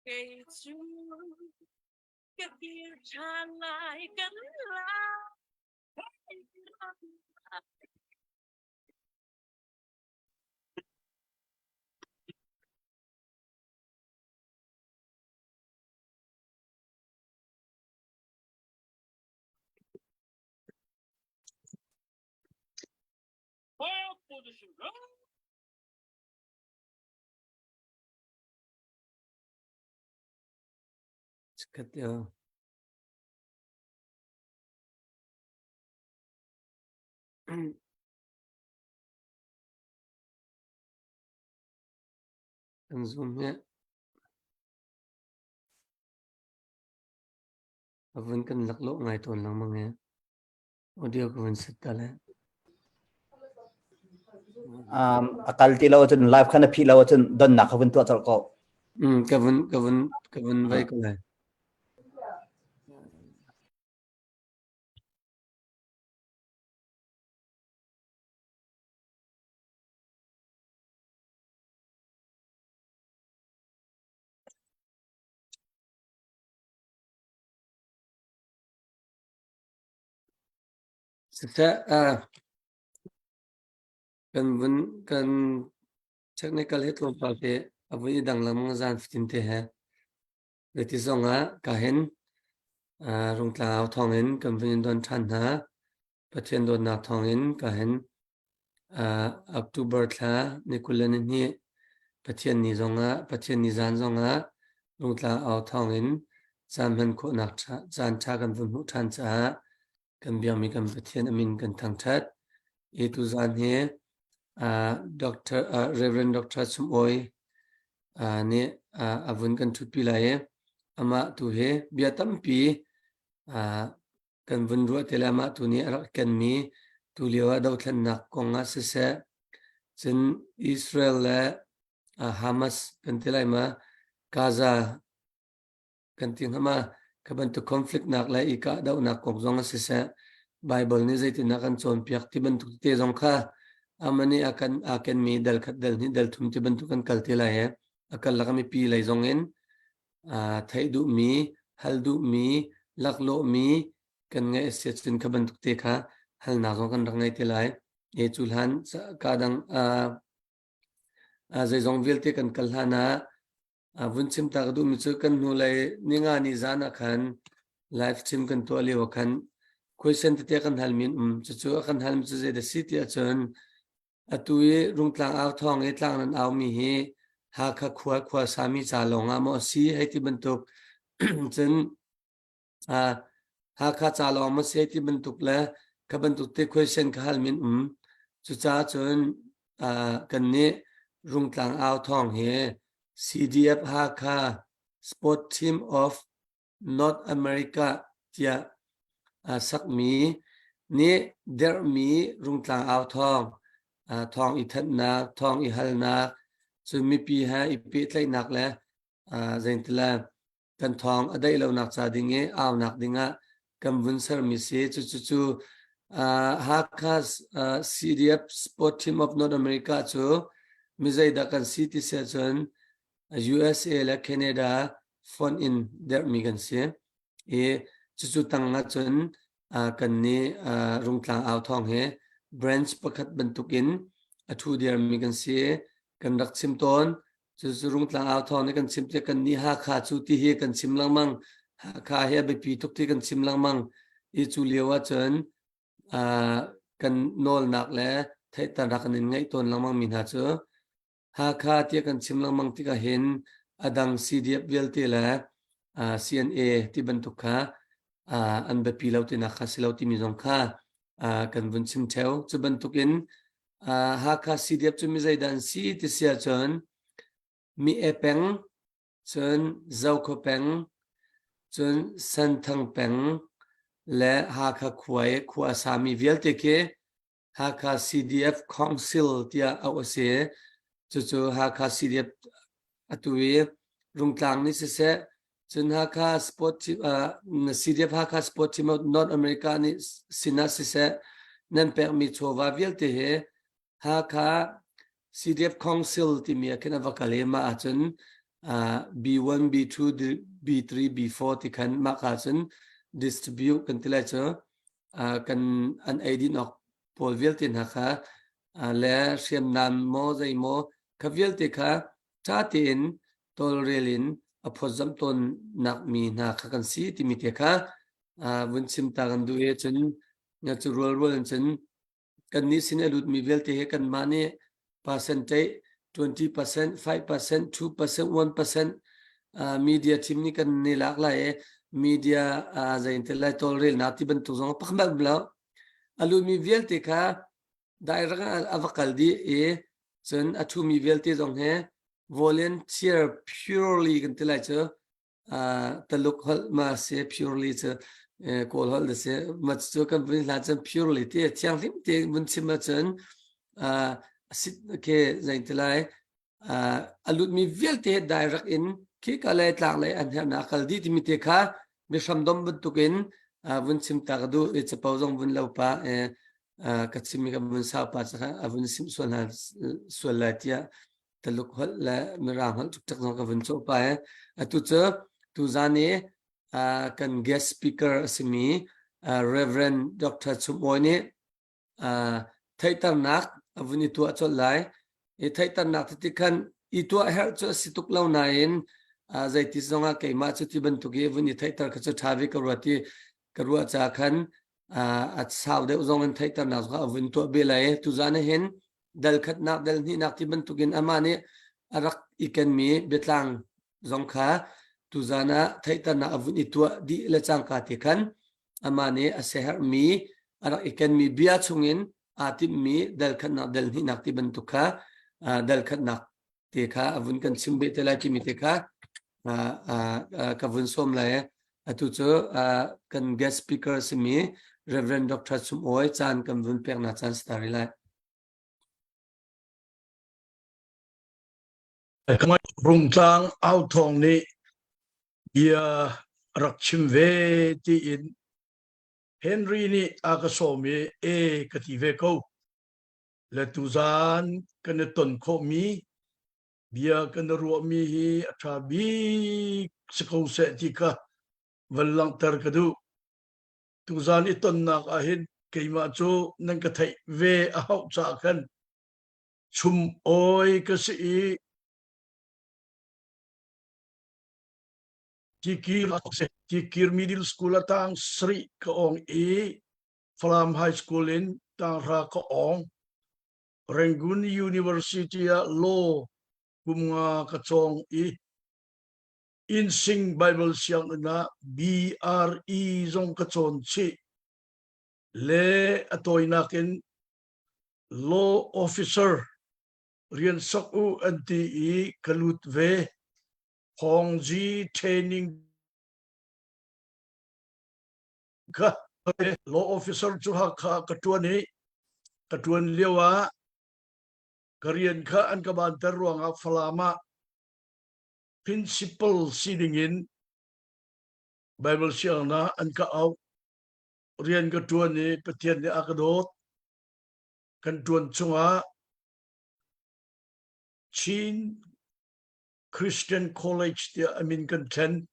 Kei cu ka kir ṭhan lai kan lai. Chikkhat te aw. Kan zoom hi a vun kan laklawh ngai tawn lengmang i audio ka vun set ta le. Um, a kal ti lo ahcun live khan a phih lo ahcun donnak kha vun tuah colh ko. Mm, ka vun ka vun ka vun vai ko lai. Siseh, kan vun kan technical hi tlawmpal te a vun i dang lengmang zan fatin te he. Zeiti zong ah ka hin Rungtlang thawngin kan vun in don ṭhan hna. Pathian dawtnak thawngin ka hin October thla ni 22 Pathian ni zongah Pathian ni zan zongah Rungtlang au thawngin caan hman khawhnak caan ṭha kan vun hmuh ṭhan caah kan biakmi kan Pathian a min kan thangṭhat. Hi tuzaan hi Dr. Reverend Dr. Chum Awi nih a vun kan ṭhutpi lai i amah tu hi bia tampi kan vun ruah te le amah tu nih a rak kenmi tulio ah dothlennak kong ah siseh cun Israel le Hamas kan ti lai ma Gaza kan ti hnga ma kha bantuk conflict nak le i kahdohnak kong zong a siseh Bible nih zeitindah kan cawnpiak ti bantuk te zong kha amah nih a kan aa kenmi dal khat dal hnih dal thum ti bantuk kan kal te lai he a kal lak mipi lei zong in theih duhmi hal duhmi laklawhmi kan ngaih a si cun kha bantuk te kha halnak zong kan rak ngei te lai e cu hlan ka dang zeizong vialte kan kal hlan ah Vun chim ta ka duhmi cu kan hnulei ninga ni zan ah khan live stream kan tuah lio ah khan question tete kan halmi an um. Cucu a kan halmi cu zeidah si ti ahcun atu i Rungtlang au thawng i tlang nan aumi hi Hakha khua khua sami ca lawng ah maw a si hei ti bantuk cun Hakha ca lawng maw si ti bantuk le kha bantuk te question ka hal min um. Cucaah cun kan nih Rungtlang au thawng hi CDF Hakha Sport Team of North America tiah sakmi nih derhmi Rungtlang au thawng thawng i thanhnak, thawng i halnak, cun mipi he i pehtlaihnak le zeintila kan thawng a daih lonak ca ding i aunak dingah kan vun sermi si. Cucu Hakha CDF Sport Team of North America cu mi zeidah kan si ti si ahcun USA le Canada fonh in derhmi kan si. I cucu tang ahcun kan nih Rungtlang au thawng hi branch pakhat bantukin a thu dirmi kan si. Kan rak chim tawn. Cucu Rungtlang au thawng nih kan chim tiah kan nih Hakha cu ti hi kan chim lengmang. Hakha hi a biapi tuk ti kan chim lengmang. I cu lio ahcun kan nawlnak le theihternak kan in ngeih tawn lengmang mi hna cu Hakha tiah kan chim lengmang tikah hin a dang CDF vialte le CNA ti bantuk kha an biapi lo tinak kha si lo timi zong kha kan vun chim theo. Cu bantukin Hakha CDF cu mi zeidah an si ti si ahcun mi e peng, cun Zokhua peng, cun Senthang peng le Hakha khua i khua a sami vialte khi Hakha CDF Council tiah auh a si. Cucu Hakha CDF atu i Rungtlang nih siseh, cun Hakha Sport Team, CDF Hakha Sport Team of North America nih sinah siseh, nan pekmi chawva vialte hi Hakha CDF Council timi ah khin a va kal i mah ahcun B1 B2 B3 B4 ti khan mah ka cun distribute kan ti lai cu kan an eidin awk pawl vialte hna kha le hriamnam maw zei maw kha vialte kha ṭha tein tawlrel in a phawtzamh tawn nak mi hna kha kan si timi te kha vun chim ta kan duh i cun cu rualrual in cun kannih sin a lutmi vialte he kanmah nih percentage 20%, 5%, 2%, 1% media team nih kan ni lak lai i media zei te lai tawlrelnak ti bantuk zong pakhat lo a lutmi vialte kha direct a va kal dih i cun a ṭhumi vialte zong he volunteer purely kan ti lai cu Taluk holh ma si purely cu Kawl holh da si ma cu kan vun hla cun purely ti thianghlim te vun chim ahcun sit ke zei ti lai a lutmi vialte direct in khi ka le tlak le an herhnak kal dih timi te kha mihram dom bantukin vun chim ta ka duh i capo zong vun lo pa ka chimmi ka vun sau pa a vun sim sual hna sual lai tiah Taluk holh le Mirang holh tuk zong ka vun cawh pa e. Atu cu tuzan i kan guest speaker a simi Reverend Dr. Chum Awi nih theihternak a vun i tuah colh lai. I theihternak ti khan i tuah herh cu a si tuk lo nain zeiti zongah keimah cu ti bantuk i vun i theihter kha cu ṭha ve ka ruat i ka ruah ca khan a sau deuh zong in theihternak zong a vun tuah be lai. Tuzan hin dal khatnak dal hnihnak ti bantukin amah nih a rak i kenmi biatlang zong kha tuzan ah theihternak a vun i tuah dih le cangka te khan amah nih a siaherhmi a rak i kenmi bia chungin aa timhmi dal khatnak dal hnihnak ti bantuk kha dal khatnak te kha a vun kan chim beh te lai timi te kha ka vun sawm lai. Atu cu kan guest speaker simi Reverend Dr. Chum Awi caan kan vun peknak caan stari lai. Rungtlang au thawng nih bia rak chim ve tiin Henry nih a ka sawm i e ka ti ve ko. Le tuzaan kan i ton khawhmi bia kan i ruahmi hi a ṭha bik si ko seh ti kha van langhter ka duh. Tuzaan i tonnak ah hin keimah cu nan ka theih ve a hauh caah khan chum awi ka si i Tikir Tikir Middle School a tang sarih ka ong i Falam High School in tanghra ka ong. Rangoon University ah law kum nga ka cawng i Insing Bible sianginn ah BRE zong ka cawn chih. Le a tawinak in law officer rian sok u an ti i ka lut ve. Hongji training kha law officer cu Hakha ka ṭuan i ka ṭuan lio ah ka rian kha an ka banter ruangah Falam ah principal si dingin Bible sianginn an ka auh. Rian ka ṭuan i Pathian nih a ka dawt. Kan ṭuan chungah Chin Christian College tiah a min kan thlen.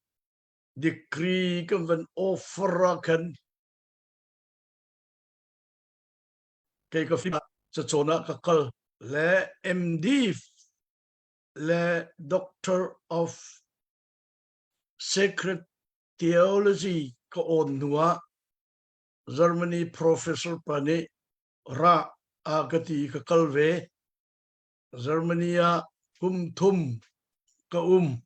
Degree kan van offer ah khan kei ka fim cacawn ah ka kal le MD le Doctor of Sacred Theology ka awn hnu ah Germany professor pa nih ra a ka ti ka kal ve. Germany ah kum thum ka um.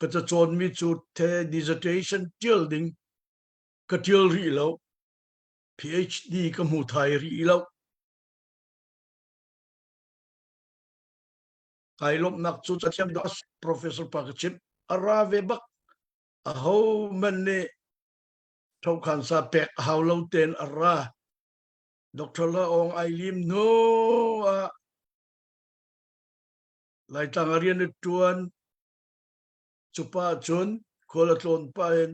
Ka cacawnmi cu the dissertation ṭial ding ka ṭial rih lo. PhD ka hmu thai rih lo. Kai lawmhnak cu cathiam professor pa ka chimh. A ra ve bak. Aho man nih thokhan sa pek a hau lo tein a ra. Dr. La Aung ai lim hnu ah Laitlang a rian a ṭuan. Cu pa cun khual a tlawn pah in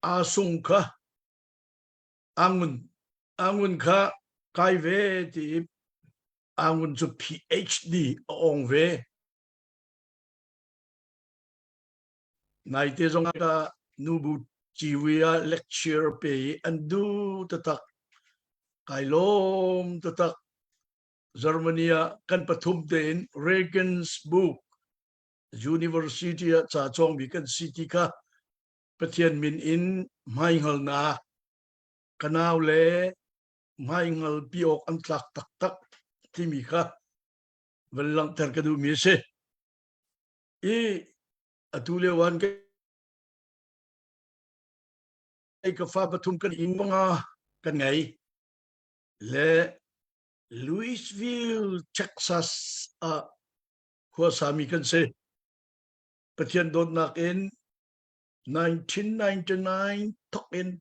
aa sung kha angun angun kha kai ve ti i angun cu PhD a ong ve. Naite zong ah nubu ciwi ah lecture pe i an duh taktak. Kai lawm taktak. Germany ah kan pathum tein Regensburg University ah ca cawngmi kan si ti kha Pathian min in hmaihngalnak ka nau le hmaihngal pi awk an tlak taktak timi kha van langhter ka duhmi a si. I atu lio an ka fa pathum kan ing panga kan ngei le Louisville, Texas ah khuasami kan si. Pathian dawtnak in 1999 thok in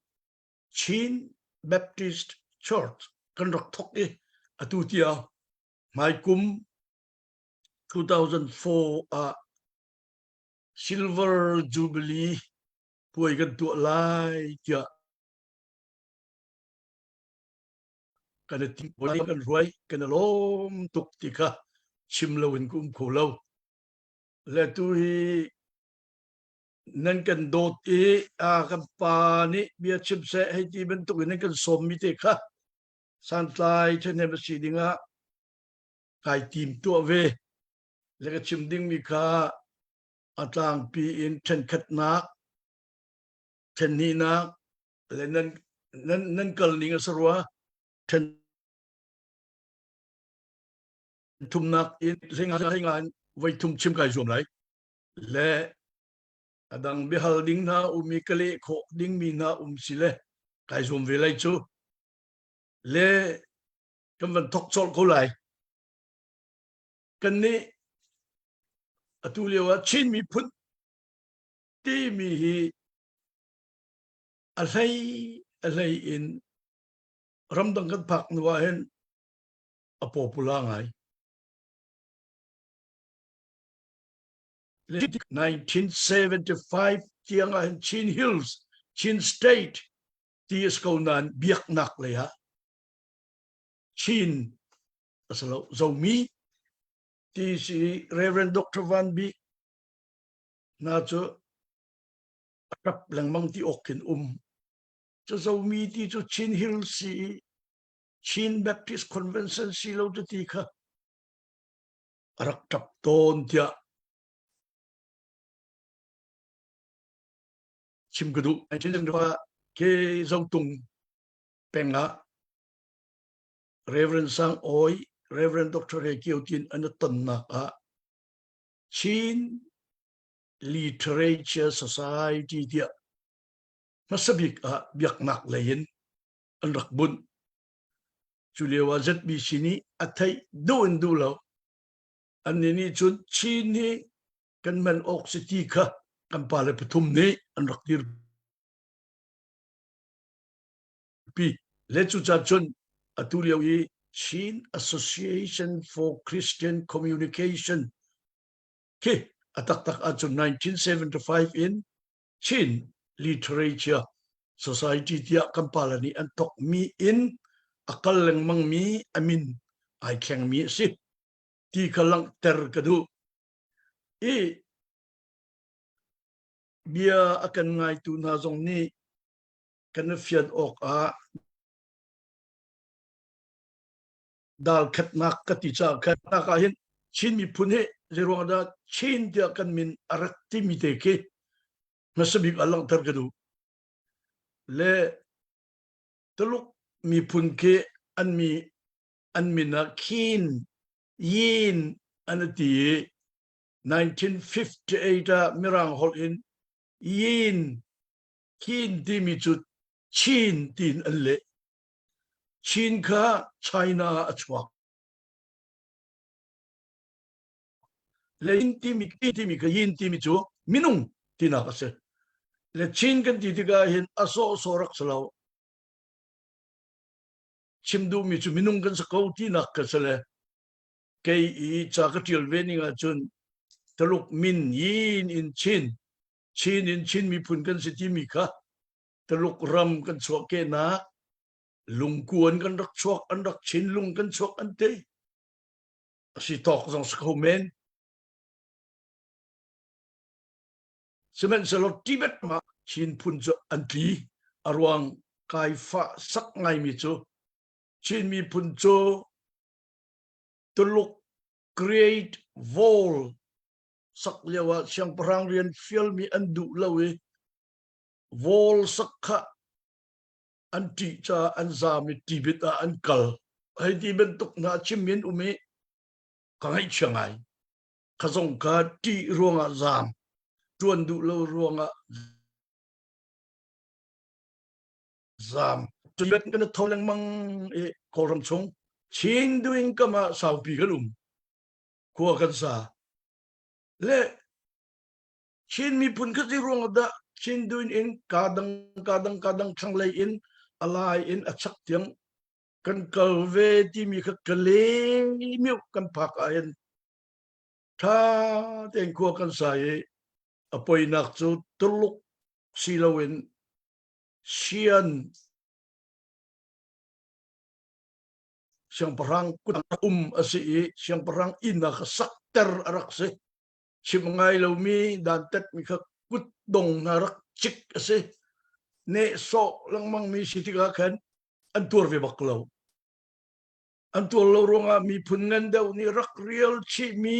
Chin Baptist Church kan rak thok i atu tiang hmaikum 2004 ah Silver Jubilee puai kan tuah lai tiah kan i tim kan ruai kan i lawm tuk ti kha chim lo in ka um kho lo. Le tu hi nan kan dawt i a kan pa nih bia chim seh hei ti bantuk in nan kan sawm mi te kha santlai ṭhahnem a si dingah kai tim tuah ve le ka chim dingmi kha a tlangpi in ṭhenkhatnak ṭhenhnihnak le nan nan nan kal ning a si rua ṭhen thumnak in hlinga hlinga in voi thum chim kai zuam lai le a dang biahal ding hna um i ka leh khawh dingmi hna um si le kai zuam ve lai cu le kan van thok colh ko lai. Kan nih atu lio ah Chin miphun timi hi a hlei a hlei in ramdang kan phak hnu ah hin a popular ngai. 1975 tiang ah hin Chin Hills, Chin State ti a si ko nain biaknak lei ah Chin a si lo Zomi ti si Reverend Dr. Van Bik hna cu a ṭap lengmang ti awk khin um. Cu Zomi ti cu Chin Hill si i Chin Baptist Convention si lo tu ti kha a rak ṭap tawn tiah chim ka duh. Ke Zotung peng ah Reverend Sang Awi, Reverend Dr. He Kio Tin an tonnak ah Chin Literature Society tiah hmasabik ah biaknak lei in an rak bunh. Cu lio ah ZBC nih a theih duh in duh lo. Annih nih cun Chin hi kan man awk si ti kha kan pale pathum nih an rak dir pi le cucaah cun atu lio i Chin Association for Christian Communication khi a taktak ahcun 1975 in Chin Literature Society tiah kan pale nih an thokmi in a kal lengmangmi a min ai thlengmi a si ti kha langhter ka duh. I bia a kan ngaitu hna zong nih kan i fian awk ah dal khatnak ka ti caah khan nak ah hin Chin miphun hi zeiruang dah Chin tiah kan min a rat timi te khi hmasa bik ah langhter ka duh. Le Tuluk miphun khi an mi an min ah Khin Yin an ti i 1958 ah Mirang holh in Yin Khin timi cu Chin tiin an leh. Chin kha China ah a chuak. Le yin timi timi kha yin timi cu minung tinak a si. Le Chin kan ti tikah hin a sawhsawh rak si lo. Chim duhmi cu minung kan si ko tinak ka si le kei i ca ka ṭial ve ning ahcun Taluk min yin in Chin Chin in Chin miphun kan si timi kha Taluk ram kan chuahkehnak lungkuan kan rak chuak an rak Chin lung kan chuak an ti a si tawk zong si kho men. Sihmanhsehlaw Tibet ah Chin phun cu an tli. A ruang kai fah sak ngaimi cu Chin miphun cu Tuluk Great Wall sak lio ah siangpahrang rian fialmi an duh lo i wall sak kha an ṭih caah an zaam i Tibet ah an kal. Hei ti bantuk hna chimmi an um i ka ngaihchia ngai. Kha zong kha ṭih ruangah zaam, ṭuan duh lo ruangah zaam. Tibet kan i tho lengmang i Kawlram chung Chin duin kam ah saupi kan um. Khua kan sa. Le Chin miphun kha zei ruangah dah Chin duin in ka dang ka dang ka dang thlanglei in a lai in a chak tiang kan kal ve timi kha ka le miu kan phak ah hin tha tein khua kan sa i a poinak cu Tuluk si loin Sian siangpahrang kut um a si i siangpahrang inn ah kha sakter a rak si. Chim ngai lomi dantatmi kha kutdong hna rak cik a si. Nehsawh lengmangmi si tikah khan an tuar ve bak lo. An tuar lo ruangah miphun ngan deuh nih rak rial chihmi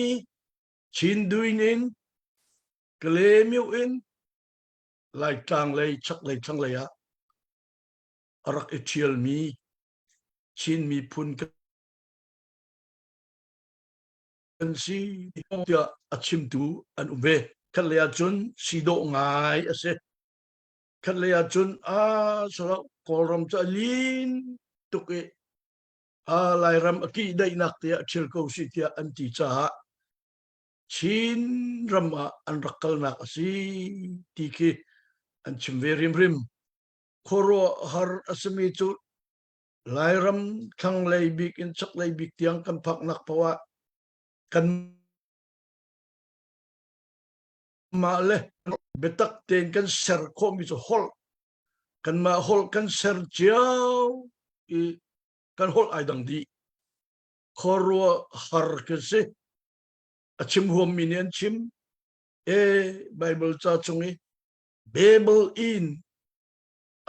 Chinduin in Kalaymyo in Laitlang lei chaklei thlanglei ah a rak i ṭhialmi Chin miphun kan si tiah a chimtu an um ve. Khatlei ah cun si dawh ngai a si. Khatlei ah cun a salo Kawlram cu a lin tuk i a Lairam a kih daihnak te ah ṭhial ko si tiah an ti caah Chin ram ah an rak kalnak a si ti khi an chim ve rimrim. Khuaruahhar a simi cu Lairam thlanglei bik in chaklei bik tiang kan phaknak paoh ah kan mah le biatak tein kan ser khawhmi cu holh kanmah holh kan ser cio i kan holh ai dang dih khuaruahhar kan si a chim huammi nih an chim e Bible ca chung i Babel inn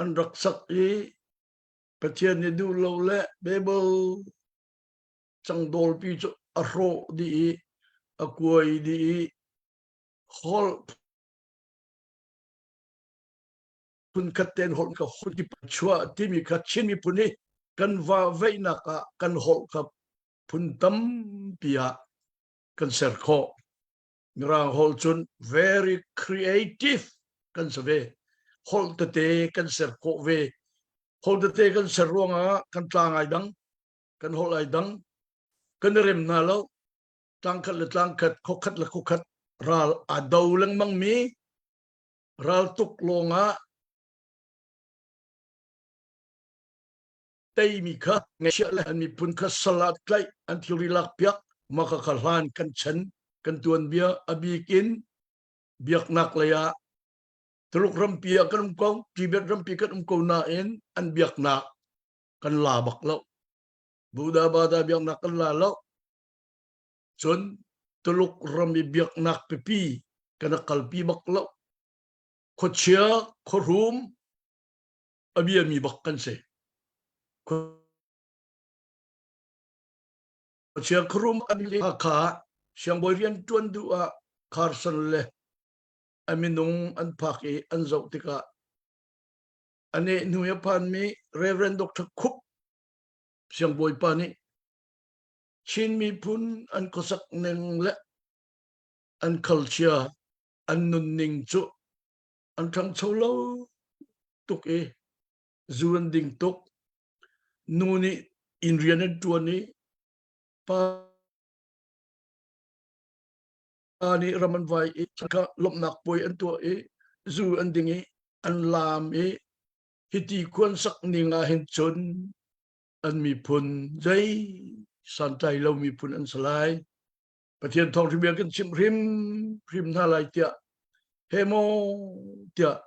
an rak sak i Pathian nih duh lo le Babel cangdawlpi cu a hrawh dih i a kuai dih i holh phunkhat tein holh ka holh chuah timi kha Chin miphun hi kan va veihnak ah kan holh kha phun tampi ah kan ser khawh. Mirang holh cun very creative kan si ve. Holh tete kan ser khawh ve. Holh tete kan ser ruangah kan tlang ai dang, kan holh ai dang, kan i rem hna lo. Tlangkhat le tlangkhat, khuakhat le khuakhat ral aa do lengmang mi ral tuk lawngah teimi kha ngaihchiah le an miphun kha sal ah tlaih an thilri lakpiak mah kha hlan kan chan kan tuanbia a bik in biaknak lei ah Tuluk rampi ah kan um ko Tibet rampi kan um ko nain an biaknak kan la bak lo Buddha Bada biaknak kan la lo cun Tuluk ram i biaknak pipi kan kalpi bak lo khuachia khuahrum a biami bak kan si. Khuachia khuarum an Hakha siangbawi rian ṭuan duh ah Carson le a minung an phak i an zoh tikah a nehhnu i a phanmi Reverend Dr. Khup siangbawipa nih Chin miphun an khuasak ning le an culture an nunning cu an ṭhangcho lo tuk i zu an ding tuk nu nih inn rian an ṭuan i pa nih ram an vai i kha lawmhnak puai an tuah i zu an ding i an laam i hiti khuan sak ning ah hin cun an miphun zei santlai lo miphun an si lai Pathian thawngṭha bia kan chimh hrim hrim hna lai tiah he maw tiah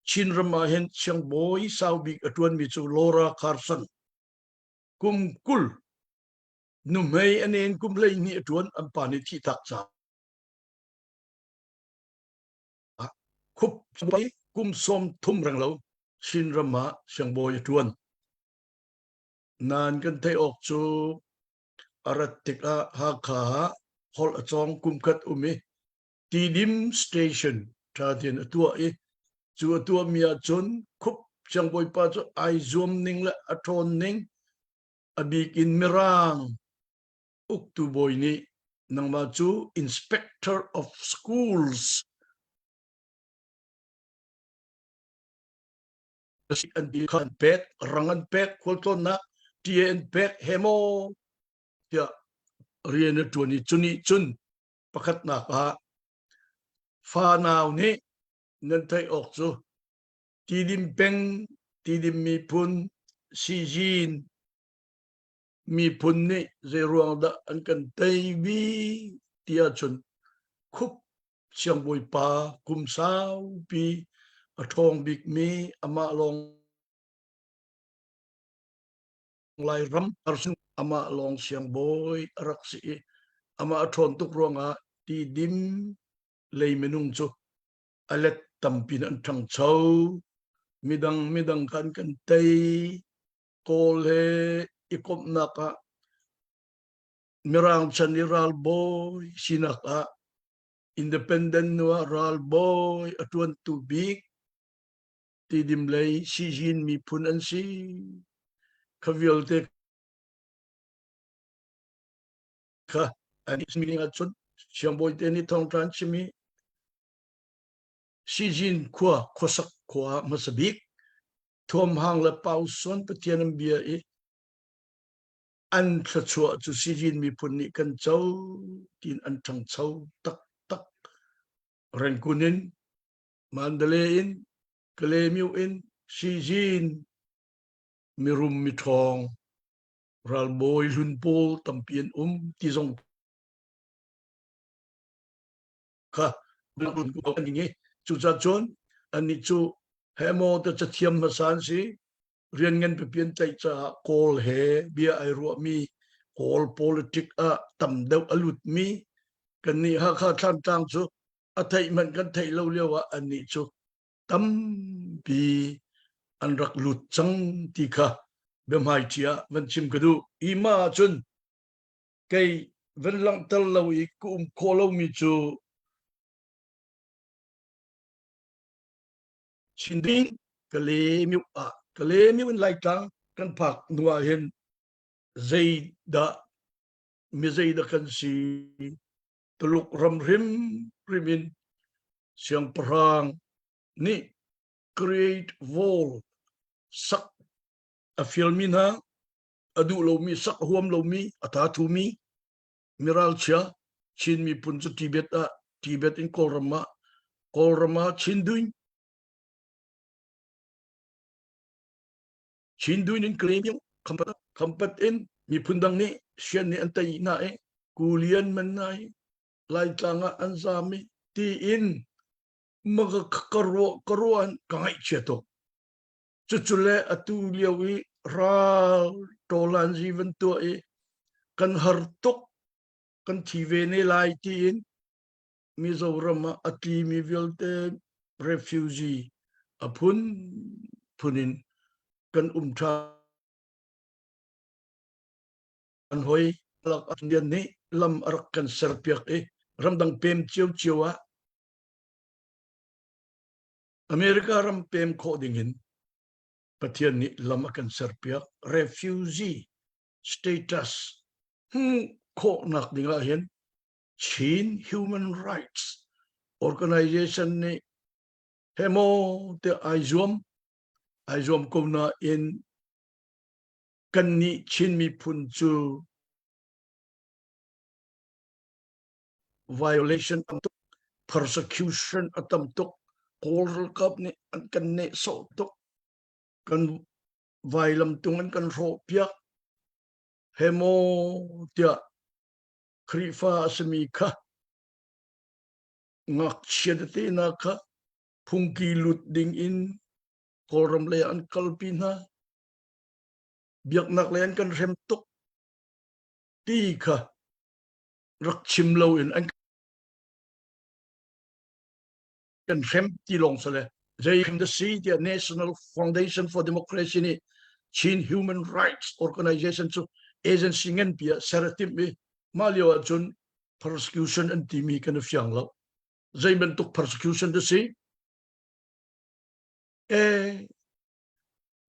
Chin ram ah hin siangbawi sau bik a ṭuanmi cu Laura Carson kum 20 nuhmei a nen kum 12 a ṭuan an pa nih thihtak caah. Khup kum 30 reng lo Chinram ah siangbawi a ṭuan. Nain kan theih awk cu a rat tikah Hakha ah holh a cawng kum khat um i Tidim Station ṭha tein a tuah i cu a tuahmi ahcun Khup siangbawipa cu ai zuam ning le a ṭhawn ning a bik in Mirang uktu bawi nih nangmah cu Inspector of Schools an ti kha an pek rang an pek khualtlawnnak TA an pek he maw tiah rian a ṭuan i cunih cun pakhatnak ah fanau nih nan theih awk cu Tidim peng Tidim miphun Sizin miphun nih zeiruang dah an kan tei bik ti ahcun khup siangbawipa kum saupi a ṭhawng bikmi amah lawng Lairam amah lawng siangbawi a rak si i amah a ṭhawn tuk ruangah Tidim lei minung cu a let tampi in an ṭhangcho. Midang midang kha an kan tei. Kawl he i komhnak ah Mirang chan i ralbawi sinak ah independent nu ah ralbawi a ṭuantu bik Tidim lei Sizin miphun an si. Kha vialte kha an meeting ahcun siangbawi te nih thawngṭha an chim i Sizin khua khuasak khua ah hmasa bik Thuamhang le Pausuan Pathian an bia i an thluachuah cu Sizin miphun nih kan co tiin an ṭhangcho taktak. Rangoon in, Mandalay in, Kalaymyo in Sizin mirum miṭhawng ralbawi hlun pawl tampi an um ti zong kha an i cucaah cun annih cu hemaw te cathiam hmasa an si rian ngan pipi an tlaih caah Kawl he bia ai ruahmi Kawl politic ah tam deuh a lutmi kannih Hakha Thlantlang cu a theih hmanh kan theih lo lio ah annih cu tampi an rak lut cang ti kha biahmaiṭi ah van chim ka duh. I mah ahcun kei van langhter lo i ka um khawh lomi cu Chindwin Kalaymyo ah Kalaymyo in Laitlang kan phak hnu ah hin zeidah mi zeidah kan si Tuluk ram hrimhrim in siangpahrang nih Great Wall sak a fialmi hna a duh lomi sak a huam lomi a tha thumi miralchia Chin miphun cu Tibet ah Tibet in Kawlram ah Kawlram ah Chinduin Chinduin in Kalaymyo Khampat Khampat in miphun dang nih Sian nih an tei hna i Kulian man hna i Laitlang ah an zam i tiin maka ka ruah ka ruah ka ngaihchia tuk cucu le atu lio i ral ṭawlanzi van tuah i kan har tuk kan thi ve ne lai tiin Mizoram ah a tlimi vialte refugee a phun phun in kan um ṭhan hoi lak Indian nih lam a rak kan serpiak i ramdang pem ciocio ah America ram pem khawh ding in Pathian nih lam a kan serpiak refugee status hmuh khawhnak ding ah hin Chin Human Rights Organization nih hemo te ai zuam ai zuam ko nain kannih Chin miphun cu violation tam tuk persecution a tam tuk Kawl ralkap nih an kan nehsawh tuk kan vailam tung an kan hrawh piak he maw tiah Khrihfa a simi kha ngakchia tete hna kha phungki lut ding in Kawlram lei an kalpi hna biaknak lei an kan hrem tuk ti kha rak chim loin an. kan hrem ti lawng si le zei hrem da si tiah National Foundation for Democracy nih Chin Human Rights Organization cu agency nganpi ah ser a timh i mah lio ahcun persecution an timi kan i fiang lo. Zei bantuk persecution da si? E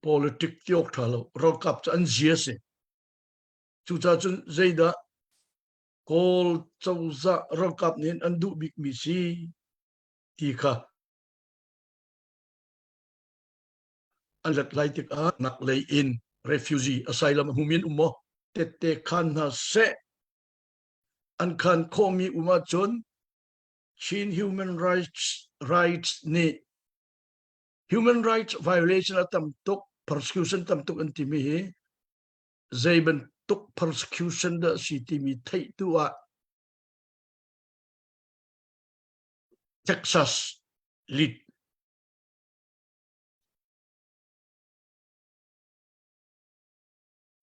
politic ti awk tha lo ralkap cu an zia si. Cucaah cun zeidah Kawl cozah ralkap nih an duh bikmi si ti kha an rat lai tikah nak lei in refugee asylum a hmumi an um maw tette khan hna seh an khan khawhmi um ahcun Chin Human Rights Rights nih human rights violation a tam tuk persecution tam tuk an timi hi zei bantuk persecution dah si timi theih tu ah Texas lit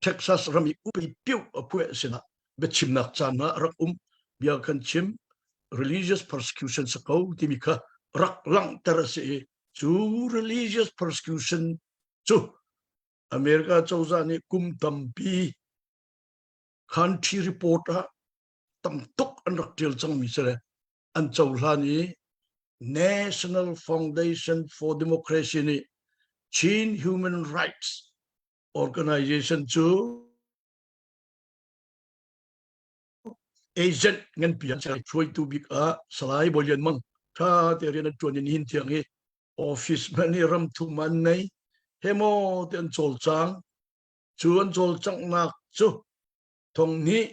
Texas ram i upi piu a phueh sinah biachimnak caan ah rak um bia kan chim religious persecution sa ko timi kha rak langhter a si i cu religious persecution cu America cozah nih kum tampi country report ah tam tuk an rak tial cangmi si le an cohlan i National Foundation for Democracy nih Chin Human Rights Organization cu agent nganpi an hruaitu bik ah Salai Bawi Lian Mang tha te rian an tuan in hin tiang hi office hmanh hi ram thum an nei he maw te an cawlcang cu an cawlcanghnak cu thong hnih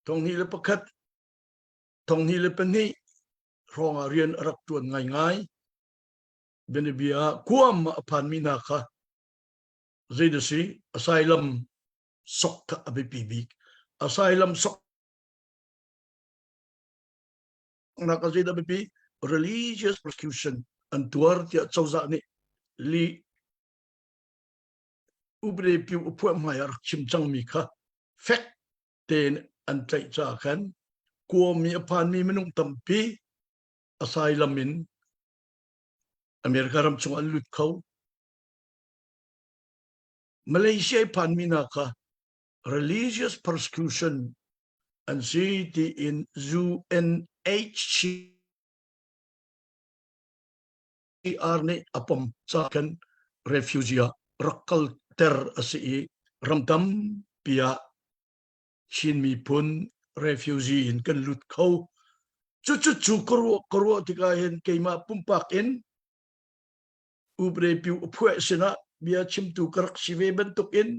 thong hnih le pakhat thong hnih le pahnih hrawng ah rian a rak tuan ngaingai bianabia kuam a phanmi hna kha zei da si asylum sok kha a biapi bik asylum sok nak a zei dah biapi religious persecution an tuar tiah cozah nih li upre piu uphuah hmai ah rak chim cangmi kha fek tein an tlaih caah khan kuami a phanmi minung tampi asylum in America ram chung an lut kho Malaysia i phanmi hna kha religious persecution an si tiin UNHCR nih a pom ca khan refugee ah rak kalter a si i ram tampi ah Chin miphun refugee in kan lut kho. Cucu cu ka ruah ka ruah tikah hin keimah pumpak in upre piu phuah sinah bia chimtu ka rak si ve bantuk in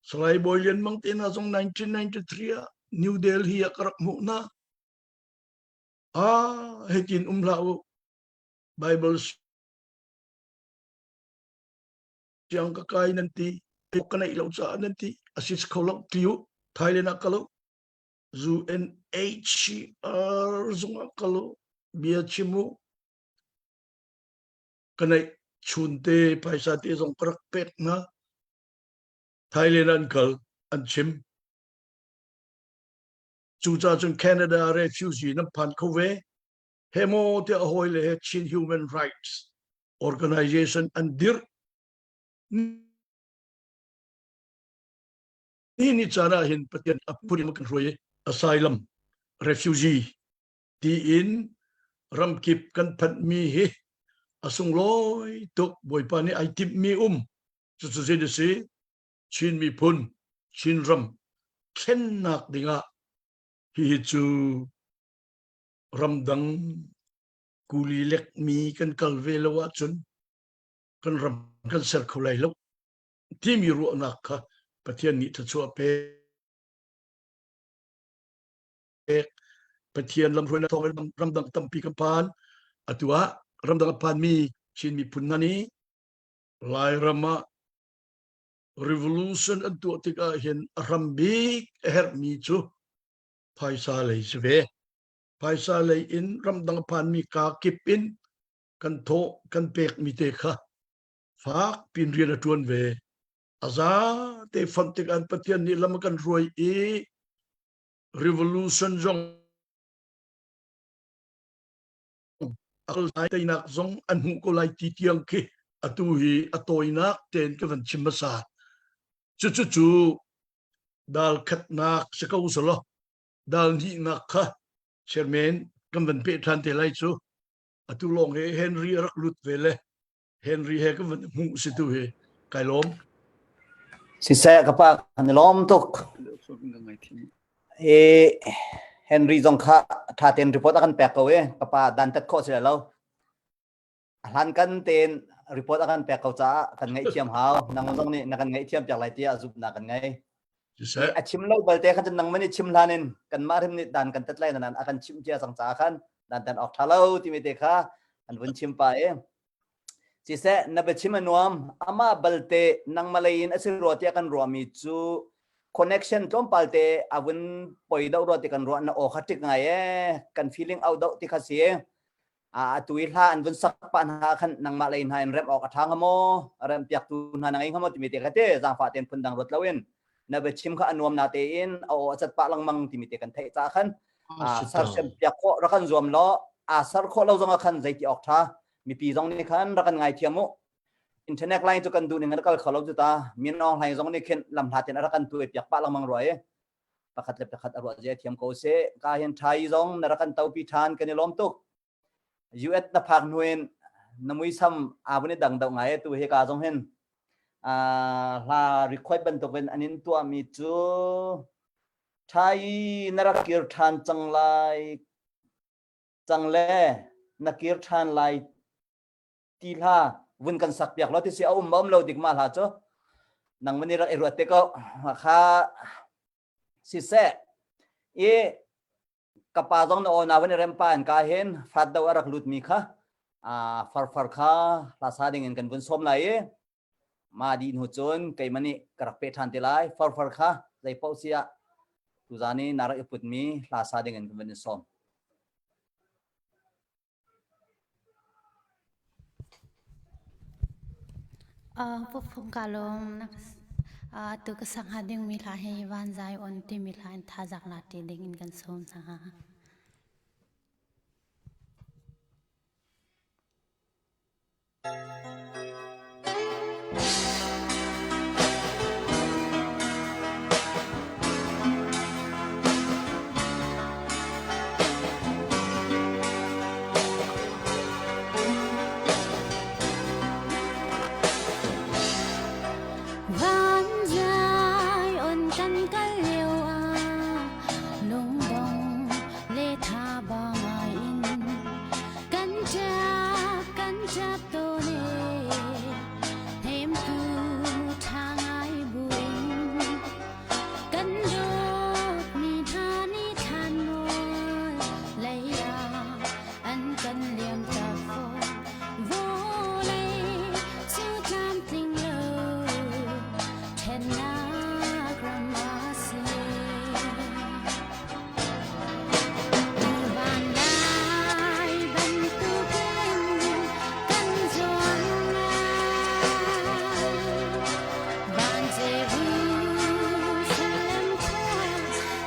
Salai Bawi Lian Mang te hna zong 1993 ah New Delhi ah ka rak hmuh hna. Ah, hitin um hlah u. Bible siang ka kai nan ti, ka neih lo caah nan ti, a si kho lo ti u. Thailand ah kal u. UNHCR zung ah kal u. Bia chim u. Ka neih chun te phaisa te zong ka rak pek hna. Thailand an kal an chim. Cucaah cun Canada refugee nan phan kho ve. He maw tiah a hawi le he Chin Human Rights Organization an dirh. Ni ni caan ah hin Pathian a phun kan hruai i asylum refugee tiin ramkip kan phanhmi hi a sunglawi tuk Bawipa nih ai timhmi um Cucu zei a si? Chin miphun, Chinram thlennak dingah hihi cu ramdang kuli lekmi kan kal ve lo ahcun kan ram kan ser kho lai lo timi ruahnak kha Pathian nih thluachuah pek. Pathian lamhruainak thawngin ramdang tampi kan phan. Atu ah ramdang a phanmi Chin miphun hna nih Lairam ah revolution an tuah tikah hin a hram bik a herhmi cu phaisa lei si ve. Phaisa lei in ramdang phanmi kaa kip in kan thawh kan pekmi te kha fak pin rian a ṭuan ve. A za te fonh tikah Pathian nih lam a kan hruai i revolution zong A kal teinak zong an hmuh ko lai ti tiang khi atu hi a tawinak tein ka van chim hmasa. Cucu cu dal khatnak si ko selaw dal hnihnak kha chairman kan van peh ṭhan te lai cu. Atu lawng hi Henry a rak lut ve le Henry he kan van hmuh si tu hi kai lawm. Siseh ka pa kan i lawm tuk. E Henry zong kha tha tein report a kan pek ko e ka pa dan tat khawh si lo. A hlan kan tein report a kan pek ko caah kan ngaihthiam hau. Nang zong nih na kan ngaihthiam piak lai tiah zumhnak kan ngei. Siseh A chim lo balte khan cun nangmah nih chim hlan in kanmah hrim nih dan kan tat lai nain a kan chimh cia cang caah khan dan tan awk ṭha lo timi te kha an vun chim pa i siseh na biachim a nuam amah balte nangmah lei in a si rua tiah kan ruahmi cu connection tlawmpal te a vun poi deuh rua ti kan ruah na aw kha ṭik ngai ee kan feeling out deuh ti kha si atu i hla an vun sak pah hna khan nangmah lei hna in remh awk a ṭha hnga maw remh piaktu hna na ngei hnga maw timi te kha te zaangfah tein phundang ruat loin na biachim kha a nuam na tein a aw a cat pah lengmang timi te kan theih caah khan sersiam piak khawh rak kan zuam law aa ser khawh lo zong ah khan zeiti awk ṭha mipi zong nih khan rak kan ngaithiam u internet line cu kan duh ning an kal kho lo cu ta min Aung Hlaing zong nih khin lam hlat in a rak kan tuai piak pah lengmang rua i pakhat le pakhat a ruah zia thiam ko seh ka hin thai zong na rak kan topi ṭhan kan i lawm tuk US na phak hnu in na muisam aa vun i dang deuh ngai tu hi ka zong hin hla record bantukin an in tuahmi cu thai na rak kir ṭhan cang lai cang le na kir ṭhan lai ti hla vun kan sak piak lo ti si a um um lo dik ma hla cu nang mani rak i ruat te ko kha siseh i ka pa zong na aw na vun i rem pa in ka hin fat do a rak lut mi kha a farfar kha hla sa ding in kan vun som lai i ma di hnu cun keimah nih ka rak pe ṭhan te lai farfar kha zei paoh si ah tuzan i na rak i put mi hla sa ding in kan vun in sawm. Pupung ka lawm tu ka sak hnga dingmi hla hi Van Zai On timi hla in thazaang la ṭi ding in kan sawm hna. Van zai on kan kal lio ah lungdong le tha ba ngai in Kan ṭap kan ṭap tawn e, hnemtu ṭha ngai buin kan dawtmi hna nih thlanmual lei ah an kan liamtak fawn. Vawlei cu tlamtling lo ṭhennak ram a si. Vanlai bantukin kan zuang lai. Van Jerusalem khua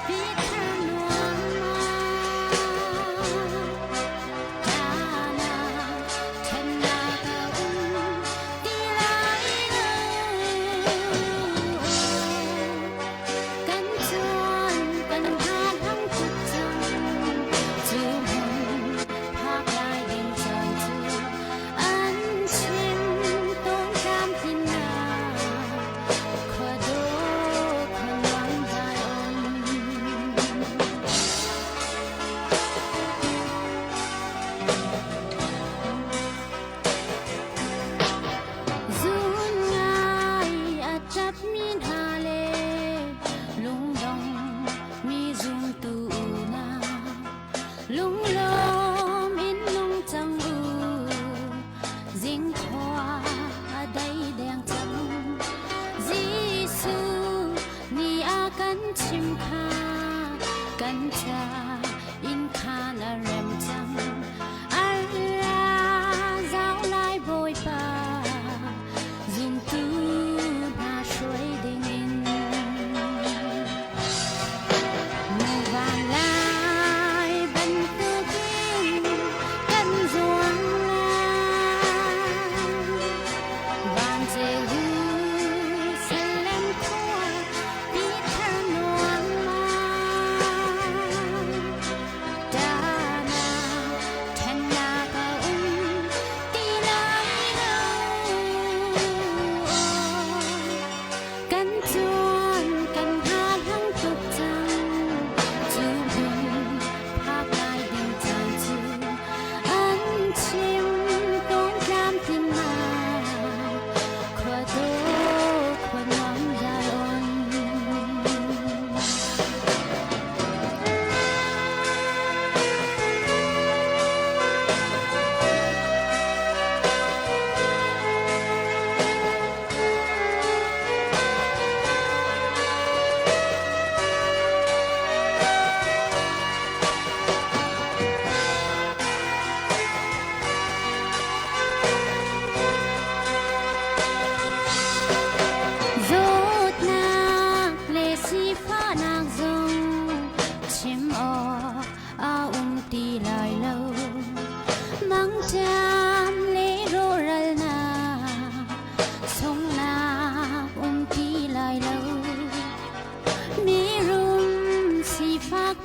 pithar nuam Dana ṭhennak a um ti lai lo. Kan tuan kan hlang tuk cang cu hmun phak lai ding caan cu an chim tawn tlamtlinnak khua dawh khua nuam dai um. Zun ngai a ṭapmi hna le lungdong mi zumtu hna lunglawm in nung cang u zingkhua a dei deng cang Jesuh nih a kan chim kha kan ca inn khan a rem cang A ra zau lai Bawipa zumtu hna hruai dingin. Muva lai bantukin kan zuang.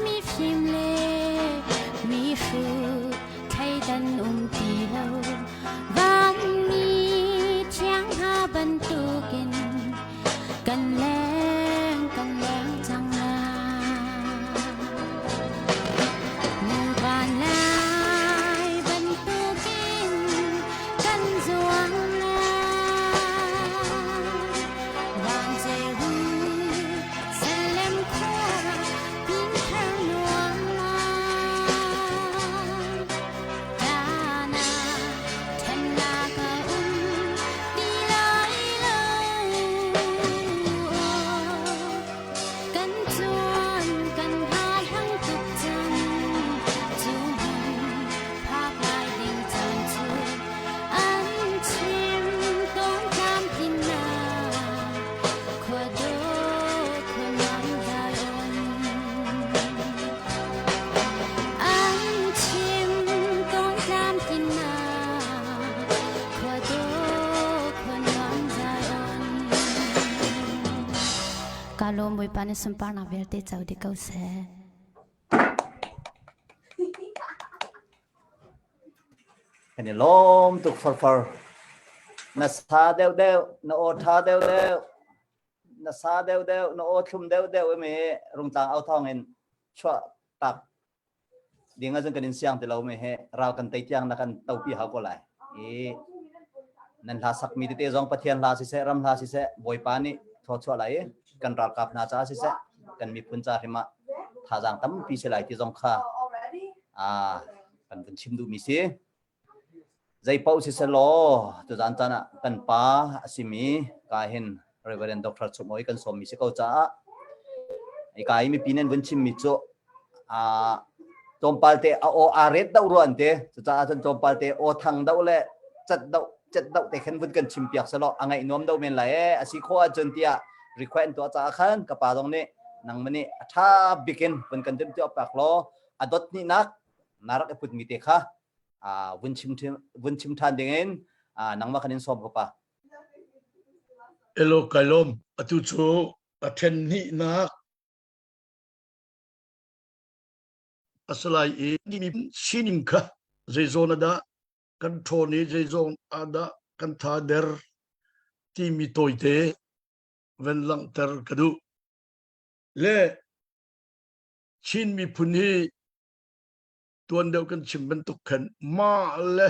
Mi fim le mi hrut thleidan um ti lo. Vanmi thiang hna bantukin kan leng kan leng cang lai. Muvan lai bantukin kan zuang lai. Van ceu Salem khua pingthar nuam lai. Dana ṭhennak a um ti lai lo. Kan tuan kan hlang tuk cang. Cu hmun phak lai ding caan cu an chim tawn tlamtlinnak. Khua dawh khua nuam Zion. An chim tawn tlamtlinnak. Khua dawh khua nuam Zion. Ka lawm Bawipa nih sunparnak vialte co dih ko seh. Kan i lawm tuk farfar. Na sa deuhdeuh, na aw ṭha deuhdeuh, na sa deuhdeuh, na aw thlum deuhdeuh imi rungtlang au thawng in chuah tak ding ahcun kan in siang ti lo mi he ral kan tei tiang na kan topi hau ko lai. I nan hla sakmi tete zong Pathian hla siseh, ram hla siseh, Bawipa nih thawchuah lai i kan ralkap hna caah siseh, kan miphun ca hrim ah thazaang tampi si lai ti zong kha ah kan vun chim duhmi si. Zei paoh siselaw tuzaan caan ah kan pa a simi ka hin Reverend Dr. Chum Oi kan sawmmi si ko caah ka i mipi nan vun chimmi cu ah tlawmpal te a aw aa ret deuh rua an ti. Cucaah cun tlawmpal te aw thang deuh le cat deuh cet deuh te khan vun kan chim piak selaw a ngaih nuam deuh men lai ee a si khawh ahcun tiah request an tuah caah khan ka pa zong nih nangmah nih a ṭha bik in vun kan timhtuah piak law a dot hnihnak na rak i putmi te kha vun chim vun chim ṭhan ding in nangmah kan in sawm ko pa. Elo kai lawm atu cu a ṭhen hnihnak a si lai i mi sining kha zeizawn ah dah kan ṭhawn i zeizong ah dah kan tha der timi tawite van langhter ka duh. Le Chin miphun hi tuan deuh kan chim bantuk khan mah le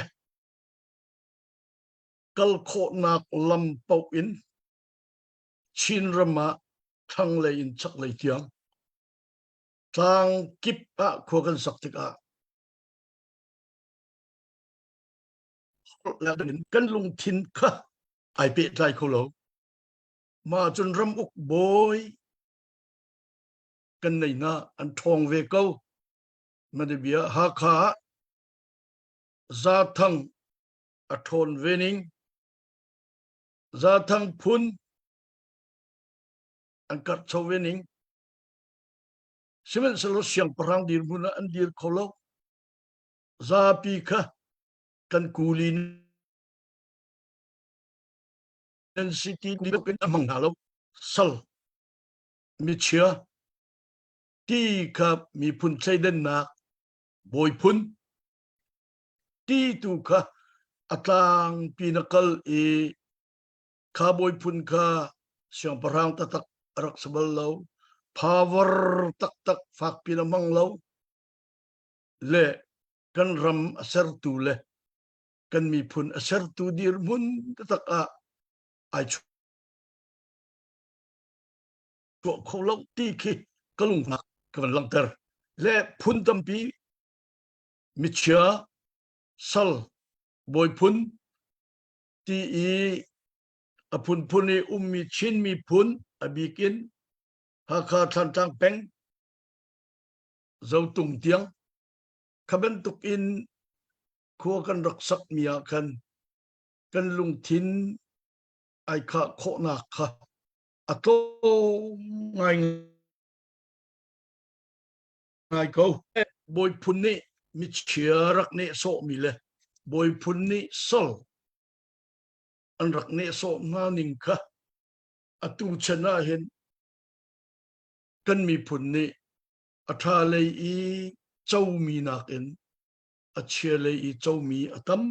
kal khawhnak lam paoh in Chin ram ah thlanglei in chaklei tiang tlang kip ah khua kan sak tikah kan lungthin kha ai pehtlai kho lo. Mah cun ram uk bawi kan nei na an ṭhawng ve ko. Madibia Hakha ah Zathang a ṭhawn ve ning. Zathang phun an karhcho ve ning. Sihmanhsehlaw siangpahrang dirhmun ah an dir kho lo. Zapi kha kan kuli nan si ti in a hmang hna lo. Sal michia ti kha miphun thleidannak bawi phun ti tu kha a tlangpi na kal i kha bawi phun kha siangpahrang taktak a rak si bal lo power taktak fakpi na hmang lo le kan ram a sertu le kan miphun a sertu dirhmun taktak ah ai chuah kho lo ti khi ka lungnak ka van langhter le phun tampi michia sal bawi phun ti i a phunphun i ummi Chin miphun a bik in Hakha Thlantlang peng Zotung tiang kha bantuk in khua kan rak sakmi ah khan kan lungthin ai khah khawhnak kha a tlawm ngai ngai ko. Bawi phun nih michia rak nehsawhmi le bawi phun nih sal an rak nehsawh hna ning kha atu chan ah hin kan miphun nih. A ṭha lei i comi nakin a chia lei i comi a tam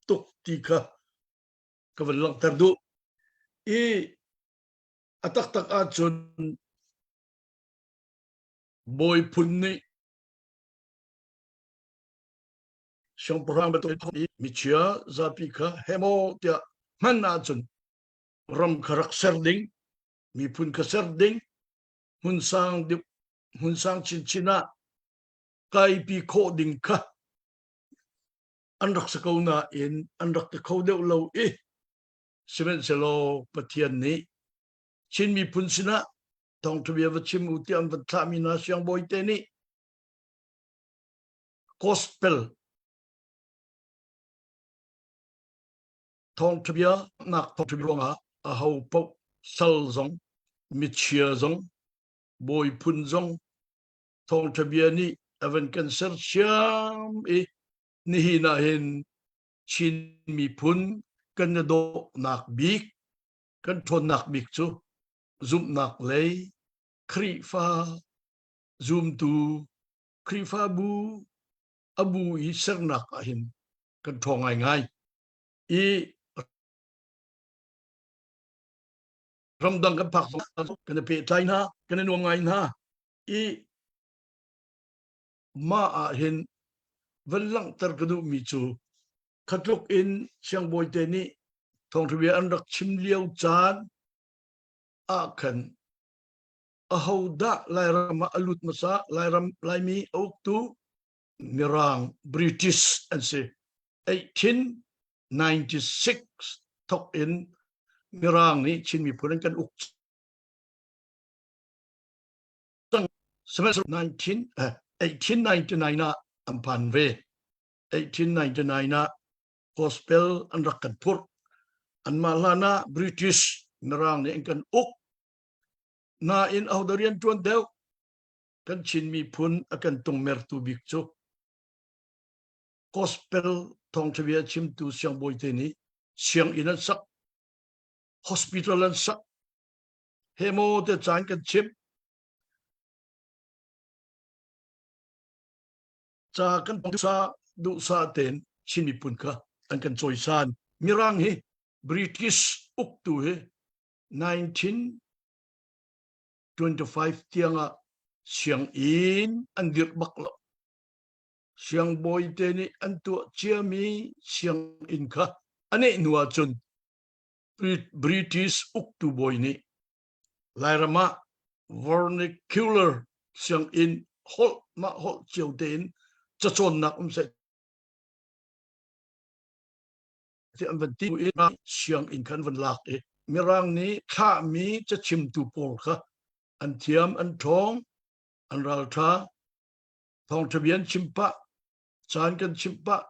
tuk ti kha ka van langhter duh. I a taktak ahcun bawi phun nih siangpahrang bantuk i michia zapi kha hemaw tiah hman ahcun ram kha rak ser ding, miphun kha ser ding, hmun sang hmun sang chinchin ah kaipi khawh ding kha an rak si ko nain an rak ti kho deuh lo i sihmanhsehlaw Pathian nih Chin miphun sinah thawngṭha bia va chim u tiah an van thlahmi hna siangbawi te nih gospel thawngṭha bia nak thawngṭha ruangah aho paoh sal zong michia zong bawi phun zong thawngṭha bia nih a van kan sersiam i nihin ah hin Chin miphun kan i dawhnak bik kan ṭhawnnak bik cu zumhnak lei Khrihfa zumtu Khrihfabu a bu i sernak ah hin kan ṭhawng ngaingai i ramdang kan phak kan i pehtlai hna kan i nuam ngai hna i mah ah hin van langhter ka duhmi cu khatluk in siangbawi te nih thawngṭha an rak chim lio caan ah khan ahodah Lairam ah a lut hmasa Lairam Laimi a uktu Mirang British an si 1896 thok in Mirang nih Chin miphun an kan uk cang sihmanhsehlaw 19 1899 ah an phan ve 1899 ah gospel an rak kan phurh anmah hlan ah British Mirang nih an kan uk nain ahodah rian ṭuan deuh kan Chin miphun a kan tungmertu bik cu gospel thawngṭha bia chimtu siangbawi te nih sianginn an sak hospital an sak he maw te caan kan chimh ca kan duhsa duhsa tein Chin miphun kha an kan cawisan mirang hi British uktu hi 1925 tiangah sianginn an dirh bak lo. Siangbawi te nih an tuah ciami sianginn kha a neh hnu ahcun British uktu bawi nih Lairam ah vernacular sianginn holh mah holh cio tein cacawnnak um seh ti an van ti i sianginn khan van lak i Mirang nih thlahmi cachimtu pawl kha an thiam an ṭhawng an ralṭha thawngṭha bia an chim pah caan kan chimh pah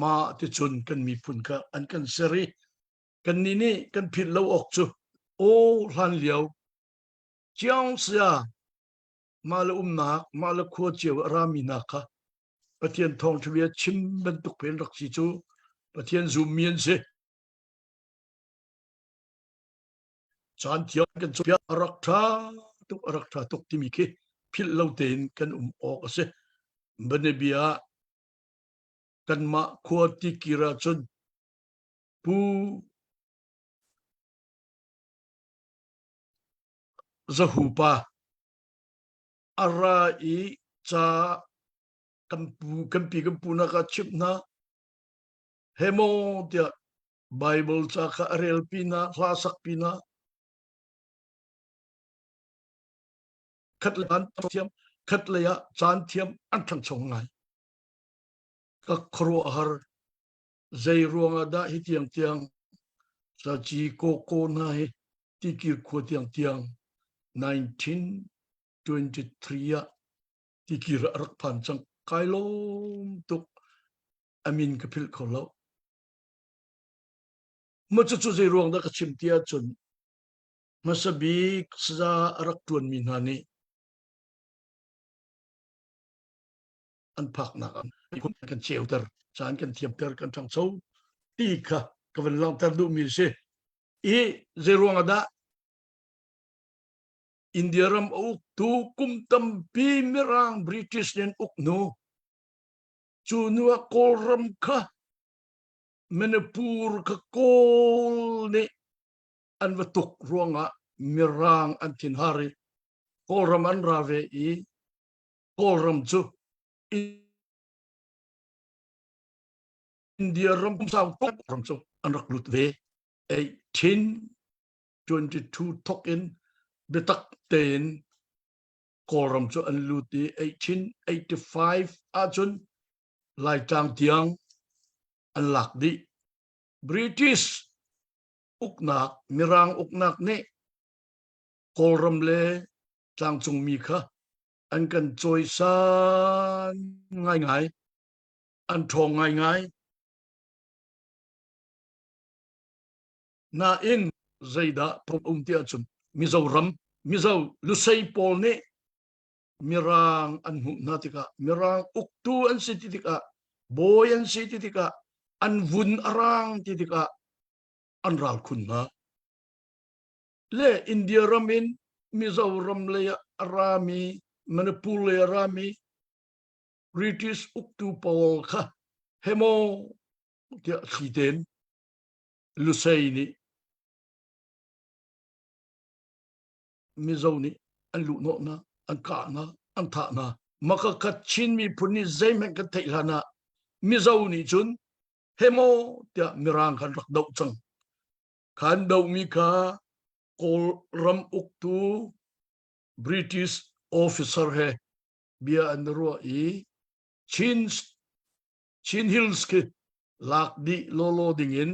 ma ticun kan miphun kha an kan ser i kannih nih kan philh lo awk cu aw hlan lio chiang sia mah le umnak mah le khua cio a rami hna kha Pathian thawngṭha bia chim bantuk pen rak si cu Pathian zummi an si. Caan thiang kan cawnpiak a rak ṭha tuk a rak ṭha tuk timi khi philh lo tein kan um awk a si. Banabia ah kanmah khua tikir ahcun Pu Zahu pa a ra i ca kan pu kan pi kan pu nak ah chimh hna he maw tiah Bible ca kha a rel pi na hla sak pi na khat le an thiam khat lei ah caan thiam an ṭhangcho ngai ka khuaruah har zei ruangah dah hi tiang tiang saci koko hna hi tikir khua tiang tiang 1923 ah tikir a rak phan cang kai lawm tuk amin ka philh kho lo ma cu cu zei ruang dah ka chim ti ahcun hmasa bik saza a rak ṭuanmi hna nih an phaknak ah kan ceuter caan kan thiamter kan ṭhangcho ti kha ka van langhter duhmi a si i zei ruang ah dah? India ram a uktu kum tampi Mirang British nih an uk hnu cu hnu ah Kawlram kha Manipur kha Kawl nih an va tuk ruangah Mirang an thinhar i Kawlram an ra ve i Kawlram cu India ram sau tuk ram cu an rak lut ve. 1822 thok in biatak tein Kawlram cu an lut i 1885 ahcun Laitlang tiang an lak dih. British uknak, Mirang uknak nih Kawlram le tlangcungmi kha an kan cawisan ngaingai, an ṭhawng ngaingai. Nain zeidah phung um ti ahcun Mizoram, Mizo Lusei pawl nih Mirang an hmuh hna tikah Mirang uktu an si ti tikah bawi an si ti tikah an vun a rang ti tikah an ral khun hna. Le India ram in Mizoram lei ah a rami Manipur lei a rami British uktu pawl kha hemaw tiah thli tein Lusei nih Mizo nih an luhnawh hna, an kah hna, an thah hna. Makakhat Chin miphun nih zeihmanh kan theih hlan ah Mizo nih cun hemaw tiah Mirang khan rak doh cang. Khan dohmi kha Kawlram uktu British officer he bia an ruah i Chin Chin Hills khi lak dih lawlaw dingin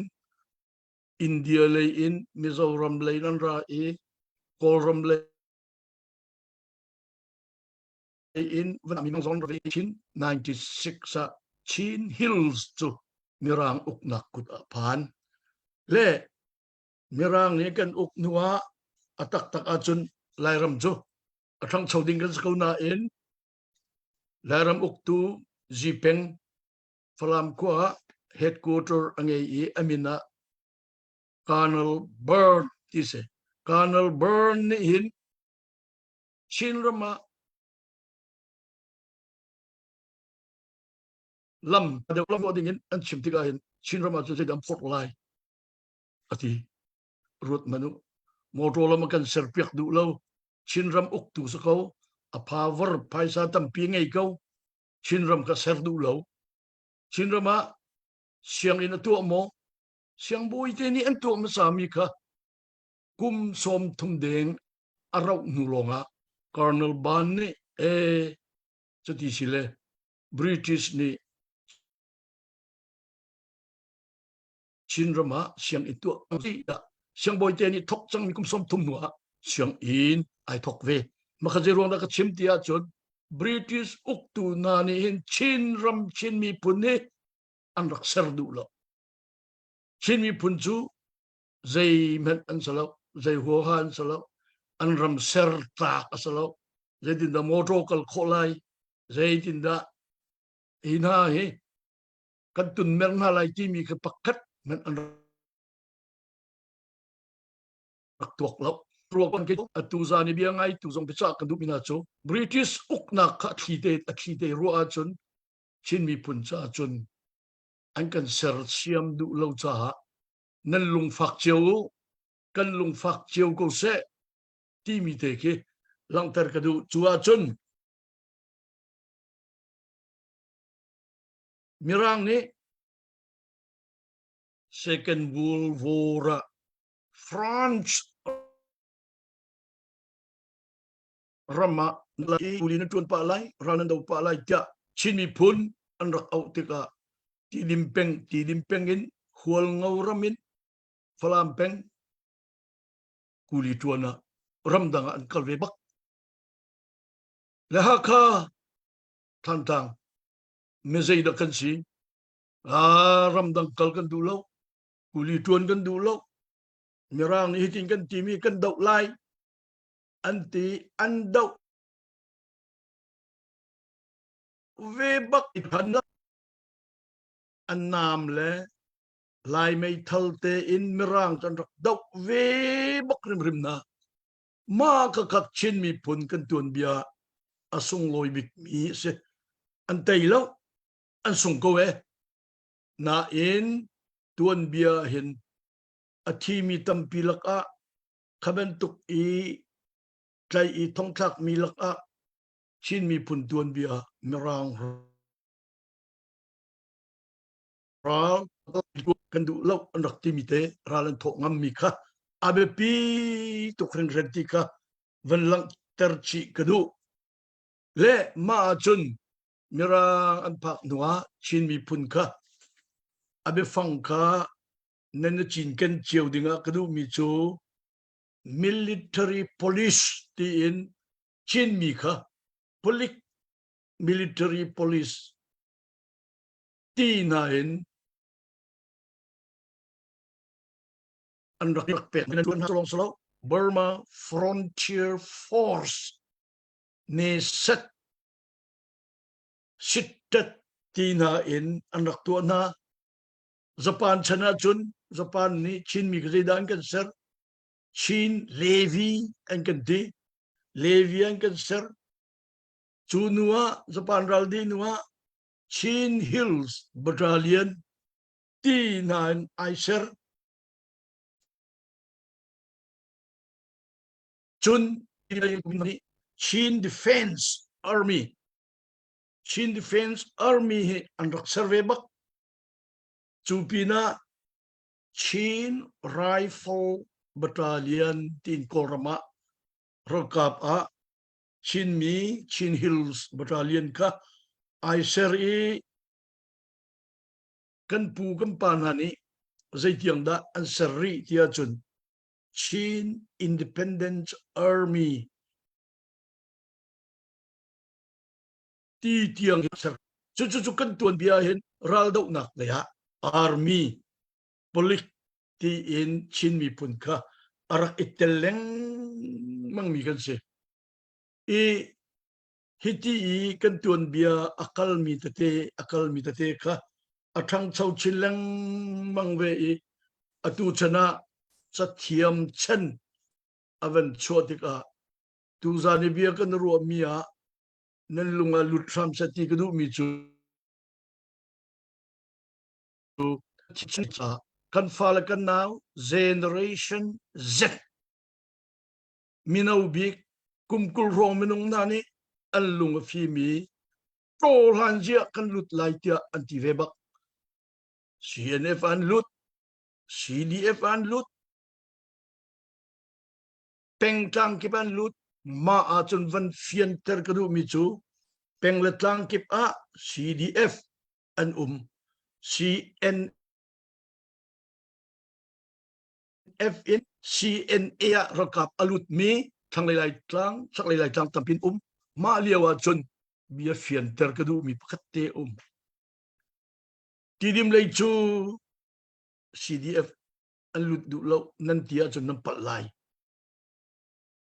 India lei in Mizoram lei nan ra i Kawlram lei in van mi zong ra Chin 96 ah Chin Hills cu Mirang uknak kut ah phan le Mirang nih kan uk hnu ah a taktak ahcun Lairam cu a ṭhangcho ding kan si ko nain Lairam uktu Zipeng Falam khua ah headquarter a ngei i a min ah Colonel Burn ti si. Colonel Burn nih hin Chinram ah lam deuh lam ding in an chim tikah hin Chinram ah cun zeidah an phorh lai a ti. Ruat hmanh u. Motor lam a kan serpiak duh lo. Chinram uktu si ko. A power phaisa tampi ngei ko. Chinram kha ser duh lo. Chinram ah sianginn a tuah maw? Siangbawi te nih an tuah hmasa mi kha kum 30 deng a rauh hnu lawngah Colonel Ban nih ee cuti si le British nih Chinram ah sianginn tuah dah siangbawi te nih thok cangmi kum 30 hnu ah sianginn ai thok ve. Makha zei ruang dah ka chim ti ahcun British uktu hna nih hin Chinram Chin miphun hi an rak ser duh lo. Chin miphun cu zeihmanh an si lo, zei huaha an si lo, an ram ser tlak a si lo. Zeitindah motor kal khawh lai, zeitindah hi hna hi kan tunmer hna lai timi kha pakhat hmanh an rak tuak lo. Ruak ke atu zan i bia ngai tu zong biacah kan duh mi hna cu British uknak kha a thli te a thli te ruah ahcun Chin miphun caah cun an kan sersiam duh lo caah nan lungfak cio u kan lungfak cio ko seh timi te khi langhter ka duh cu ahcun Mirang nih Second World War ah France ram ah kuli na ṭuan pah lai, ral nan do pah lai tiah Chin miphun an rak auh tikah Tidim peng, Tidim peng in Hualngo ram in Falam peng kuli ṭuan ah ramdang ah an kal ve bak. Le Hakha Thantlang mi zeidah kan si? Ah, ramdang kal kan duh lo, kuli ṭuan kan duh lo, Mirang nih hitin kan timi kan doh lai an ti an doh ve bak i phan an naam le lai meithal te in mirang kan rak doh ve bak rimrim na. Mah ka kak Chin miphun kan tuanbia a sunglawi bikmi a si. An tei lo, an sung ko e. Nain tuanbia hin a thimi tampi lakah kha bantuk i tlai i thongthlakmi lakah Chin miphun tuanbia Mirang ral kan duh lo an rak timi te ral an thawh ngammi kha a biapi tuk hringhran ti kha van langhter chih ka duh. Le mah ahcun Mirang an phak hnuah Chin miphun kha a biafang kha nan i cinken cio dingah ka duhmi cu military police tiin Chinmi kha palik military police ti hna in an rak pek nan tuan hna lawng silo Burma Frontier Force ne set sittet ti hna in an rak tuah hna Japan chan ahcun Japan nih Chinmi ka zeidah an kan ser Chin Levi an kan ti Levi an kan ser cu nu ah Japan ral dih nu ah Chin Hills Battalion ti hna in ai ser cun Chin Defense Army Chin Defense Army hi an rak ser ve bak cu pinah Chin Rifle Battalion tiin Kawlram ah ralkap ah Chinmi Chin Hills Battalion kha ai ser i kan pu kan pa hna nih zeitiang dah an ser rih ti ahcun Chin Independence Army ti tiang ser cu cu cu kan tuanbia hin raldohnak lei ah army polic tiin Chin miphun kha a rak i tel lengmang mi kan si. I hiti i kan tuanbia a kalmi tete a kalmi tete kha a ṭhangcho chin lengmang ve i atu chan ah cathiam chan a van chuah tikah tuzan i bia kan ruahmi ah nan lung ah lut hram seh ti ka duhmi cu kan fale kan nau generation Z mino bik kum 20 hrawng minung hna nih an lung a fimi hlan zia kan lut lai tiah an ti ve bak CNF an lut CDF an lut pengtlang kip an lut mah ahcun van fianter ka duhmi cu peng le tlang kip ah CDF an um CNF in CNA ah ralkap a lutmi thlanglei lai tlang chaklei lai tlang tampin um mah lio ahcun bia fianter ka duhmi pakhat te um Tidim lei cu CDF an lut duh lo nan ti ahcun nan palh lai.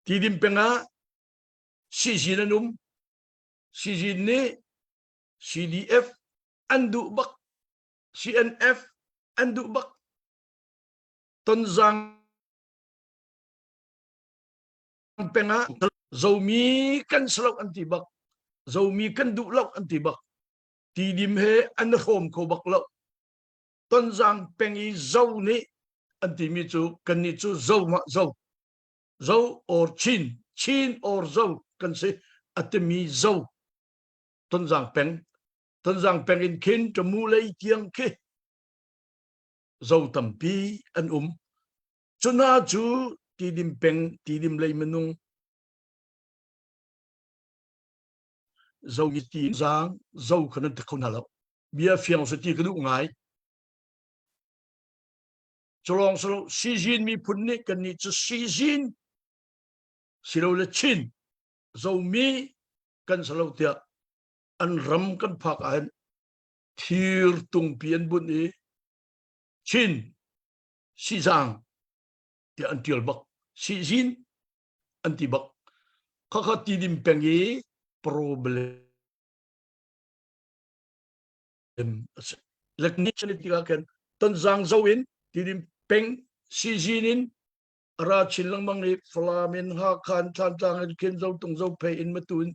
Tidim peng ah Sizin an um. Sizin nih CDF an duh bak. CNF an duh bak. Tonzang peng ah Zomi kan si lo an ti bak. Zomi kan duh lo an ti bak. Tidim he an hrawm kho bak lo. Tonzang peng i Zo nih an timi cu kannih cu Zo mah Zo Zo or Chin Chin or Zo kan si a timi Zo Tonzang peng Tonzang peng in khin Tamu lei tiang khi Zo tampi an um cu hna cu Tidim peng Tidim lei minung Zo i ti zang Zo kha nan ti kho hna lo bia fiang su ti ka duh ngai Culawng silo Sizin miphun nih kannih cu Sizin silole Chin Zomi kan si lo tiah an ram kan phak ahhin thir tungpi an bunh i Chin Sizang tiah an tial bak Sizin an ti bak khakha tidim peng i problem a si. Lekni chan tikah khin Tonzang zo in Tidim peng Sizin in. A ra chin lengmang i Falam in Hakha in Thantlang in khin Zotung Zophei in Matu in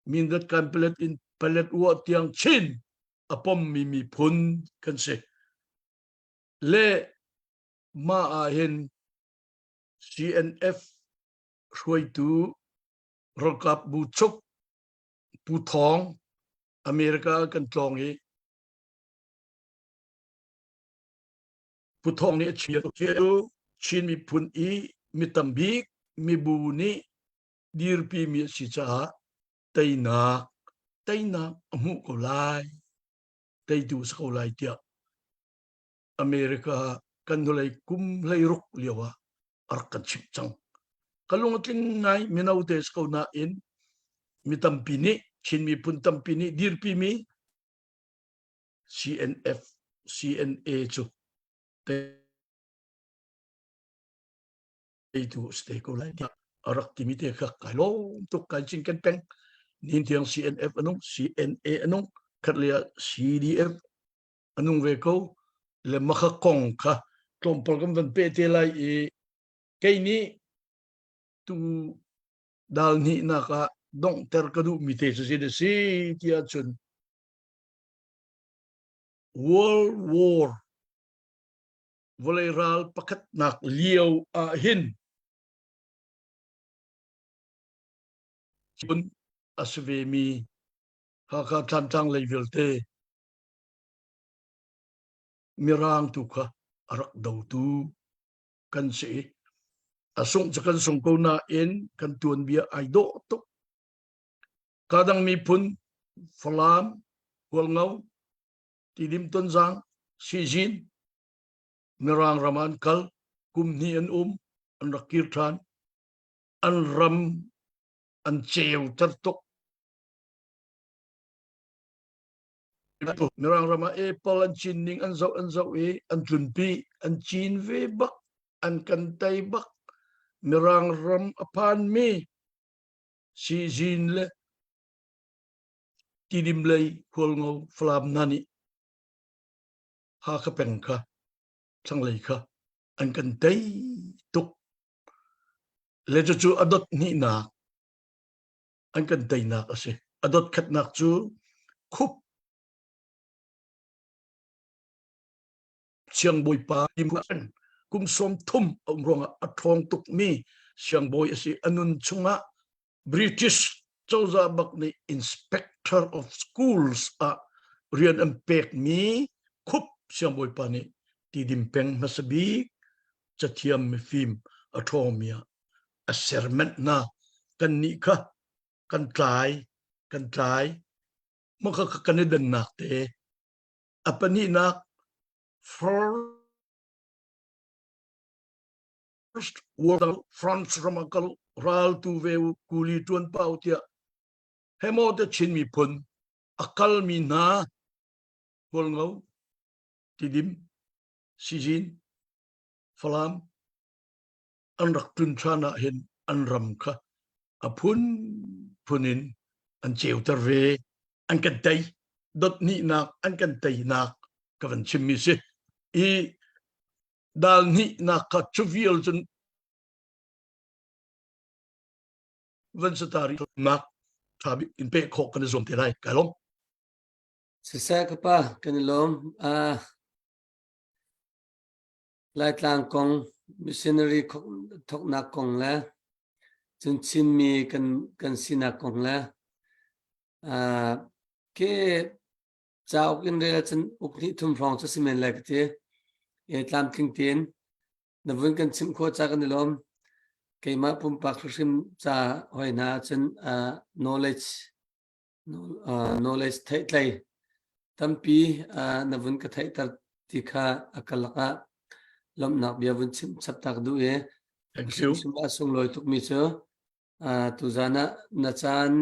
Mindat kan Palet in Paletwa tiang chin a pommi miphun kan si. Le mah ah hin CNF hruaitu ralkap bu chuk Pu Thawng America kan tlawng i Pu Thawng nih a chim cu Chin miphun i mi tambik mibu nih dirpimi a si caah teinak teinak a hmuh ko lai teitu a si ko lai tiah America kan hnulei kum 16 lio ah a rak kan chimh cang. Ka lung a tling ngai mino te si ko nain mi tampi nih Chin miphun tampi nih dirpimi CNF CNA cu teitu a si te ko lai tiah a rak timi te kha kai lawm tuk kai cinken peng nin tiang CNF anung CNA anung khat le ah CDF anung ve ko le makha kong kha tlawmpal kan van pe te lai i kei nih tu dal hnihnak ah donghter ka duh mi te cu sin a si tiah cun World War vawlei ral pakhatnak lio ah hin a si ve mi Hakha Thantlang lei vialte Mirang tu kha a rak dotu kan si i a sungh cu kan sung ko nain kan tuanbia ai dawh tuk. Kadang miphun Falam, Hualngo, Tidim Tonzang, Sizin, Mirang ram ah an kal, kum hnih an um, an rak kir ṭhan. An ram an ceuter tuk. Mirang ram ah apple an cin ning an zoh an zoh i an tlunpi, an cin ve bak, an kan tei bak. Mirang ram a phanmi Sizin le Tidim lei Hualngo Falam hna nih Hakha peng kha thlanglei kha an kan tei tuk. Le cucu a dot hnihnak an kan teinak a si. A dot khatnak cu khup siangbawipa kum 30 a um ruangah a ṭhawng tukmi siangbawi a si. A nun chungah British cozah bak nih Inspector of Schools ah rian an pekmi khup siangbawipa nih Tidim peng hmasa bik cathiam mifim a ṭhawngmi ah a serment hna. Kannih kha kan tlai, kan tlai. Maka kan i dannak te. A pahnihnak First World France ram ah kal ral tu ve u kuli tuan pau tiah hemo te Chin miphun a kalmi hna Hualngo Tidim Sizin Falam an rak tlun ṭhan ah hin an ram kha a phunphun in an ceuter ve an kan tei dothnihnak an kan teinak ka van chimmi si i dal hnihnak kha cu vial cun van satari nak tha bik in pe khawh kan i zuam te lai kai lawm Siseh ka pa kan i lawm. Uh, Laitlang kong, missionary thawknak kong le cun Chinmi kan kan sinak kong le uh, ke cauk in rel ahcun uk hnih thum hrawng cu si men lai ka ti. E tlamtling tein na vun kan chimh khawh ca kan i lawm. Keimah pumpak hrimhrim ca hoi hna ahcun uh, knowledge knowledge theihtlei tampi na vun ka theihter ti kha a ka lakah lawmhnak bia vun chim chap tak duh i Thank you. a sunglawi tukmi cu tuzan ah na caan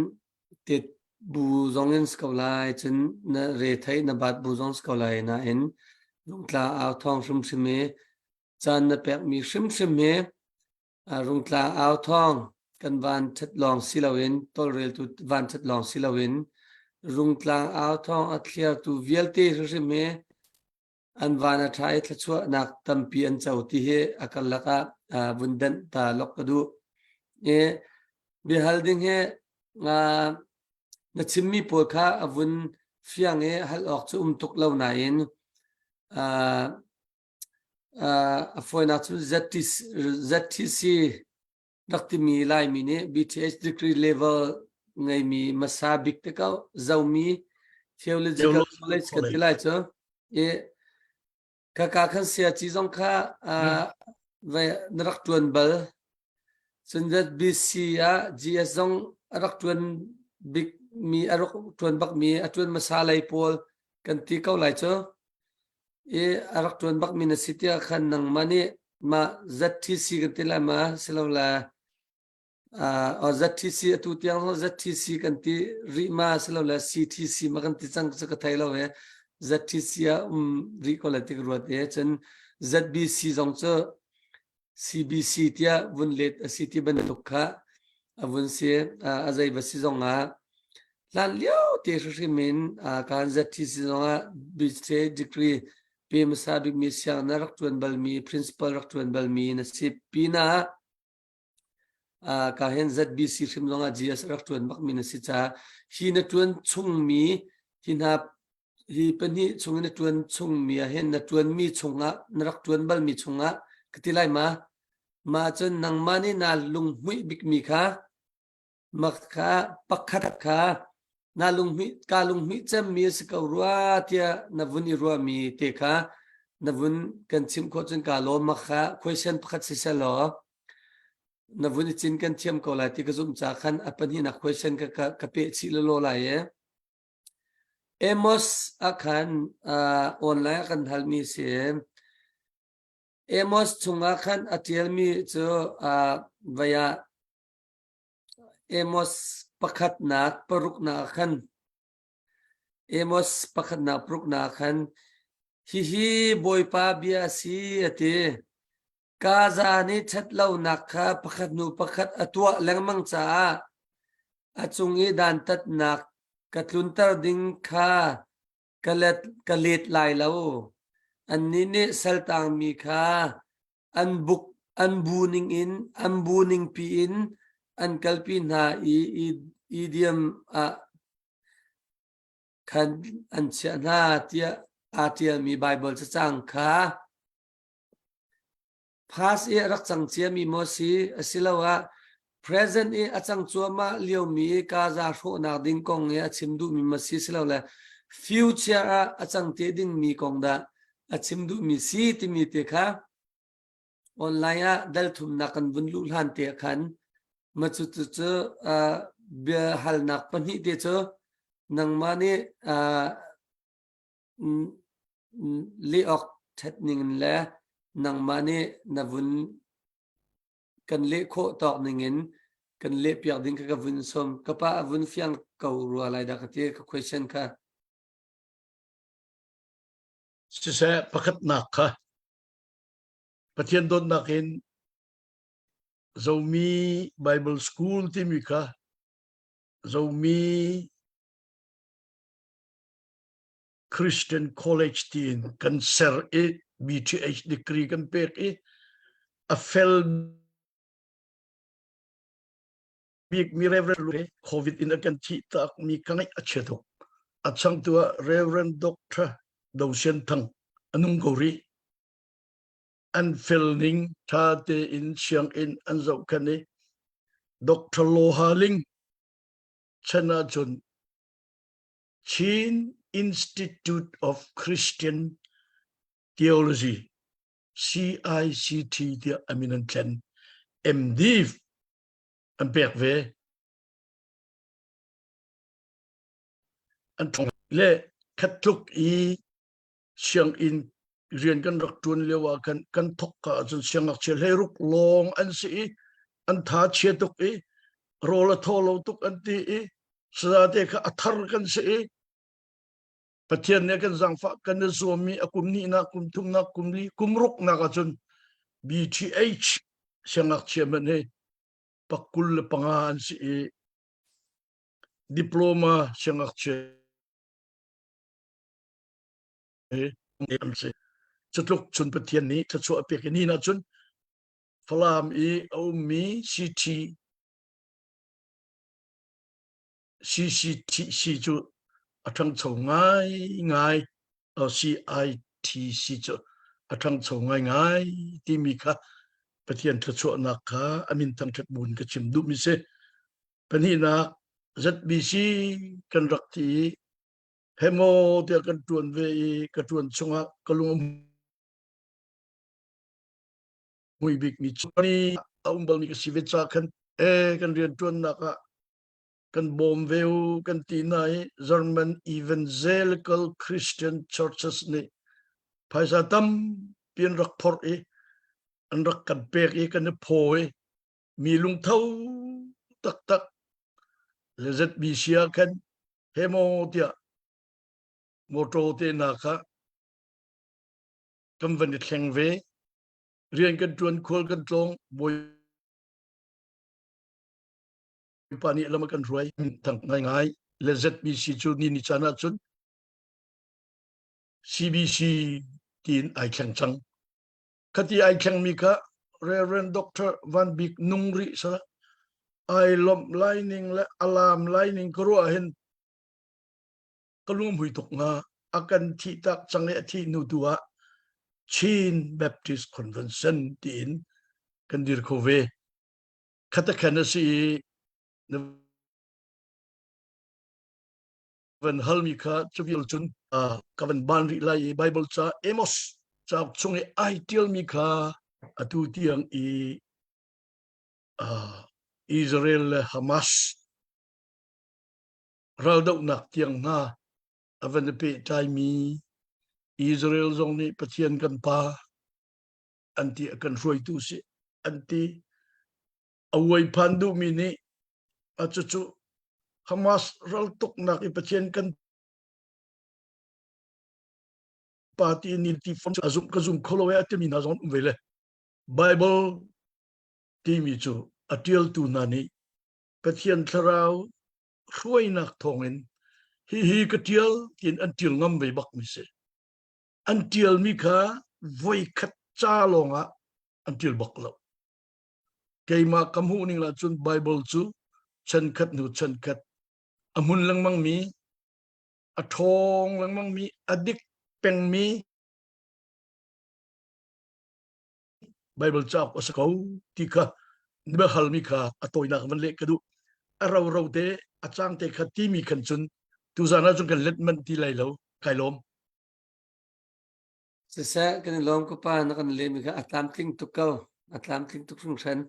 tet bu zong in si ko lai cun na re thei na bat bu zong si ko lai nain lungtla au thawng hrimhrim i caan na pekmi hrimhrim hi Rungtlang au thawng kan van ṭhat lawng si loin tawlreltu van ṭhat lawng si loin rungtlang au thawng a thliartu vialte hrimhrim hi. An van a ṭha i thluachuahnak tampi an co ti hi a karlak ah vun denh ta lok ka duh. I biahal ding hi na chimmi pawl kha a vun fiang i hal awk cu um tuk lo nain a fawinak cu ZTC, ZTC rak timi Laimi nih BTH degree level ngeimi hmasa bik te ko Zomi Theological College kan ti lai cu i kaka khan siaci zong kha na rak tuan bal cun BC ah GS zong a rak tuan bik mi a rak tuan bak mi a tuan hmasa lei pawl kan ti ko lai cu i a rak ṭuan bakmi na si tiah khan nangmah nih mah ZTC kan ti lai ma silole uh, ZTC atu tiang ZTC kan ti rih ma silole CTC ma kan ti cang cu ka thei lo e ZTC ah um rih ko lai ti ka ruat e cun ZBC zong cu CBC tiah vun let a si ti bantuk kha a vun si. A zei va si zong ah hlan lio te hrimhrim in kan ZTC zong ah BCA degree pe hmasa bikmi siang na rak ṭuan balmi principal rak ṭuan balmi na si pinah ka hen ZBC hrim zong ah GS rak ṭuan bakmi na si caah hi na ṭuan chungmi hi hna Hi pahnih chung in na ṭuan chungmi ah hin na ṭuanmi chungah na rak ṭuan balmi chungah ka ti lai ma? Mah cun nangmah nih naa lunghmuih bikmi kha mak kha pakhat kha naa lunghmuih kaa lunghmuih cemmi a si ko rua tiah na vun i ruahmi te kha na vun kan chimh khawh cun kaa lawm mak kha question pakhat si seh law na vun i cin kan thiam ko lai ti ka zumh caah khan a pahnihnak question ka ka, ka peh chih lelaw lai e. Amos ah khan online ah kan halmi si. Amos chungah khan a ṭialmi cu vai ah Amos pakhatnak paruknak ah khan Amos pakhatnak paruknak ah khan hihi Bawipa bia a si a ti. Gaza nih ṭhatlonak kha pakhat hnu pakhat a tuah lengmang caah a cung i dantatnak ka tlunter ding kha ka let, ka let lai lo. Annih nih saltangmi kha an buk an bu ningin an bu ningpi in an kalpi hna i Idiom ah khan an chiah hna tiah aa ṭialmi Baibal cacang kha Past i a rak cang ciami maw si asiloah present i a cang cuahmah liomi Gaza hrawhnak ding kong i a chim duhmi maw si silole future ah a cang te dingmi kong dah a chim duhmi si timi te kha online ah dal thumnak kan vun luh hlan te khan ma cu cu cu bia halnak pahnih te cu nangmah nih leh awk ṭhat ning in le nangmah nih na vun kan leh khawh tawk ning in kan leh piak ding kha ka vun sawm. Ka pa a vun fiang ko rua lai dah ka ti ka question kha. Siseh pakhatnak kha Pathian dawtnak in Zomi Bible School timi kha Zomi Christian College tiin kan ser i BTH degree kan pek i a fel bikmi Reverend COVID in a kan thih tak mi ka ngaih a chia tuk. A changtu ah Reverend Dr. Do Sian Thang a nung ko rih. An fel ning tha tein sianginn an zohkhenh i Dr. Loha Ling chan ahcun Chin Institute of Christian Theology CICT tiah a min an thlen. MD an pek ve. An ṭhong le khat tluk i sianginn rian kan rak ṭuan lio ah khan kan thok ka ahcun siangngakchia hleiruk lawng an si i an tha chia tuk i rawl a thaw lo tuk an ti i Sazate kha a thar kan si i Pathian nih kan zaangfah kan i zuammi a kum hnihnak, kum thumnak, kum li, kum ruknak ahcun BTH siangngakchia hmanh hi pakul le panga an si i diploma siangngakchia hi. an si. Cutluk cun Pathian nih thluachuah a pek i ni ahcun Falam i a ummi CT CCTC cu a ṭhangcho ngaingai CITC cu a ṭhangcho ngaingai timi kha Pathian thluachuahnak kha a min thangṭhat bu in ka chim duhmi si. Pahnihnak ZBC kan rak ti i hemaw tiah kan ṭuan ve i ka ṭuan chungah ka lung a hmui bikmi cu a um balmi ka si ve ca khan e kan rianṭuannak ah kan bawm ve u kan ti na i German Evangelical Christian Churches nih phaisa tampi an rak phorh i an rak kan pek i kan i phaw i mi lungtho taktak le ZBC ah khan hemaw tiah motor te na kha kan van i thleng ve rian kan tuan khual kan tlawng bawi pa nih lam a kan hruai thang ngaingai le ZBC cu ni ni caan ah cun CBC tiin ai thleng cang khati ai thlengmi kha Reverend Dr. Van Bik nung rih sa ai lomh lai ning le alam lai ning ka ruah hin ka lung hui tuk nga a kan thih tak cang i a thih hnu tu ah Chin Baptist Convention tiin kan dir kho ve khatakhan a si i na van halmi kha cuvial cun ka van ban rih lai i Bible ca Amos cauk chung i ai tialmi kha atu tiang i Israel le Hamas raldohnak tiang hna a van i pehtlaimi Israel zong nih Pathian kan pa an ti a kan hruaitu si an ti a uai phan duhmi nih a cucu Hamas raltuknak i Pathian kan party nin ti fom a zum ka zum kholo e a timi hna zong um ve le Bible timi cu a tialtu hna nih Pathian thlarau hruainak thawngin hihi ka tial tiin an tial ngam ve bak mi si an tialmi kha voikhat ca lawngah an tial bak lo keimah ka hmuh ning lah cun Bible cu chankhat hnu chankhat a hmun lengmang mi a ṭhawng lengmang mi a dik pengmi Bible cauk a si ko ti kha na halmi kha a tawinak van leh ka duh a ro ro te a cang te kha timi khan cun tuzan ah cun kan let manh ti lai lo kai lawm Siseh kan i lawm ka pa na kan lehmi kha a tlamtling tuk ko a tlamtling tuk hringhran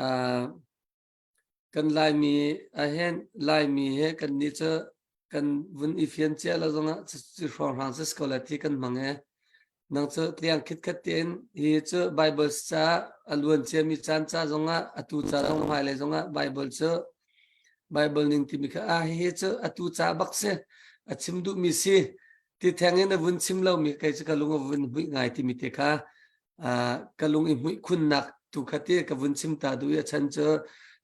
uh, kan Laimi ahhin Laimi he kan nih cu kan vun i fian cia lo zongah cu hrawnghrang si ko lai ti kan hmang e nang cu tliang khitkhat tein hi cu Bible ca a luan ciami caan ca zongah atu ca zong hmailei zongah Bible cu Bible ning timi kha ah hihi cu atu ca bak si a chim duhmi si ti theng in a vun chim lomi kei cu ka lung a vun hmuih ngai timi te kha ka lung i hmuih khunnak tu kha ti ka vun chim ta duh i a chan cu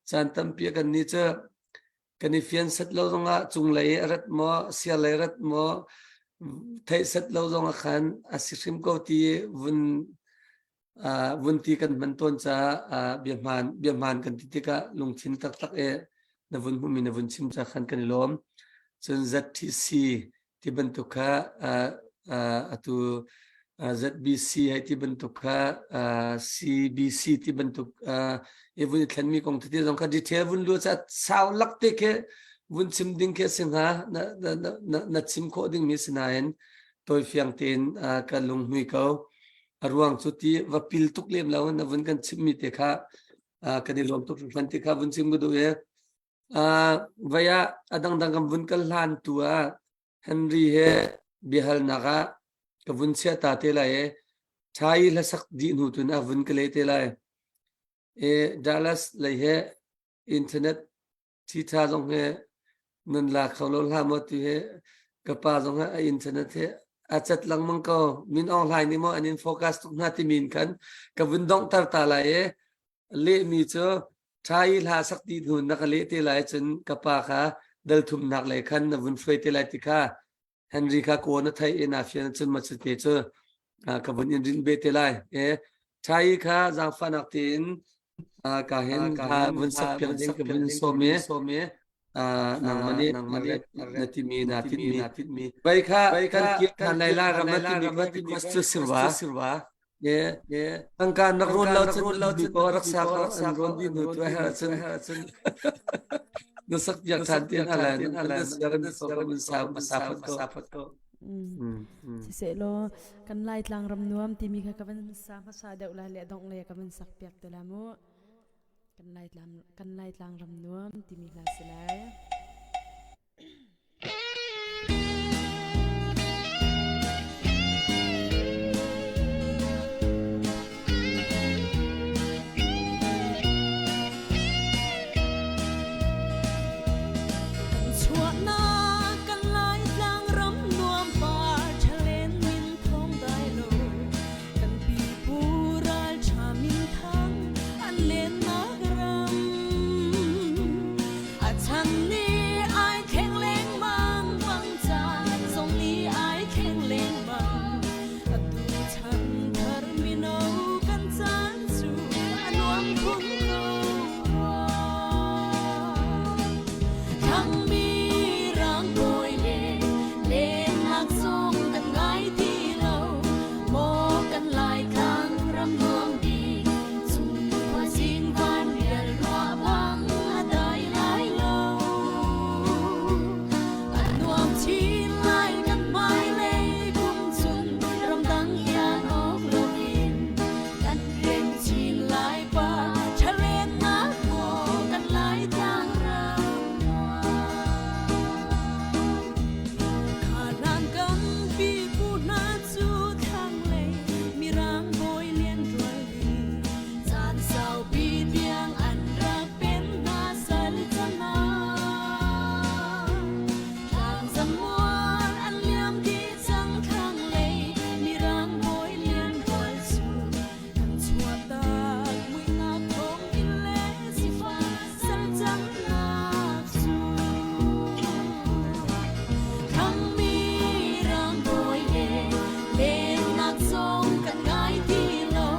caan tampi kan ni cu kan i fian set lo zongah cunglei a rat maw sialei rat maw theih set lo zongah khan a si hrim ko ti vun vun ti kan hman tawn caah bia hmaan bia hmaan kan ti tikah lungthin taktak e na vun hmuhmi na vun chim ca khan kan i lawm cun ZTC ti bantuk kha atu ZBC hei ti bantuk kha CBC ti bantuk i vun i thlenmi kong tete zong kha detail vun lu ca sau lak te khi vun chim ding khi si hnga na, na, na, na chim khawh dingmi si nain tawifiang tein ka lunghmui ko a ruang cu ti va pil tuk lem lo na vun kan chimmi te kha kan i lawm tuk hringhran ti kha vun chim ka duh i Vai ah a dangdang kan vun kal hlan tu ah Henry he biahalnak ah ka vun chiah ta te lai i Thai hlasak dih hnu tun a vun ka leh te lai. E Dallas lei he internet thi-tha zong he nan la kho lo hlah maw ti he ka pa zong he a internet he a cat lengmang ko. Min Aung Hlaing nih maw an in focus tuk hna timi in khan ka vun donghter ta lai i lehmi cu ṭha i hla sak dih hnu na ka leh te lai cun ka pa kha dal thumnak lei khan na vun hruai te lai ti kha. Henry kha ko na thei i na fian cun ma te cu ka vun in rin be te lai. E Thai kha zaangfahnak tein ka hin vun sak piak ding ka vun sawm i nangmah nih na timi na titmi vai kha kan kir than lai la ram na timi kha request cu sirwa ye tangka nak ron lo cun mi ko rak sa ko an ron di nu tu ha cun na sak piak than ti na la na siar mi ko ka mun sa sa phat ko. Siseh law kan Laitlang ram nuam timi kha ka van sa hmasa deuh lai le dongh le ka van sak piak te la mu. Kan Laitlang kan Laitlang ram nuam timi hla si lai. Chuahnak kan Laitlang ram nuam par ṭhalen min thawng dai lo kan pipu ralṭha minthang an lennak ram a chan nih ai thleng lengmang bang caan zong nih ai thleng lengmang atu chan thar mino kan caan cu a nuam khun ko rua. Thangmi rangbawi le lennak zong kan ngai ti lo maw kan Laitlang ram nuam bik cung khuazing van rial ruah bang a dai lai lo a nuam chin lai kan hmailei kum cun ramdang ian awk loin kan rem chin lai pa ṭhalennak maw kan Laitlang ram Khalan kan pipu hna cu thlanglei mirang bawi lian rual nih caan saupi tiang an rak pen hna sal canah tlang zamual an liam dih cang thlanglei mirang bawi lian rual cu kan chuahtak muihnak thawng in le sifah sal cannak cu Thangmi rangbawi le lennak zong kan ngai ti lo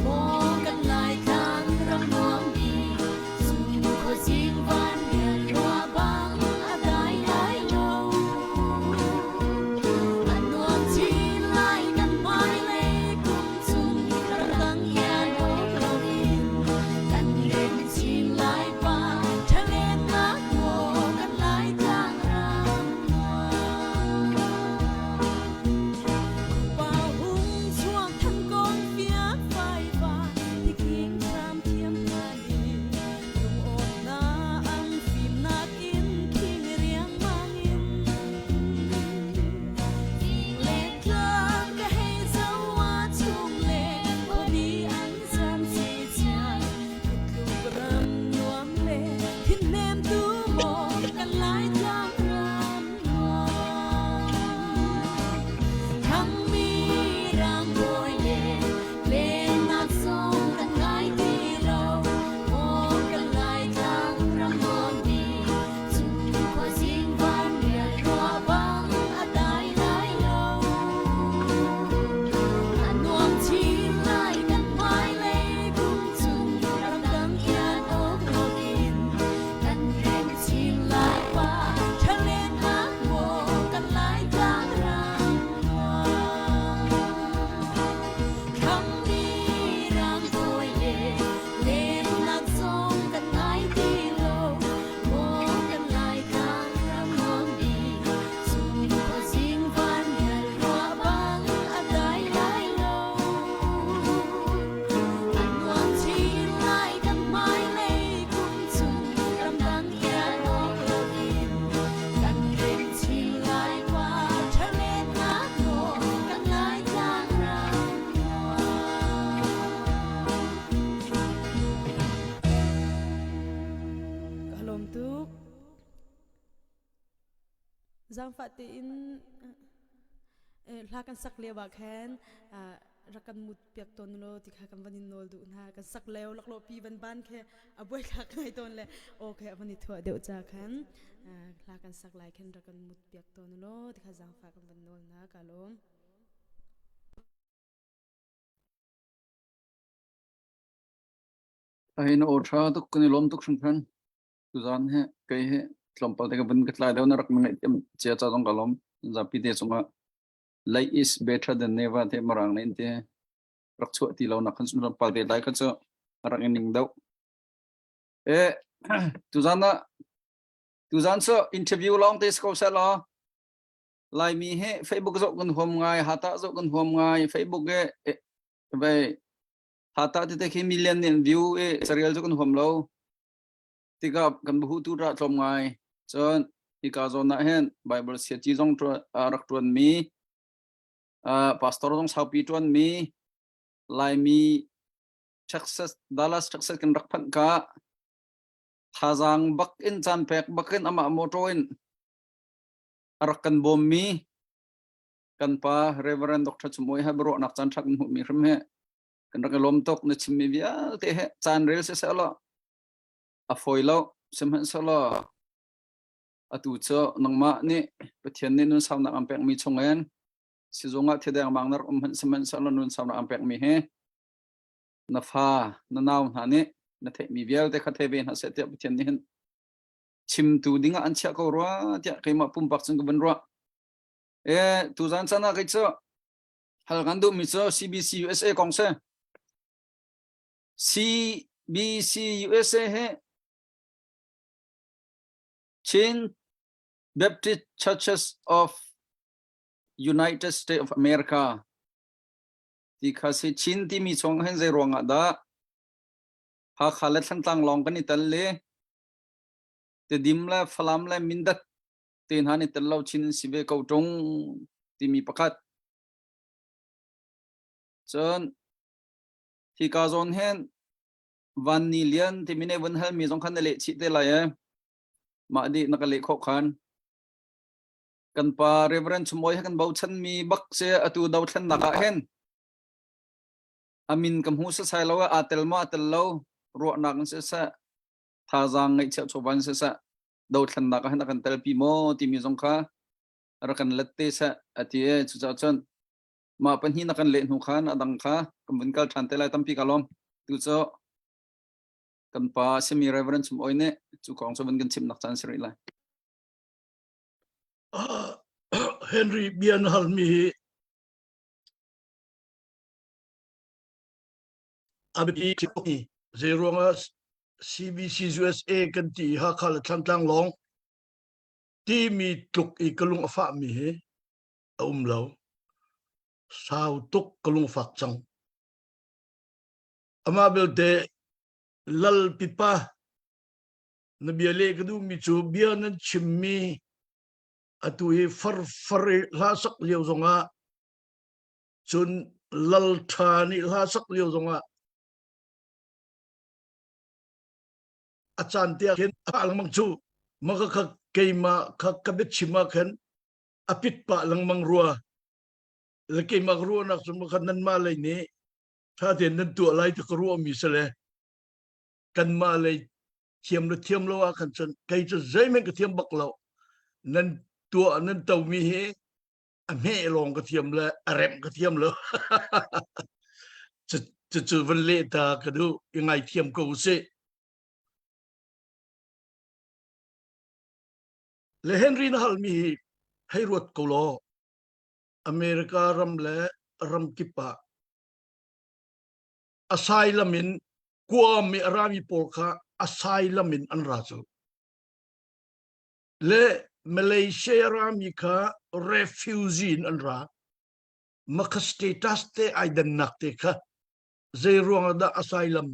maw kan Laitlang ram nuam bik cun khuazing van rial rua bang a dai lai lo a nuam chin lai kan hmailei kum chung ramdang ian awk loin kan rem chin lai pa ṭhalennak maw kan Laitlang ram nuam Pa hung chuak than kong fiak fai va tiking hram thiam hna ni lung awt na an fimnak in khing riangmang in le tlang ka hei zo a chung le khuadi an zam si chiai tluk ram nuam le thin tu maw kan Laitlang ram nuam Thangmi rangbawi le lennak zong kan ngai ti lo maw kan Laitlang ram nuam bik cung khuazing van rial rua bang a dai lai lo a nuam chin lai kan hmailei kum cun ramdang ian awk loin kan rem chin lai pa ṭhalennak maw kan Laitlang ram nuam Thangmi rangbawi le lennak zong kan ngai ti lo maw kan Laitlang ram nuam bik cung khuazing van rial rua bang a dai lai lo a nuam chin lai kan hmailei kum cun ramdang ian awk loin kan rem chin lai pa ṭhalennak maw kan Laitlang ram nuam Ka lawm tuk. Zaangfah tein hla kan sak lio ah khan. rak kan mut piak tawn law ti kha kan van in nawl duh hna. Kan sak leo laklawh pi van ban khe a buai thlak ngai tawn le aw khe a van i thuah deuh ca khan hla kan sak lai khan rak kan mut piak tawn law ti kha zaangfah kan van nawl hna ka lawm. Ai na aw ṭha tuk kan i lawm tuk hringhran. Tuzaan he kei he tlawmpal te ka vun ka tlai deuh na rak na ngaih cia ca zong ka lawm. Zapi te cungah late is better than never te marang ne te rak chuah ti lo nak khan sun pal ve lai kha cu rak in ning deuh. E tuzaan ah tuzaan cu interview long te ko seh law Laimi he Facebook zoh kan huam ngai, hata zoh kan huam ngai, Facebook e vai hata tete khi million nih an view i carel cu kan huam lo. Tikah kan buhu tu ra tlawm ngai. Cun hika zawn ah hin Bible siaci zong rak ṭuanmi, pastor zong saupi ṭuanmi, Laimi Texas, Dallas, Texas kan rak phanh ka thazaang bak in caan pek bak in amah motor in a rak kan bawmmi kan pa Reverend Dr. Chumoi he biaruahnak caan ṭha kan hmuhmi hrim he kan rak i lawm tuk na chimmi vialte he caan rel siseh law a fawi lo sihmanhsehlaw atu cu nangmah nih Pathian nih nun saunak an pekmi chungin sizung ah thideng mang na rak um hmanh sihmanhsehlaw nun saunak an pekmi hi na fa na nau hna nih na theihmi vialte kha thei ve hna seh tiah Pathian nih hin chimtu dingah an chiah ko rua tiah keimah pumpak cun ka van ruah. E tuzan chan ah kei cu hal kan duhmi cu CBC USA kong si. CBC USA hi Chin Baptist Churches of United States of America ti kha si Chin timi chung hin zei ruang ah dah Hakha le Thlantlang lawng kan i tel le Tedim le Falam le Mindat te hna nih tel lo chin si ve ko ṭung timi pakhat. Cun hika zawn hin van ni lian timi nih vun halmi zong khan na leh chih te lai e. Mah dih na ka leh khawh khan. Kan pa Reverend Chumawi he kan bochanmi bak si atu dothlennak ah hin amin ka hmu sasai lo aa tel maw aa tel lo ruahnak in siseh thazaang ngeihchiah chawva in siseh dothlennak ah hin a kan telpi maw timi zong kha rak kan let te seh a ti i cucaah cun mah pahnih na kan leh hnu khan a dang kha kan vun kal ṭhan te lai tampi ka lawm tu cu kan pa simi Reverend Chum Oi nih cu kong cu vun kan chimnak caan si rih lai. Henry bia na halmi hi a biapi zei ruangah CBC USA kan ti i Hakha le Thlantlang lawng timi tluk i ka lung a fahmi hi a um lo. Sau tuk ka lung fak cang. Amah belte lal pipa na bia leh ka duhmi cu bia nan chimmi atu hi farfar i hla sak lio zongah cun lal ṭha nih hla sak lio zongah a caan te ah khin a lengmang cu maka kha keimah kha ka biachim ah khan a pit pah lengmang rua le keimah ka ruahnak cu maka nanmah lei nih ṭha tein nan tuah lai ti ka ruahmi si le kanmah lei thiam le thiam lo ah khan cun kei cu zeihmanh ka thiam bak lo nan tuah nan tomi hi a hmeh lawng ka thiam le a remh ka thiam lo cucu van leh ta ka duh i ngaithiam ko usih le Henry na halmi hi hei ruat ko law America ram le ram kip ah asylum in Guam i a rami pawl kha asylum in an ra cu le Malaysia rami kha refugee in an ra. Makha status te ai dannak te kha zei ruang dah asylum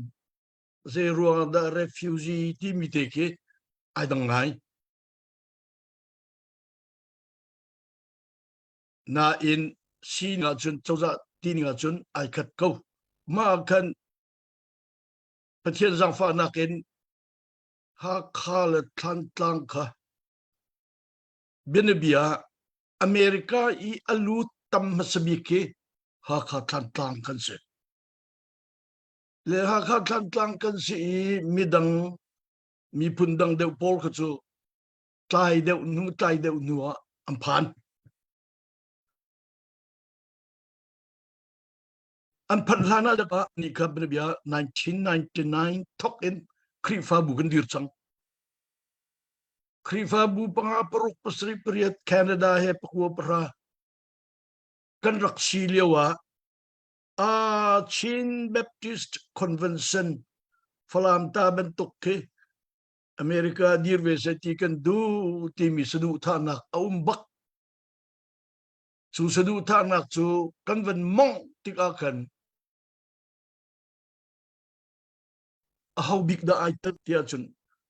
zei ruang dah refugee timi te khi ai dang ngai. Nain sining ahcun cozah tining ahcun ai khat ko. Mah khan Pathian zaangfahnak in Hakha le Thlantlang kha bianabia ah America i a lut tam hmasa bik hi. Hakha Thlantlang kan si. Le Hakha Thlantlang kan si i midang miphun dang deuh pawl kha cu tlai deuh hnu tlai deuh hnu ah an phan. An phanh hlan ah ah ni kha bia 1999 thok in Khrihfabu kan dir cang. Khrihfabu panga paruk pasarih pariat Canada he pakua pahra kan rak si lio ah uh, Chin Baptist Convention Falam ta bantuk khi America dir ve se ti kan duh timi saduhthahnak a um bak. Cu saduhthahnak cu kan van mongh tikah khan aho bik dah ai tel tiah cun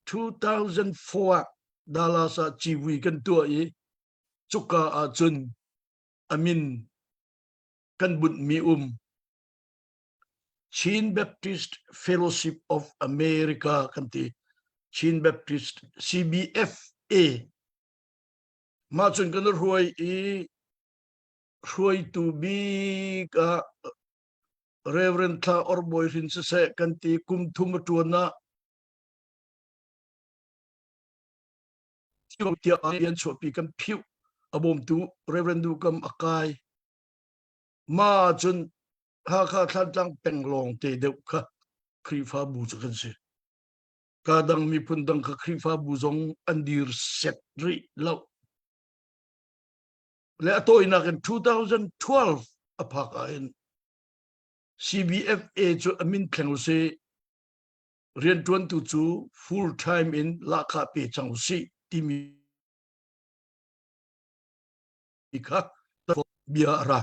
2004 ah Dallas ah civui kan tuah i cuka ah cun a min kan bunhmi um Chin Baptist Fellowship of America kan ti Chin Baptist CBFA mah cun kan hruai i hruaitu bik ah Reverend Thla Or Bawi Hrin siseh kan ti kum thum a ṭuan ah tiah an chuahpi kan phiuh a bawmtu Reverend Du Kam a kai ma cun Hakha Thlantlang peng lawng te deuh kha Khrihfabu cu kan si ka dang miphun dang kha Khrihfabu zong an dir set rih lo le a tawinak in 2012 a phak ah hin CBFA cu a min thleng usih rianṭuantu cu full time in lahkhah pe cang usih timi kha bia a ra.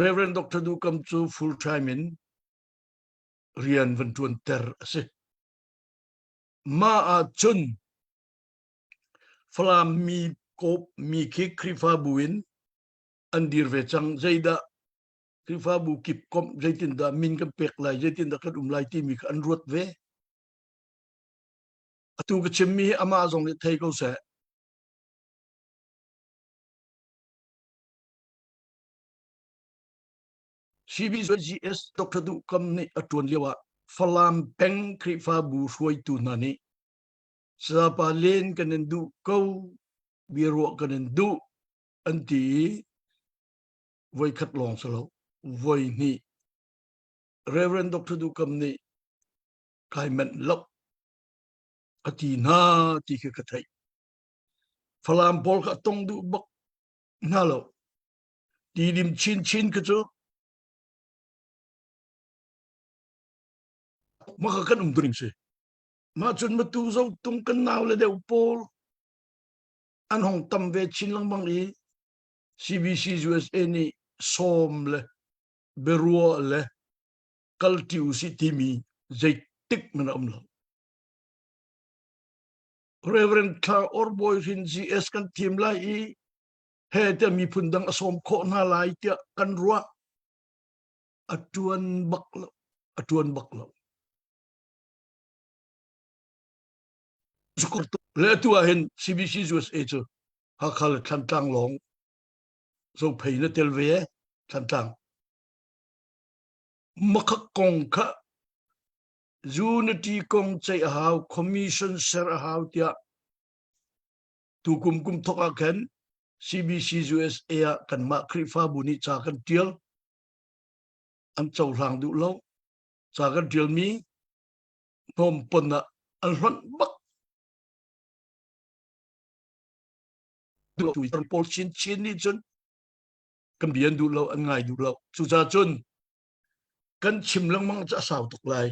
Reverend Dr. Du Kam cu full time in rian van ṭuanter a si. Mah ah cun Falam mi kawp mi khi Khrihfabu in an dir ve cang. Zeidah Khrihfabu kip komh zeitindah min kan pek lai, zeitindah kan um lai timi kha an ruat ve. Atu ka chimmi hi amah zong nih thei ko seh. CBGS Dr. Duh Kam nih a ṭuan lio ah Falam peng Khrihfabu hruaitu hna nih Sayapa len kan in duh ko, biaruah kan in duh an ti i voikhat lawng si lo, voi hnih Reverend Dr. Duh Kam nih kai manh lo a ti hna ti khi ka theih. Falam pawl kha a tong duh bak hna lo. Tidim chinchin kha cu maka kan um tuning si. Mah cun matu zo tung kan nau le deuh pawl an hong tam ve chin lengmang i CBC USA nih sawm le biaruah le kalṭi usih timi zeitik hmanh a um lo. Reverend Thla Or Bawi Hrin GS kan thim lai i he tiah miphun dang a sawm khawh hna lai tiah kan ruah. A ṭuan bak lo. A ṭuan bak lo. Le atu ah hin CBC USA cu Hakha le Thlantlang lawng Zophei na tel ve Thlantlang. Makhak kong kha unity kong ceih a hau, commission ser a hau tiah tukum kum thok ah khan CBC USA ah kanmah Khrihfabu nih ca kan tial. An cohlang duh lo. Ca kan tialmi hnawmpon ah an hlonh bak. Pawl chinchin nih cun kan bia an duh lo, an ngai duh lo. Cucaah cun kan chim lengmang cu a sau tuk lai.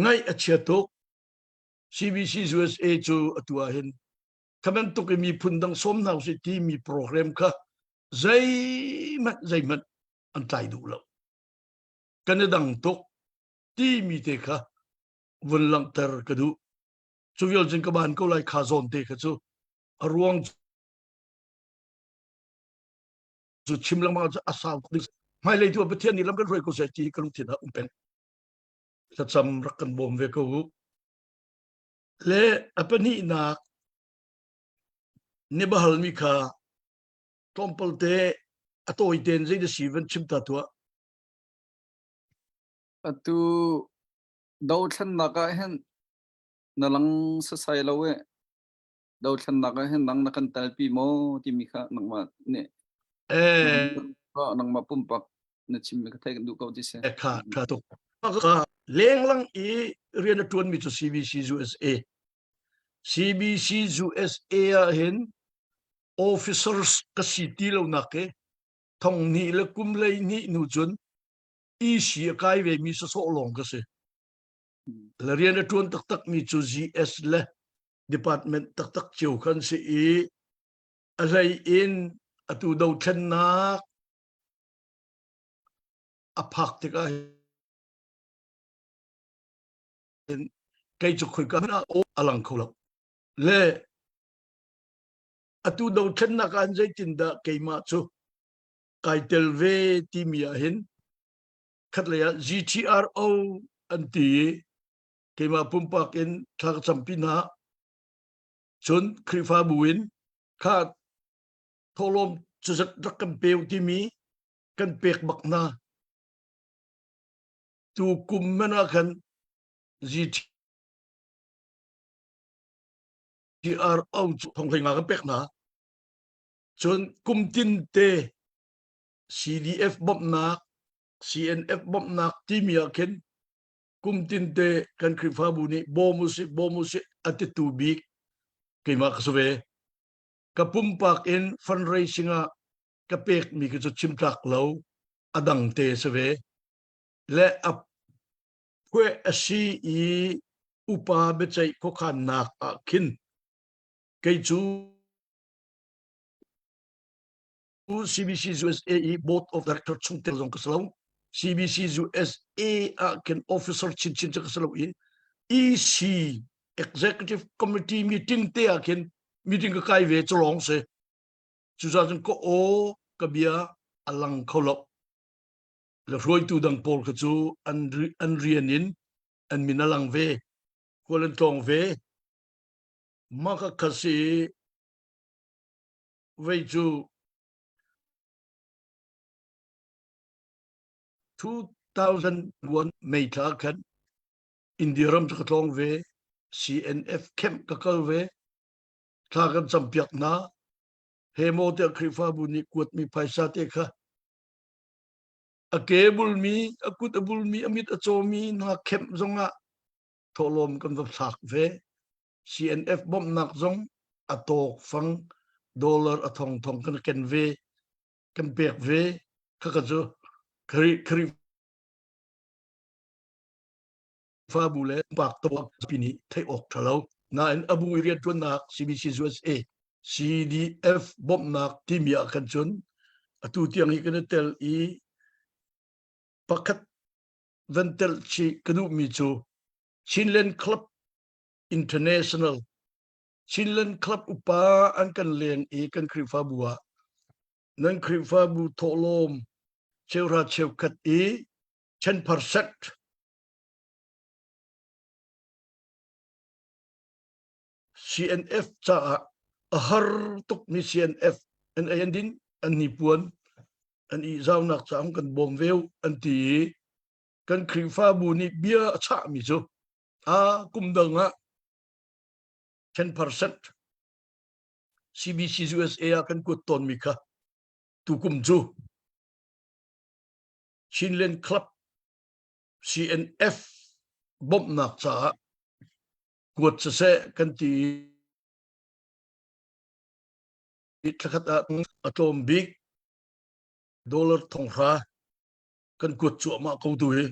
Ngaih a chia tuk. CBC USA cu atu ah hin kha bantuk i miphun dang sawm hna usih timi program kha zeihmanh zeihmanh an tlai duh lo. Kan i dang tuk timi te kha vun langhter ka duh. Cu vial cun ka ban ko lai kha zawn te kha cu a ruang cu chim lengmang cu a sau tuk. Hmailei tu ah Pathian nih lam kan hruai ko seh ti ka lungthin ah um peng. Thlacam rak kan bawm ve ko u. Le a pahnihnak ni bahalmi kha tlawmpal te a tawi tein zei na si van chim ta tuah. Atu dothlennak ah hin na lang sasai lo e. Dothlennak ah hin nang na kan telpi maw timi kha nangmah nih Eh, nangmah pumpak na chimmi ka theih kan duh ko ti si. Kha tha tuk. Ka lenglang i rian a tuanmi cu CBC USA. CBC USA ah hin officers ka si ti lo nak ke thong hnih le kum lei hnih nu cun EC a kai ve mi sawsawh lawng ka si. Le rian a tuan taktak mi cu GS le department taktak cio kan si i a hlei in atu dothlennak a phak tikah hin kei cu khoika hmanh ah a lang kho lo. Le atu dothlennak ah zeitindah keimah cu kai tel ve timi ah hin khatlei ah GTRO an ti i keimah pumpak in thla ka campi hna cun Khrihfabu in kha thawhlawm cuzat rak kan peu timi kan pek bak hna. Tu kum man ah khan GTRO cu thonghlei nga kan pek hna. Cun kum tin te CDF bawmhnak, CNF bawmhnak timi ah khin kum tin te kan Khrihfabu nih bawm usih, bawm usih a titu bik keimah ka si ve. Ka pumpak in fundraising ah ka pekmi khi cu chim tlak lo a dang te si ve le a phueh a si i upa biaceih khuakhannak ah khin kei cu CBC USA i board of director chungtel zong ka si lo CBC USA ah khin officer chinchin cu ka si lo i EC executive committee meeting te ah khin meeting ka kai ve cu lawng si Cucaah cun ka aw ka bia a lang kho lo. Le hruaitu dang pawl kha cu an, an rian in an min a lang ve, khual an tlawng ve. Mah ka kha si vei cu 2001 May thla khan India ram cu ka tlawng ve, CNF camp ka kal ve, thla kan campiak hna he maw tiah Khrihfabu nih kuatmi phaisa te kha a ke bulmi a kut a bulmi a mit a cawmi hna khemh zongah thawhlawm kan va thlak ve CNF bawmhnak zong a tawk fang dollar a thong thong kan ken ve kan pek ve khaka cu Khrih Khrihfabu le pak pi nih theih awk ṭha lo. Nain a bu i rianṭuannak CBC USA CDF bawmhnak timi ah khan cun atu tiang hi kan i tel i pakhat van tel chih ka duhmi cu Chinland Club International Chinland Club upa an kan leng i kan Khrihfabu ah nan Khrihfabu thawhlawm cheuhra cheukhat i 10% CNF caah a har tukmi CNF an ei an din an hnipuan an i zaunak caah kan bawm ve an ti i kan Khrihfabu nih bia a chahmi cu a kum dang ah 10% CBC USA ah kan kuat tawnmi kha tukum cu Chinland Club CNF bawmhnak caah kuat siseh kan ti i thlakhat ah a tlawm bik dollar thonghra kan kuat cuahmah ko tu hi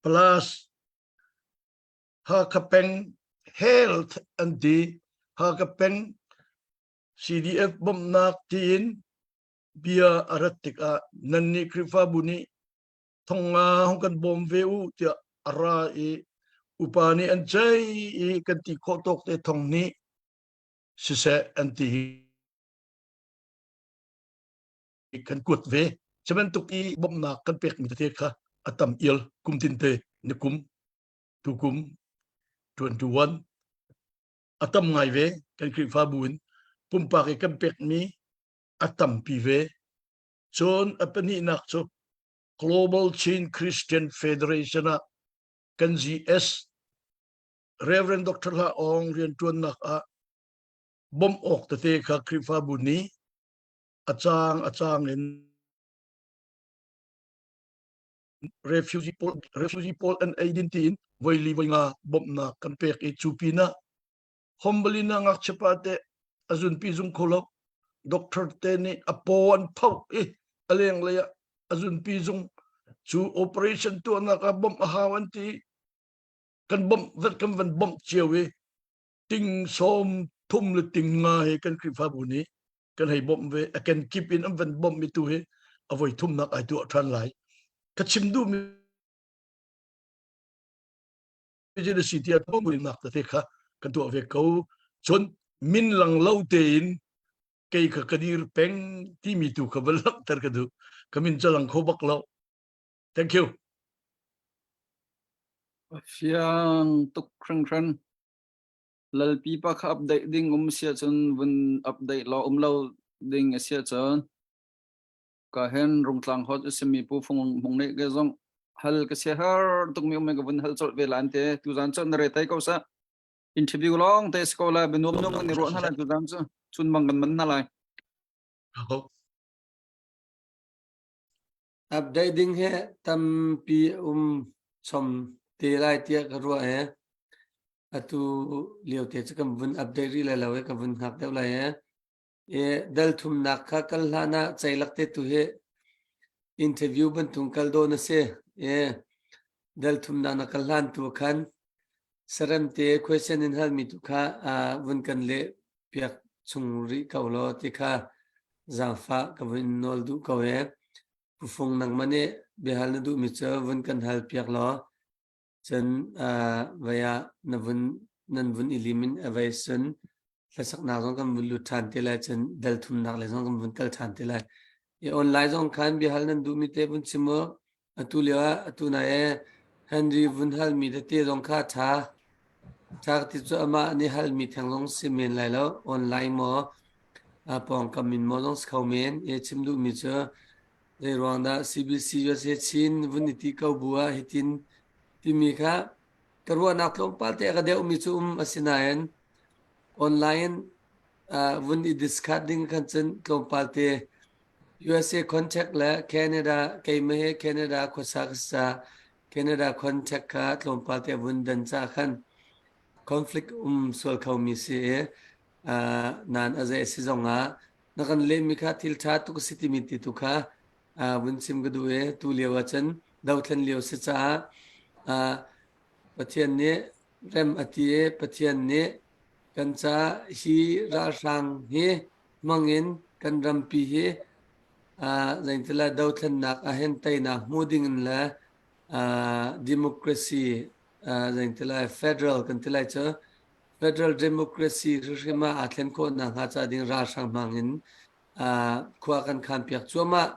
plus Hakha peng health an ti Hakha peng CDF bawmhnak tiin bia a rat tikah nannih Khrihfabu nih thong nga hung kan bawm ve u tiah a ra i upa nih an ceih i kan ti khawh tawk te thong nih siseh an ti hi kan kuat ve. Cu bantuk i bawmhnak kan pekmi tete kha a tam ial kum tin te ni kum tu kum 21 a tam ngai ve kan Khrihfabu in pumpak i kan pekmi. a tampi ve. Cun a pahnihnak cu Global Chin Christian Federation ah kan GS Reverend Dr. Hla Aung rianṭuannak ah bawmh awk tete kha Khrihfabu nih a caang a caang in refugee pawl refugee pawl an ei din tiin voili voi nga bawmhnak kan pek i cu pinah Hombalina ngakchia pa te a zunpi zung kho lo doctor te nih a paw an phoh i a lenglei ah a zunpi zung cu operation tuahnak ah bawmh a hau an ti kan bawmh kan van bawmh cio i ting sawm thum le ting nga hi kan Khrihfabu nih kan hei bawmh ve a ken kip in an van bawmh mi tu hi a voi thumnak ai tuah ṭhan lai ka chim duhmi cu si tiah nak tete kha kan tuah ve ko cun min lang lo tein kei kha ka dir peng timi tu kha va langhter ka duh ka min cu lang kho bak lo thank you Fiang tuk hringhran. Lalpi pa kha update ding um sia cun vun update law um lo ding a sia cun ka hen rungtlang hot a simi pu fung hmung nih ke zong hal ka sia har tuk mi um ka vun hal colh ve lan te tu zan cun na re tai ko sa interview long te sko la binuam nung kan i ruah hna lai tu zan cu chun bang kan man hna lai Update ding hi tampi um chom te lai tiah ka ruah he. Atu lio te cu kan vun update rih lai lo i ka vun hngak deuh lai he. E dal thumnak kha kal hlan ah ceilak te tu hi interview bantung kal dawn a si. E dal thumnak na kal hlan tu khan sarem te question in halmi tu kha vun kan leh piak chung rih ko law ti kha zaangfah ka vun nawl duh ko e. Pufung nangmah nih biahal na duhmi cu vun kan hal piak law cun vei ah na vun nan vun i lim in a vei sun hlasaknak zong kan vun lut ṭhan te lai cun dal thumnak le zong kan vun kal ṭhan te lai. I online zong khan biahal nan duhmi te vun chim u. Atu lio ah atu nai e Henry vun halmi tete zong kha ṭha. Ṭha ti cu amah nih halmi theng zong si men lai lo. Online maw pawngkam in maw zong si kho men. I chim duhmi cu zei ruang dah CBC USA Chin vun i ti ko bu ah hitin timi kha ka ruahnak tlawmpal te a ka deuhmi cu um asinain online vun i discuss ding khan cun tlawmpal te USA contact le Canada keimah he Canada khuasa ka sa Canada contact kha tlawmpal te vun dan ca khan conflict um sual kho mi si i nan a zei si zong ah na kan lehmi kha thil ṭha tuk a si timi ti tu kha vun chim ka duh i tu lio ah cun dothlen lio si caah Pathian nih rem a ti i Pathian nih kan ca hi ralhrang hi hmangin kan rampi hi zeintila dothlennak ahhin teinak hmu dingin le democracy zeintila federal kan ti lai cu federal democracy hrimhrim ah aa thlen khawh nakhnga ca ding ralhrang hmangin khua kan khan piak cuahmah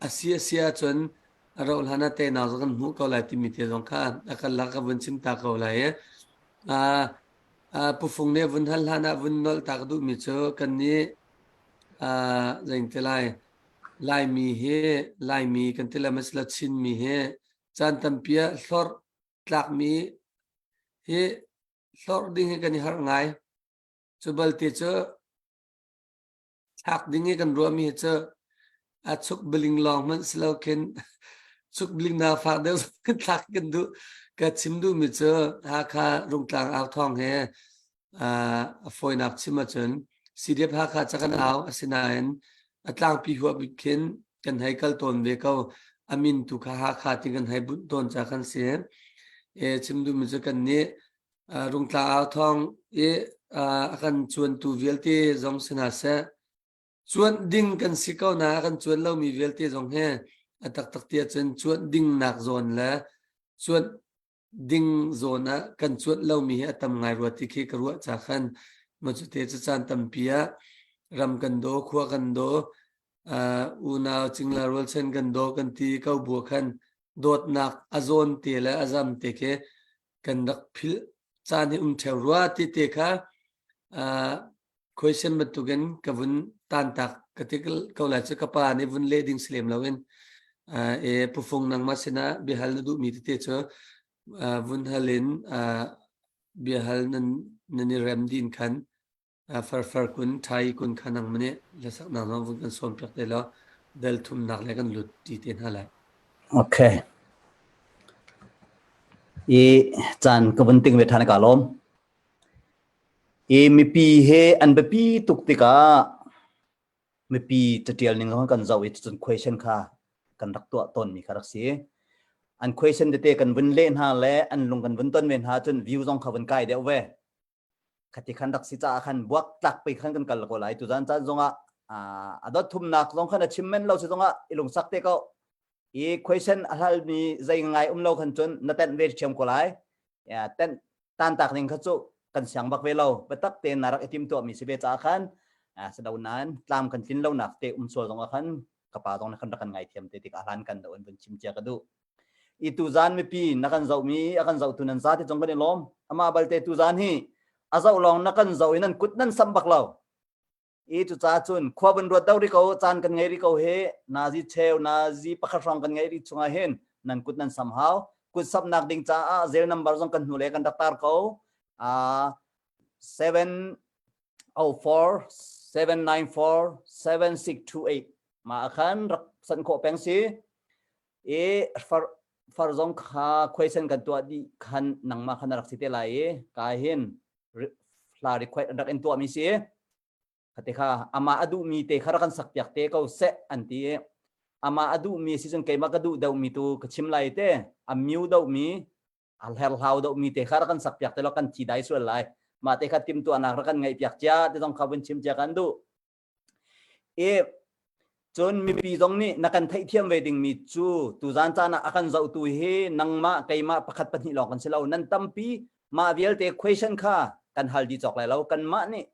a si a si ahcun a rauh hlan ah teinak zong kan hmuh ko lai timi te zong kha a kan lak ka vun chim ta ko lai i Pufung nih vun hal hlan ah vun nolh ta ka duhmi cu kan nih zein ti lai Laimi hi Laimi kan ti le masila Chinmi hi caan tampi ah hlorh tlakmi hi hlorh ding hi kan i harh ngai. Cu balte cu Thlak ding i kan ruahmi hi cu a chuk biling lawng hmanh si lo khin chuk biling na fak deuh kan thlak kan duh. Ka chim duhmi cu Hakha Rungtlang au thawng he a fawinak chim ahcun CDF Hakha ca kan au asinain a tlangpi huap bik khin kan hei kal tawn ve ko. A min tu kha Hakha ti kan hei bunh tawn ca kan si. E chim duhmi cu kan nih Rungtla au thawng i a kan cuantu vialte zong si hna seh, cuanh ding kan si ko na a kan cuan lomi vialte zong hi a taktak ti ahcun cuanh ding nak zawn le cuanh ding zawn ah kan cuanh lomi hi a tam ngai rua ti khi ka ruah ca khan ma cu te cu caan tampi ah ram kan daw khua kan daw unau cingla rualchan kan daw kan ti ko bu khan dawtnak a zawn te le a zam te khi kan rak philh caan hi um ṭheo rua ti te kha. Question bantukin ka vun tantak ka ti ko lai cu ka pa nih vun leh ding si lem loin e pufung nangmah sinah biahal na duhmi tete cu vun hal in biahal nan nan i rem din khan farfar kun thai kun kha nang mane hlasak nak zong vun kan sawm piak te law dal thumnak le kan lut ti te hna lai. Okay. I caan ka vun ting ve than ka lawm. I mipi he an biapi tuk tikah mipi catial ning zong kan zoh i cun question kha kan rak tuah tawnmi kha rak si. An question tete kan vun leh hna le an lung kan vun ton ve hna cun view zong kha vun kai deuh ve. Khati khan rak si caah khan buak tlak pe khan kan kal ko lai. Tuzan caan zongah a dot thumnak zong khan a chim men lo si zongah i lungsak te ko. I question a halmi zei ngai um lo khan cun na tenh ve thiam ko lai. Tenh tantak ning kha cu kan siang bak ve lo biatak tein na rak i timtuah mi si ve caah khan si lo nain tlam kan tlin lo nak te um sual zong ah khan ka pa zong na kan rak kan ngaithiam te tik ahlan kan do in vun chim cia ka duh i tu zan mipi na kan zoh mi a kan zoh tu nan za te zong kan i lawm ama balte tu zan hi a zoh lawng na kan zoh in nan kut nan sam bak lo I cucaah cun khua vun ruat deuh rih ko, caan kan ngei rih ko hi, nazi cheu, nazi pakhat hrawng kan ngei rih chungah hin nan kut nan sam hau. Kut samnak ding caah zel number zong kan hnu le kan rak tar ko. Uh, 704 794 7628 ma khan rak san khawh peng si. I far far zong kha question kan tuah dih khan nangmah khan rak si te lai i ka hin hla request an rak in tuahmi si khate kha amah a duhmi te kha rak kan sak piak te ko seh an ti i amah a duhmi si cun keimah ka duh deuhmi tu ka chim lai te a miu deuhmi a hlerhlau deuhmi te kha rak kan sak piak te lo kan thi dai sual lai mah te kha timtuahnak rak kan ngeih piak cia te zong kha vun chim cia kan duh I cun mipi zong nih na kan theihthiam ve dingmi cu tuzan caan ah a kan zohtu hi nangmah keimah pakhat pahnih lawng kan si lo nan tampi mah vialte question kha kan hal dih cawk lai lo kanmah nih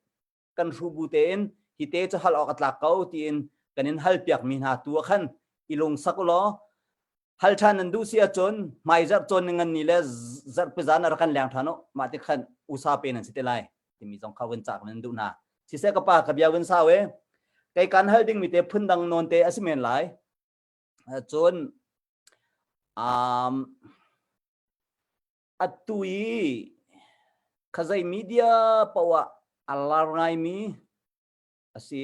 kan hrubu tein hi te cu hal awk a tlak ko tiin kan in hal piakmi hna tu ah khan i lungsak u law hal ṭhan nan duh si ahcun hmaizarh cawn ni ngan ni le zarhpi zan ah rak kan leng ṭhan u mah ti khan usa pe nan si te lai timi zong kha vun cak nan duh hna siseh ka pa ka bia vun sau e kei kan hal ding mi te phun dang nawn te a si men lai cun um atu i khazei media poah a lar ngai mi a si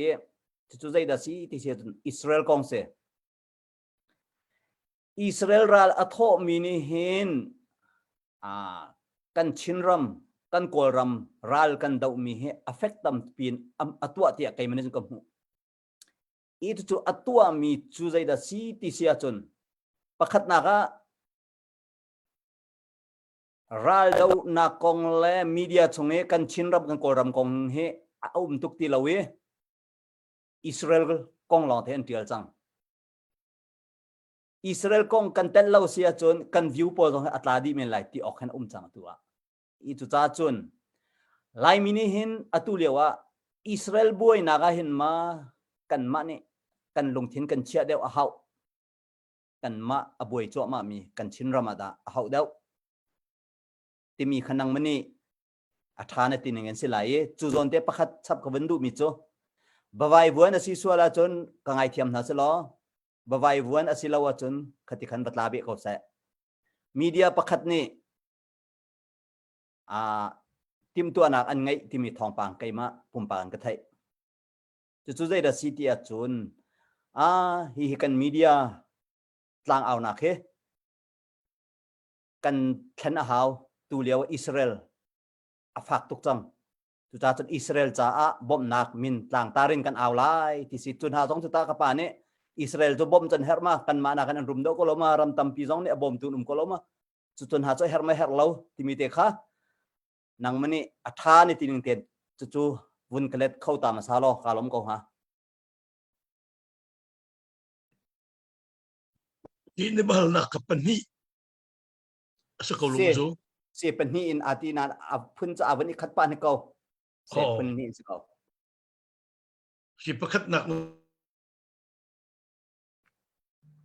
cucu zeidah si ti si ahcun Israel kong si Israel ral a thawhmi nih hin kan Chinram, kan Kawlram ral kan dohmi hi a fek tampi in a tuah tiah keimah nih cun ka hmuh. I cucu a tuahmi cu zeidah si ti si ahcun pakhatnak ah ral dohnak kong le media chung i kan Chinram kan Kawlram kong hi a um tuk ti lo i Israel kong lawng te an tial cang. Israel kong kan telh lo si ahcun kan view pawl zong hi a tla dih men lai ti awk hin a um cang atu ah. I cucaah cun Laimi nih hin atu lio ah Israel buainak ah hin ma kanmah nih kan lungthin kan chiah deuh a hauh. Kanmah a buai cuahmah mi kan Chinram ah dah a hauh deuh timi kha nangmah nih a ṭha na ti ning an si lai i cu zawn te pakhat chap ka vun duhmi cu bavai vuan a si sual ahcun ka ngaithiam hna si law bavai vuan a si lo ahcun khati khan va tla beh ko seh media pakhat nih a timtuahnak an ngeih timi thawngpang keimah pumpak in ka theih cucu zeidah si ti ahcun a hi hi kan media tlangaunak hi kan thlen a hau tu lio Israel a fak tuk cang cucaah cun Israel caah bawmhnak min tlangtar in kan au lai ti si cu hna zong cu ta ka pa nih Israel cu bawmh can herh ma kanmah nakin an rum deuh ko lo ma ram tampi zong nih a bawmtu an um ko lo ma cu cun hna cu herh ma herh lo timi te kha nangmah nih a tha ni ti ning ten cucu vun ka let kho ta ma sa law ka lom ko ha Hi ni balnak ka pahnih a si ko lung cu. Se pahnih in ati na a phun cu a van i khat pa ni ko. Se phun hnih si ko. Hi pakhatnak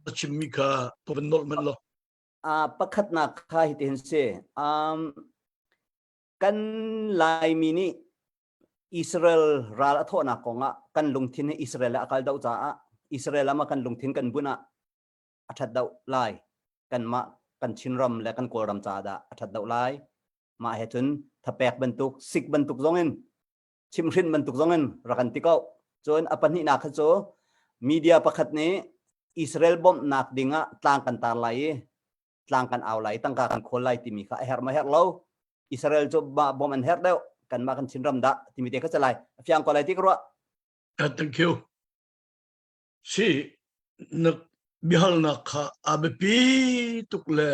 na chimmi kha ka van nolh manh lo. Uh, pakhatnak kha hi tihin si. Um, kan Laimi nih Israel ral a thawhnak kongah kan lungthin hi Israel le a kal doh caah Israel lam ah kan lungthin kan bunh ah a ṭhat deuh lai. Kanmah kan Chinram le kan Kawlram caah dah a ṭhat deuh lai. Mah he cun thapek bantuk, sik bantuk zongin, chimhhrinh bantuk zongin rak kan ti ko. Cun a pahnihnak kha cu media pakhat nih Israel bawmhnak dingah tlang kan tar lai i tlang kan au lai, tangka kan khawl lai timi kha a herh ma herh lo. Israel cu bawmh an herh deuh, kanmah kan Chinram dah timi te kha si lai. A fiang ko lai ti ka ruah. Uh, thank you. Si, na biahalnak kha a biapi tuk le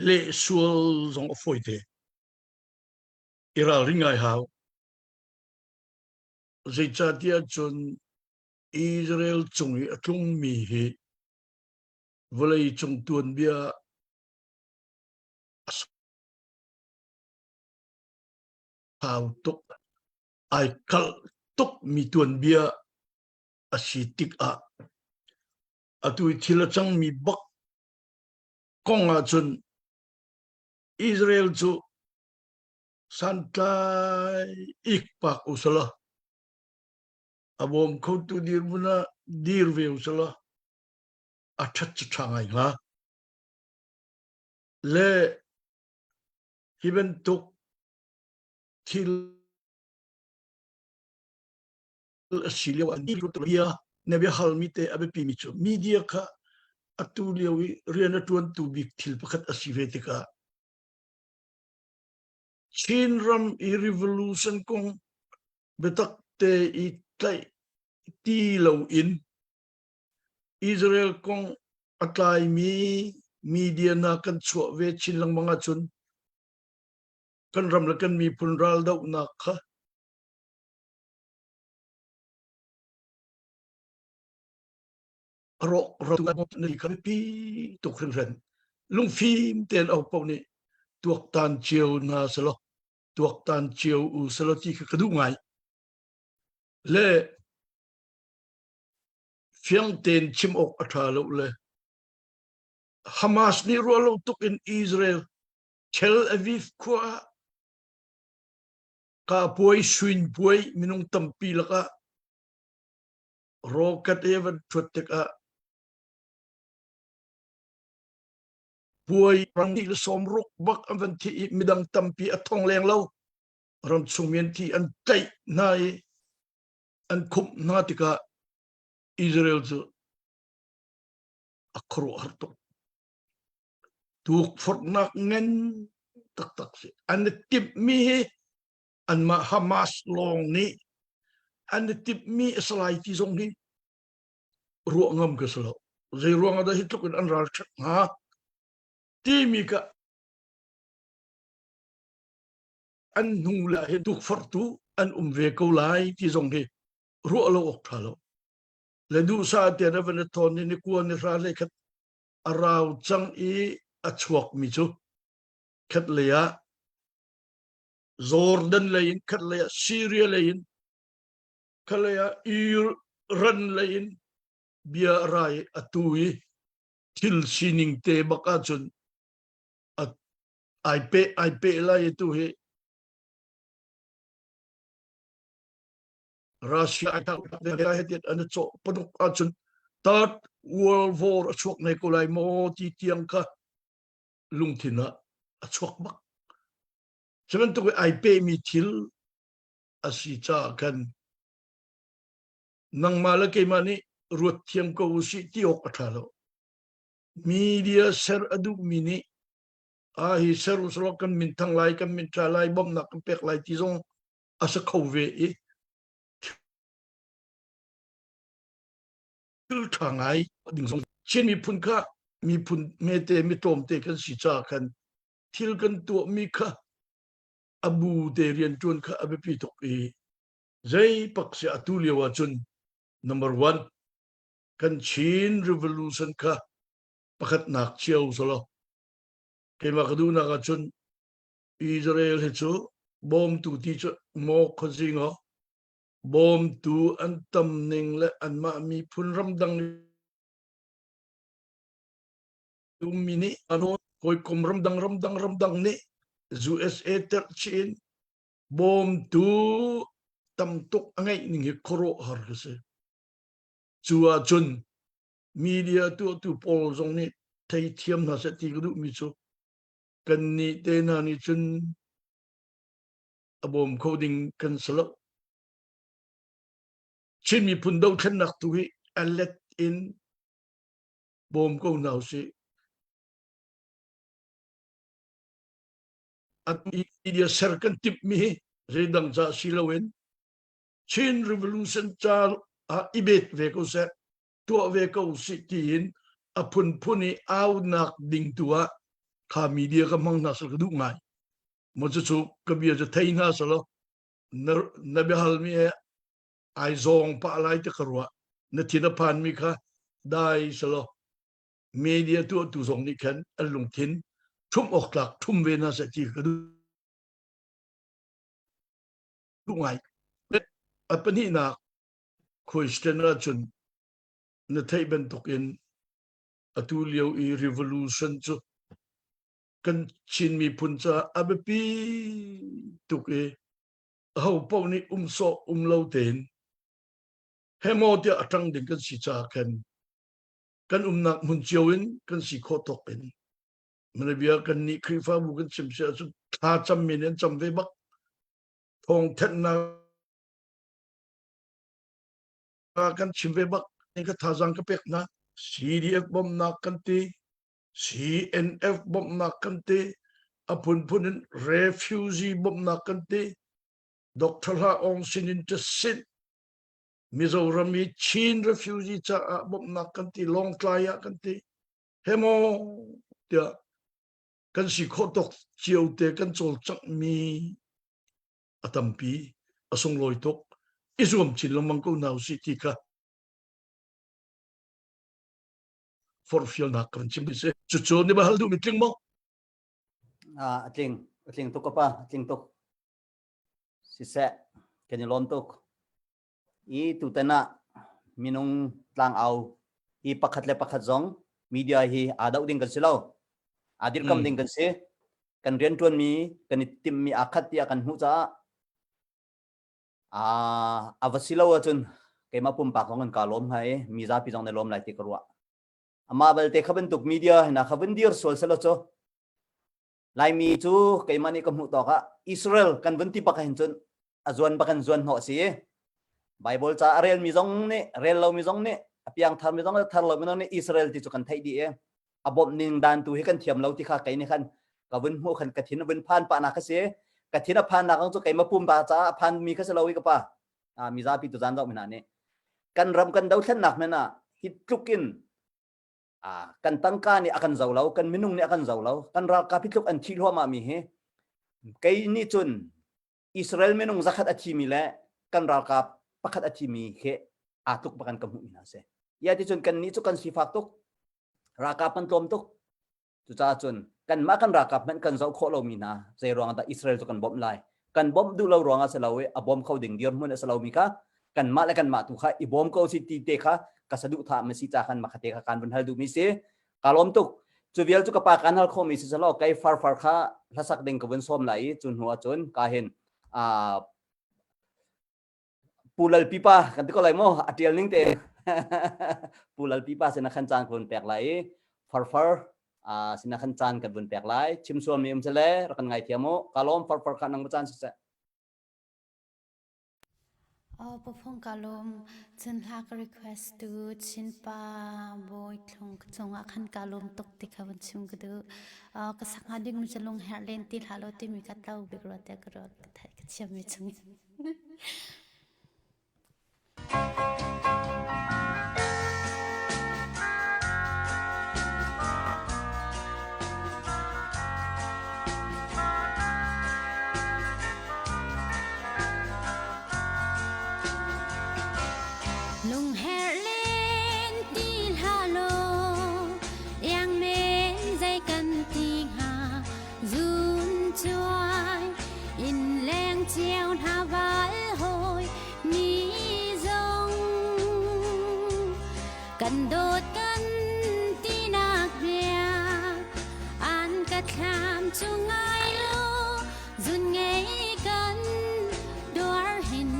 leh sual zong a fawi te. I ralring ngai hau. Zeicahtiah cun Israel cung i a tlungmi hi vawlei cung tuanbia a sau tuk ai kalh tuk mi tuanbia a si tikah atu i thil a cangmi bak kong ahcun Israel cu santlai ikpak usala a bawm khotu dirhmun ah dir ve usala a ṭhat cu ṭha ngai hnga. Le hi bantuk thil a si lio ah bia na bia halmi te a biapimi cu media kha atu lio i rian a ṭuantu bik thil pakhat a si ve tikah Chinram i revolution kong biatak te i tlaih ti loin Israel kong a tlaimi media hna kan chuah ve chin lengmang ahcun kan ram le kan miphun raldohnak kha rawk ram kha biapi tuk hringhran lungfim tein au paoh nih tuaktan cio hna selaw tuaktan cio u selaw ti kha ka duh ngai le fiang tein chim awk a ṭha lo le Hamas nih ruah lo tuk in Israel Tel Aviv khua ah Kapuai suinpuai minung tampi lakah rocket e van ṭhuat tikah puai rang le sawmruk bak an van thi i midang tampi a thong leng lo ramchung mi an thi an tlaih hna i an khumh hna tikah Israel cu a khuaruahhar tuk Tukforhnak ngan taktak si. An i timhmi hi anmah Hamas lawng nih an i timhmi a si lai ti zong hi ruah ngam ka si lo. Zei ruang ah dah hi tluk in an ralṭhat hnga timi ka an hnu le hi tukforhtu an um ve ko lai ti zong hi ruah lo awk ṭha lo. Le duhsah tein a van i thawn i ni kua ni hra hlei khat a rau cang i a chuakmi cu khatlei ah Jordan lei in khatlei ah Syria lei in khatlei ah Iran lei in bia a ra i atu i thil sining te bak ahcun ai pe ai pe lai i tu hi Russia he an cawh panuk ahcun Third World War a chuak ne ko lai maw ti tiang kha lungthin ah a chuak bak. Cu bantuk i ai pehmi thil a si caah khan nangmah le keimah nih ruat thiam ko usih ti awk a ṭha lo. Media ser a duhmi nih a hi ser usulaw kan min thang lai, kan min ṭha lai, bawmhnak kan pek lai ti zong a si kho ve i thil ṭha ngai ding zong Chin miphun kha miphun hmete mi tlawmte kan si caah khan thil kan tuahmi kha a bu te rianṭuan kha a biapi tuk i zei pak si atu lio ahcun number one kan Chin revolution kha pakhatnak cio solo keimah ka duhnak ahcun Israel hi cu bawmtu ti cu maw khuazing aw bawmtu an tam ning le anmah miphun ramdang ummi nih an hawikom ramdang ramdang ramdang nih USA terh chih in bawmtu. tam tuk a ngeih ning hi khuaruahhar ka si. Cu ahcun media tuahtu pawl zong nih theithiam hna seh ti ka duhmi cu kannih te hna nih cun a bawm kho ding kan si lo. Chin miphun dothlennak tu hi a let in bawm ko hna usih. Media ser kan timhmi hi zeidang ca si loin Chin Revolution ca ah i bet ve ko seh, tuah ve ko sih tiin a phunphun i aunak ding tu ah kha media ka hmang hna sal ka duh ngai. Mo cucu ka bia cu thei hna selaw na, na biahalmi he ai zawng pah lai ti ka ruah. Na thin a phanmi kha dai selaw media tuahtu zong nih khan an lungthin ṭhumh awk tlak ṭhum ve hna seh ti ka duh ngai. A pahnihnak question ahcun na theih bantukin atu lio i revolution cu kan Chin miphun caah a biapi tuk i aho paoh nih um sawh um lo tein hemaw tiah a ṭang ding kan si caah khan kan umnak hmun cio in kan si khawh tawk in Manabia kan nih Khrihfabu kan chim si ahcun thla cammi nih an cam ve bak thawngthanhnak kan chim ve bak ka thazaang ka pek hna CDF bawmhnak kan ti CNF bawmhnak kan ti a phunphun in refugee bawmhnak kan ti Dr. Hla Aung sin in sin Mizoram i Chin refugee caah bawmhnak kan ti Lawngtlai ah kan ti hemaw tiah kan si khawh tawk cio te kan cawlcanghmi a tampi a sunglawi tuk i zuam chin lengmang ko hna usih ti kha forhfialnak kan chim si cucu ni ba hal duhmi tling maw a tling a tling tuk ka pa a tling tuk siseh kan i lawm tuk i tutan ah minung tlangau hi pakhat le pakhat zong media hi aa doh ding kan si lo aa dirkam ding kan si kan rianṭuanmi kan i timhmi aa khat tiah kan hmuh caah a va si lo ahcun keimah pumpak zong in kaa lawm hnga i mi zapi zong nih lawm lai ti ka ruah amah balte kha bantuk media hna kha vun dir sual selaw cu Laimi cu keimah nih ka hmuh tawk ah Israel kan vun ti bak hin cun a zuan bak in zuan hnawh si. Bible ca a relmi zong nih rel lomi zong nih a piang tharmi zong thar lomi zong nih Israel ti cu kan theih dih i a bawmh ning dan tu hi kan thiam lo ti kha kei nih khan ka vun hmuh khan ka thin a vun phan pah nak ka si. Ka thin a phan nak cu keimah pumpa caah a phan mi kha si lo i ka pa. Mizapi tu zan zoh mi hna nih kan ram kan dothlennak men ah hi tluk in kan tangka nih a kan zo lo kan minung nih a kan zo lo kan ralkap hi tluk an thi hluahmah mi hi kei nih cun Israel minung zakhat a thimi le kan ralkap pakhat a thimi khi aa tluk bakan ka hmuh mi hna si ya ti cun kan nih cu kan sifak tuk ralkap kan tlawm tuk Cucaah cun kanmah kan ralkap hmanh kan zoh khawh lomi hna zei ruangah dah Israel cu kan bawmh lai? Kan bawmh duh lo ruangah si lo i a bawm kho ding dirhmun a si lomi kha kanmah le kanmah tu kha i bawm ko si ti te kha ka saduhthah ma si ca khan makha te kha kan vun hal duhmi si. Ka lawm tuk. Cu vial cu ka pa kan hal khomi si selaw kei farfar kha hlasak ding ka vun sawm lai i cu hnu ahcun ka hin Pu Lal Pipa kan ti ko lai maw a tial ning te Pu Lal Pipa sin khan caan ka vun pek lai i farfar sin khan caan kan vun pek lai chim sual mi um sele rak kan ngai thiam u ka lawm farfar kha nang caan siseh Oh, pofong ka lawm cun hla ka request tu Chinpa Bawi Thlung cungah khan ka lawm tuk ti kha vun chim ka duh. Ka sak hnga ding mi cu lung herh len ti hlah law timi ka tlo bik rua tiah ka ruat ka theih ka thiam mi chung in. Lungherh len ti hlah law iang men zei kan ti hnga zun cuai in leng cio hna val hawi ni zong kan dawt kan tinak bia an ka thlam chung ai lo zun ngei kan duar hin.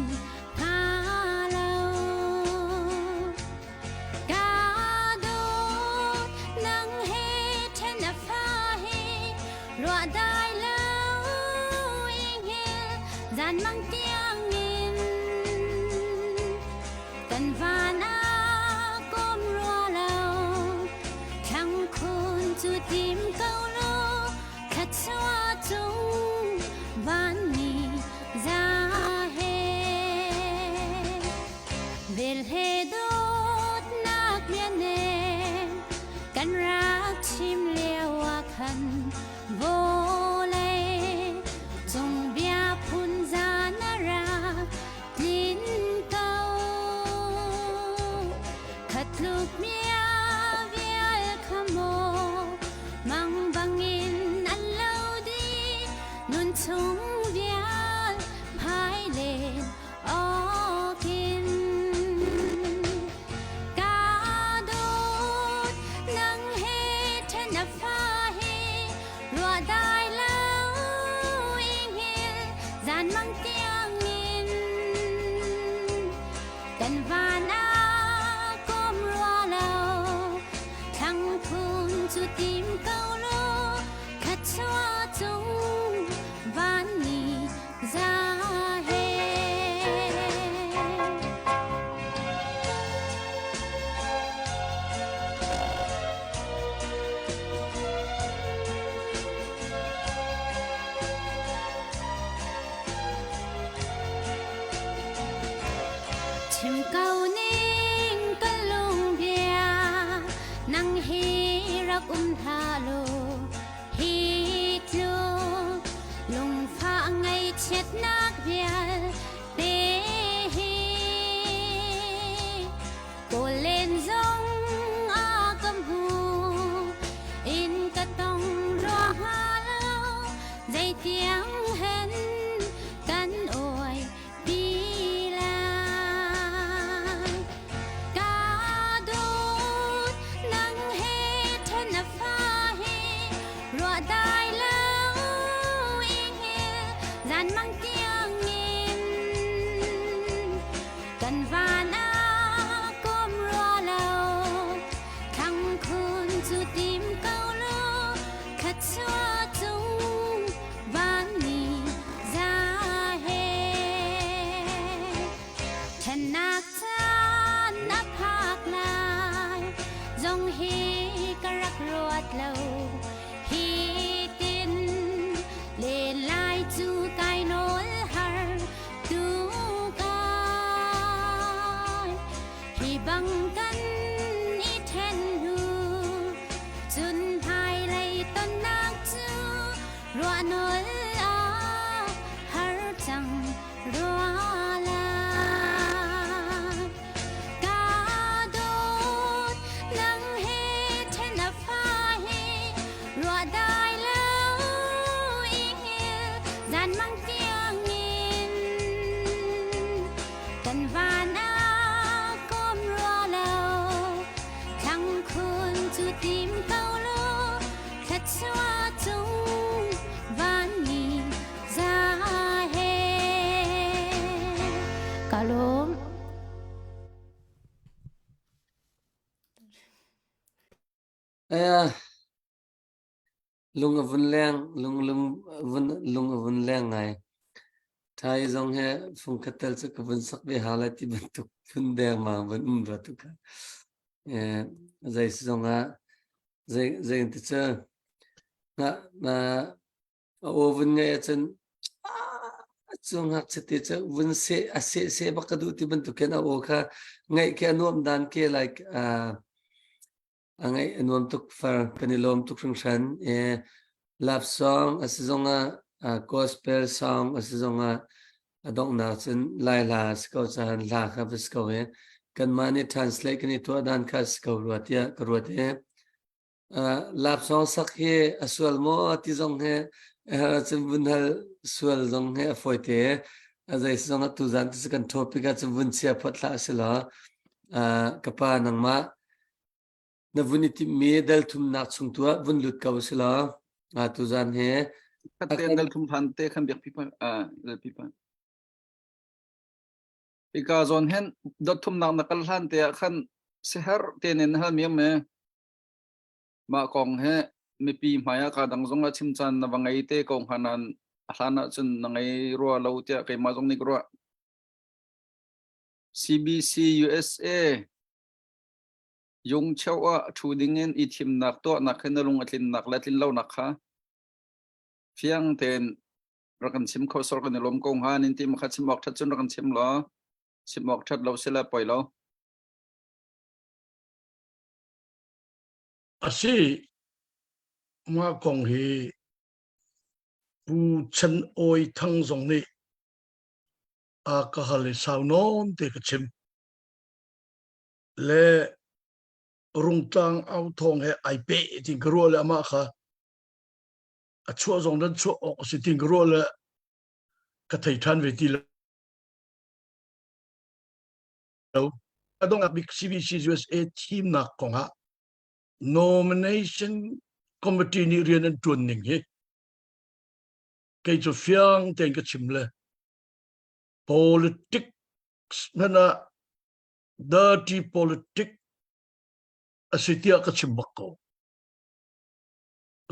Vel he dawtnak liannem kan rak chim lio ah khan vawlei cung bia phun zan a rak tlin ko. Khatluk mia vial kha maw mang bangin an lo di nun chung vial phai len awkin ka dawt nang he then a fa he ruah dai lo inghil zan mang tiangin kan van ah kom rua lo thlang phun cu tim ko lo khat chua cung van ni za he. Chim ko ning ka lung bia nang hi rak um hlah law Hi tluk lungfah ngaihchiatnak vialte hi kawl len zong a ka hmu in ka tong rua hnga lo zeitiang hen kan oi pi lai. Ka dawt nang he then a fa he ruah dai lo inghil zan mang tiang in kan van ah kom rua lo thlang khun cu tim ko lo khat chua cung van ni za he Ṭhennak caan a phak lai zong hi ka rak ruat lo. Hi tin len lai cu kai nawl har tu kai. Hi bang kan i ṭhen hnu cun hmailei tonnak cu ruah nawl a har cang rua lai. Ka dawt nang he ṭhen a fa he ruah dai lo ihngil zan mang tiangin kan van ah kom rua lo thlang khun cu tim ko law thluachuah cung van ni za he ka lawm. Aya lung a vun leng lung lung vun lung a vun leng ngai. Thai zong he fungkhat tel cu ka vun sak ve ha lai ti bantuk phun deng ma vun um ra tu ka. Eh zei si zong ah zei zei ti cu na na A aw vun ngaih ahcun cu ngakchia te cu vun seh a seh seh bak ka duh ti bantuk khin a aw kha ngaih khi a nuam dan khi like uh, a ngaih a nuam tuk far kan i lawm tuk hringhran. Eh, love song a si zongah uh, gospel song a si zongah a donghnak cun Lai hla a si ko cahan hla kha va si ko i kanmah nih translate kan i tuah dan kha a si ko rua tiah ka ruat i Lapsawng sak hi a sual maw ti zong hi cun vun hal sual zong hi a fawi te. A zei zong ah tuzan cu kan topic ah cun vun chia phot hlah si law ka pa nangmah na vun i timhmi dal thumnak chung tu ah vun lut ko si law tuzan hi Khatte dal thum phan te khan biak pipa dal pipa. Ika zawn hen dot thumnak na kal hlan te ah khan seher te nen hal mi me Mah kong hi mipi hmai ah kaa dang zong ah chim caan na va ngei te ko hnga nain a hlan ahcun na ngei rua lo tiah keimah zong nih ka ruah. CBC USA yung cheu ah ṭhu ding in i thimnak tuahnak hi na lung a tlinnak le tlin lonak kha fiang tein rak kan chim kho sor kan i lawm ko hnga nin ti ma kha chim awk ṭhat cun rak kan chim law chim awk ṭhat lo si le poi lo. Asi mah kong hi Pu Chan Awi Thang zong nih a ka hal i sau nawn te ka chim. Le Rungtlang au thawng he ai peh ti ka ruah le amah kha a chuah zong nan chuah awk a si ti ka ruah le ka thei ṭhan ve ti lo. A donghnak bik CBC USA thimnak kongah nomination committee nih rian an ṭuan ning hi kei cu fiang tein ka chim le politics hmanh ah dirty politic a si tiah ka chim bak ko.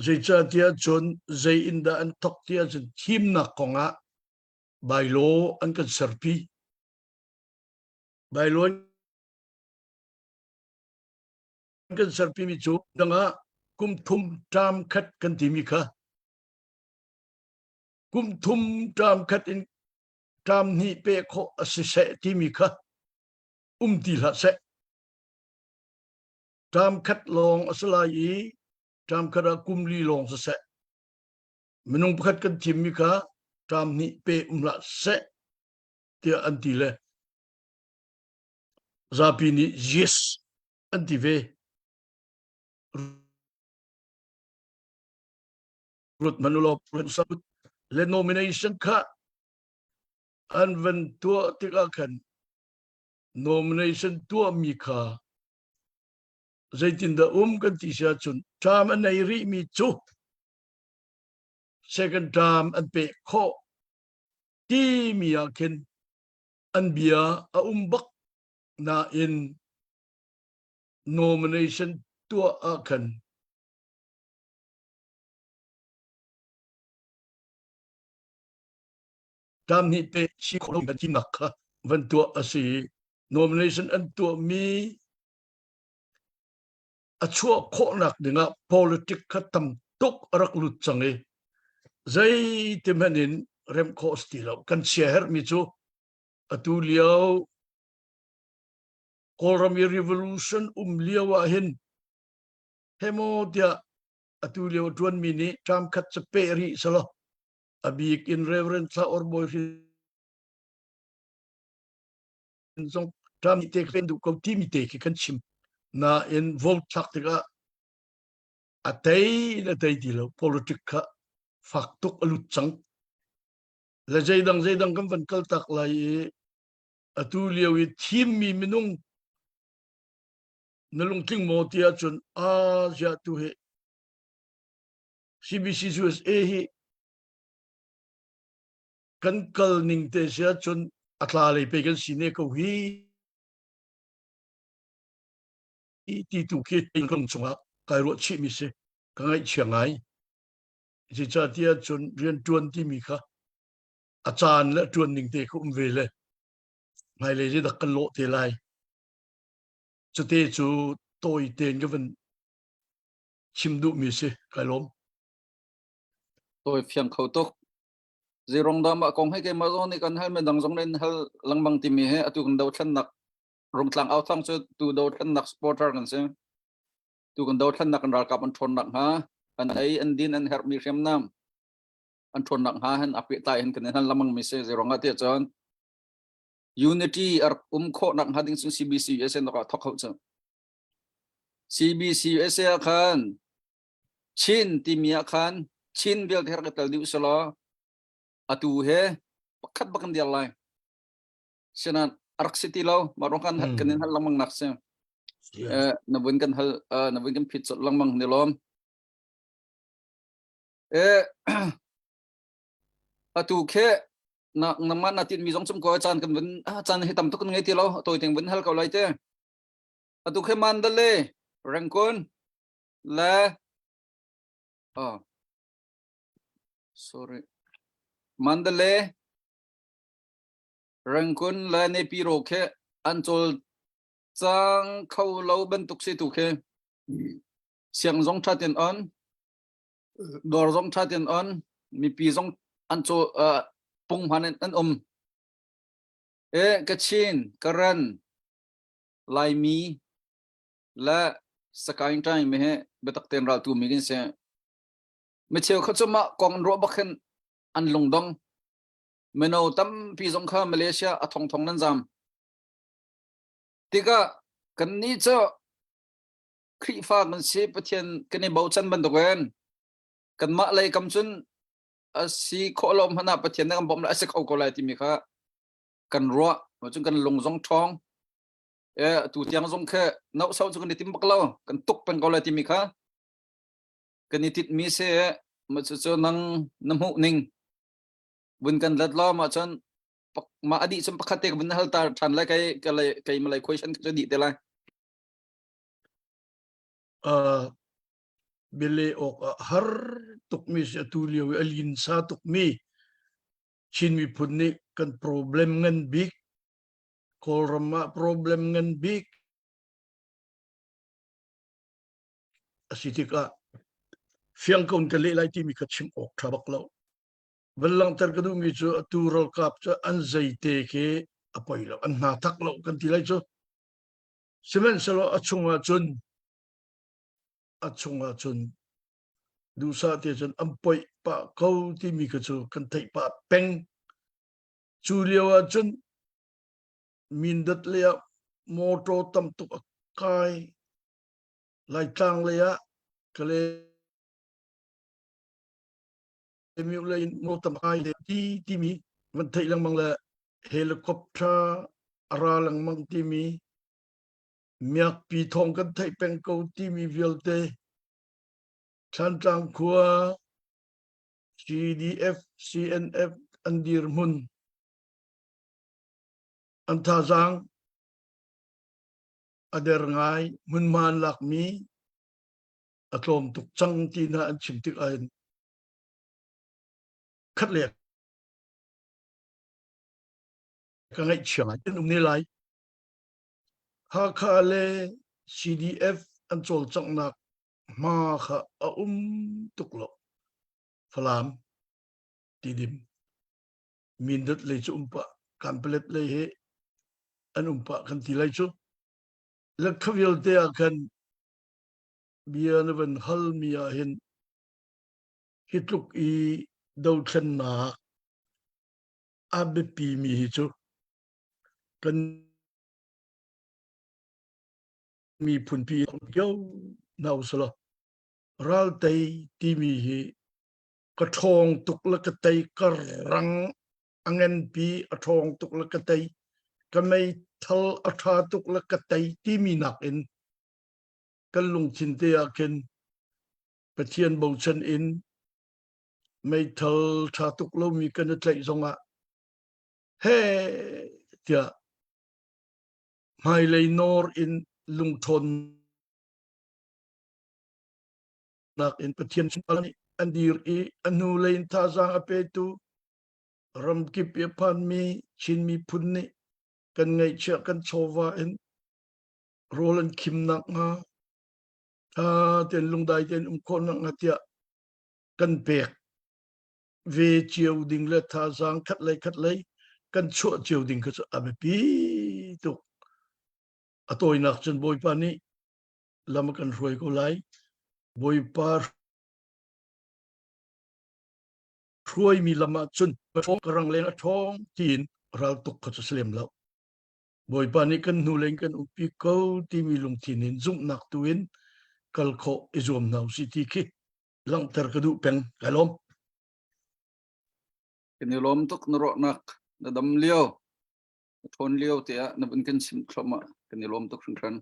Zeicahtiah cun zei in dah an thawk tiah cun thimnak kongah bylaw an kan serpi. Bylaw an kan serpi mi cu dangah kum thum term khat kan timi kha kum thum term khat in term hnih pe khawh a si seh timi kha um ti hlah seh. Term khat lawng a si lai i term khat ah kum li lawng siseh minung pakhat kan thimmi kha term hnih pe um hlah seh tiah an ti le zapi nih yes an ti ve. Ruat hmanh ulaw le nomination kha an van tuah tikah khan nomination tuahmi kha zeitindah um kan ti si ahcun term a nei rihmi cu second term an peh khawh timi ah khin an bia a um bak nain nomination tuah ah khan term hnih pe si khawh lo kan thimnak kha van tuah a si nomination an tuahmi a chuah khawhnak dingah politic kha tam tuk a rak lut cang i zeiti hmanh in remh khawh si ti lo kan chia herhmi cu atu lio Kawlram i revolution um lio ah hin hemo tiah atu lio ṭuanmi nih term khat cu peh rih selaw a bik in Reverend Thla Or Bawi Hrin zong term te kan duh ko timi te khi kan chim nain vote thlak tikah a tei in a tei ti lo politic kha fak tuk a lut cang le zeidang zeidang kan van kal tak lai i atu lio i thimmi minung na lungtling maw ti ahcun a ziah tu hi CBC USA hi kan kal ning te si ahcun a tla lei pe kan si ne ko hi ti tu khi lung chungah kai ruah chih mi si ka ngaihchia ngai zeicahtiah cun rianṭuan timi kha a caan le ṭuan ning te kha um ve le hmailei zeidak kan lawh te lai cute cu tawi tein ka van chim duhmi si kai lawm Tawi fiang kho tuk. Zeirong dah mah kong he keimah zong nih kan hal midang zong nih hal lengmang timi he atu kan dothlennak Rungtlang authawng cu tu dothlennak supporter kan si. Tu kan dothlennak kan ralkap an ṭhawnnak hnga an ei an din an herhmi hriamnam an ṭhawnnak hnga hen a pehtlai hin kan in hal lengmang mi si zeirong ah tiah cun unity a rak um khawhnak hnga ding cun CBC USA nak ah thok ho cu. CBC USA ah khan Chin timi ah khan Chin vialte rak i tel dih usulaw atu he pakhat bak kan dir lai. Sinan a rak si ti lo mah ruang kan kan in hal lengmang nak si. Eh na vun kan hal na vun kan phit colh lengmang ni lawm. Eh atu khe na nangmah na tin mi zong cum ko caan kan vun caan hi tam tuk kan ngei ti lo toi teng vun hal ko lai te. Atu khe Mandalay Rangoon le oh sorry Mandalay Rangoon le Naypyidaw khi an cawl cang kho lo bantuk si tu khi siang zong tha ten on dawr zong tha ten on mipi zong an cawl uh, punghman in an um e Kachin Karen Laimi le. Sakaing ṭaing mi he biatak tein raltu mi kan si. Mi cheukhat cu mah kong an ruah bak hin an lungdong. Mino tampi zong kha Malaysia a thongthong nan zam. Tikah kannih cu Khrihfa kan si Pathian kan i bochan bantukin kanmah lei kam cun a si khawh lo hmanh ah Pathian nih kan bawmh lai a si kho ko lai timi kha kan ruah cun kan lung zong ṭhawng e tu tiang zong khe nohso cu kan i tim bak lo kan tuk peng ko lai timi kha kan i tit mi si ma cu cu nang na hmuh ning vun kan let lo ma cun ma adi cun pakhat te ka vun hal ta than lai kai ka lai kai malai question cu di te lai uh bele ok har tuk mi si atu lio i a lin sa tuk mi Chin miphun nih kan problem ngan bik Kawlram ah problem ngan bik a si tikah fiang ko in ka leh lai timi kha chim awk ṭha bak lo. Van langhter ka duhmi cu atu ralkap cu an zeite khi a poi lo, an hna thak lo kan ti lai cu. Sihmanhsehlaw a chungah cun a chungah cun duhsah te cun an poih pah ko timi kha cu kan theih pah peng. Cu lio ah cun Mindat lei ah motor tam tuk a kai. Laitlang lei ah Kale lei in motor tam kai le ti timi van theih lengmang le helicopter a ra lengmang timi miakpi thawng kan theih peng ko timi vialte Thlantlang khua CDF CNF an dirhmun an thazaang a der ngai hmunhma an lakmi a tlawm tuk cang ti hna an chim tik ahhin khat le ka ngaihchia ngai an um ne lai Hakha le CDF an cawlcanghnak hma kha a um tuk lo Falam Tidim Mindat lei cu um pah Kanpalet lei he an um pah kan ti lai cu lekha vialte ah khan bia na van hal mi ah hin hi tluk i dothlennak a biapi mi hi cu kan miphunpi kio hna usalaw raltei timi hi ka ṭhawng tuk le ka tei ka rang a nganpi a ṭhawng tuk le ka tei ka meithal a ṭha tuk le ka tei timi nakin kan lungthin te ah khin Pathian bochan in meithal ṭha tuk lomi kan i tlaih zongah he tiah hmailei nawr in lungṭhawnnak in Pathian nih an dir i a hnulei in thazaang a petu ramkip i a phanmi Chin miphun nih kan ngeihchiah kan chawva in rawl an khim nakhnga ṭha tein lungdai tein um khawh nakhnga tiah kan pek ve cio ding le thazaang khat lei khat lei kan chuah cio ding kha cu a biapi tuk. A tawinak cun Bawipa nih lam a kan hruai ko lai. Bawipa hruaimi lam ah cun ka rangleng a ṭhawng tiin raltuk kha cu si lem lo. Bawipa nih kan hnu lei kan umpi ko timi lungthin in zumhnak tu in kal khawh i zuam hna usih ti khi langhter ka duh peng. Kai lawm. Kan i lawm tuk na ruahnak na dam lio na ṭhawn lio tiah na vun kan chimh thluahmah kan i lawm tuk hringhran.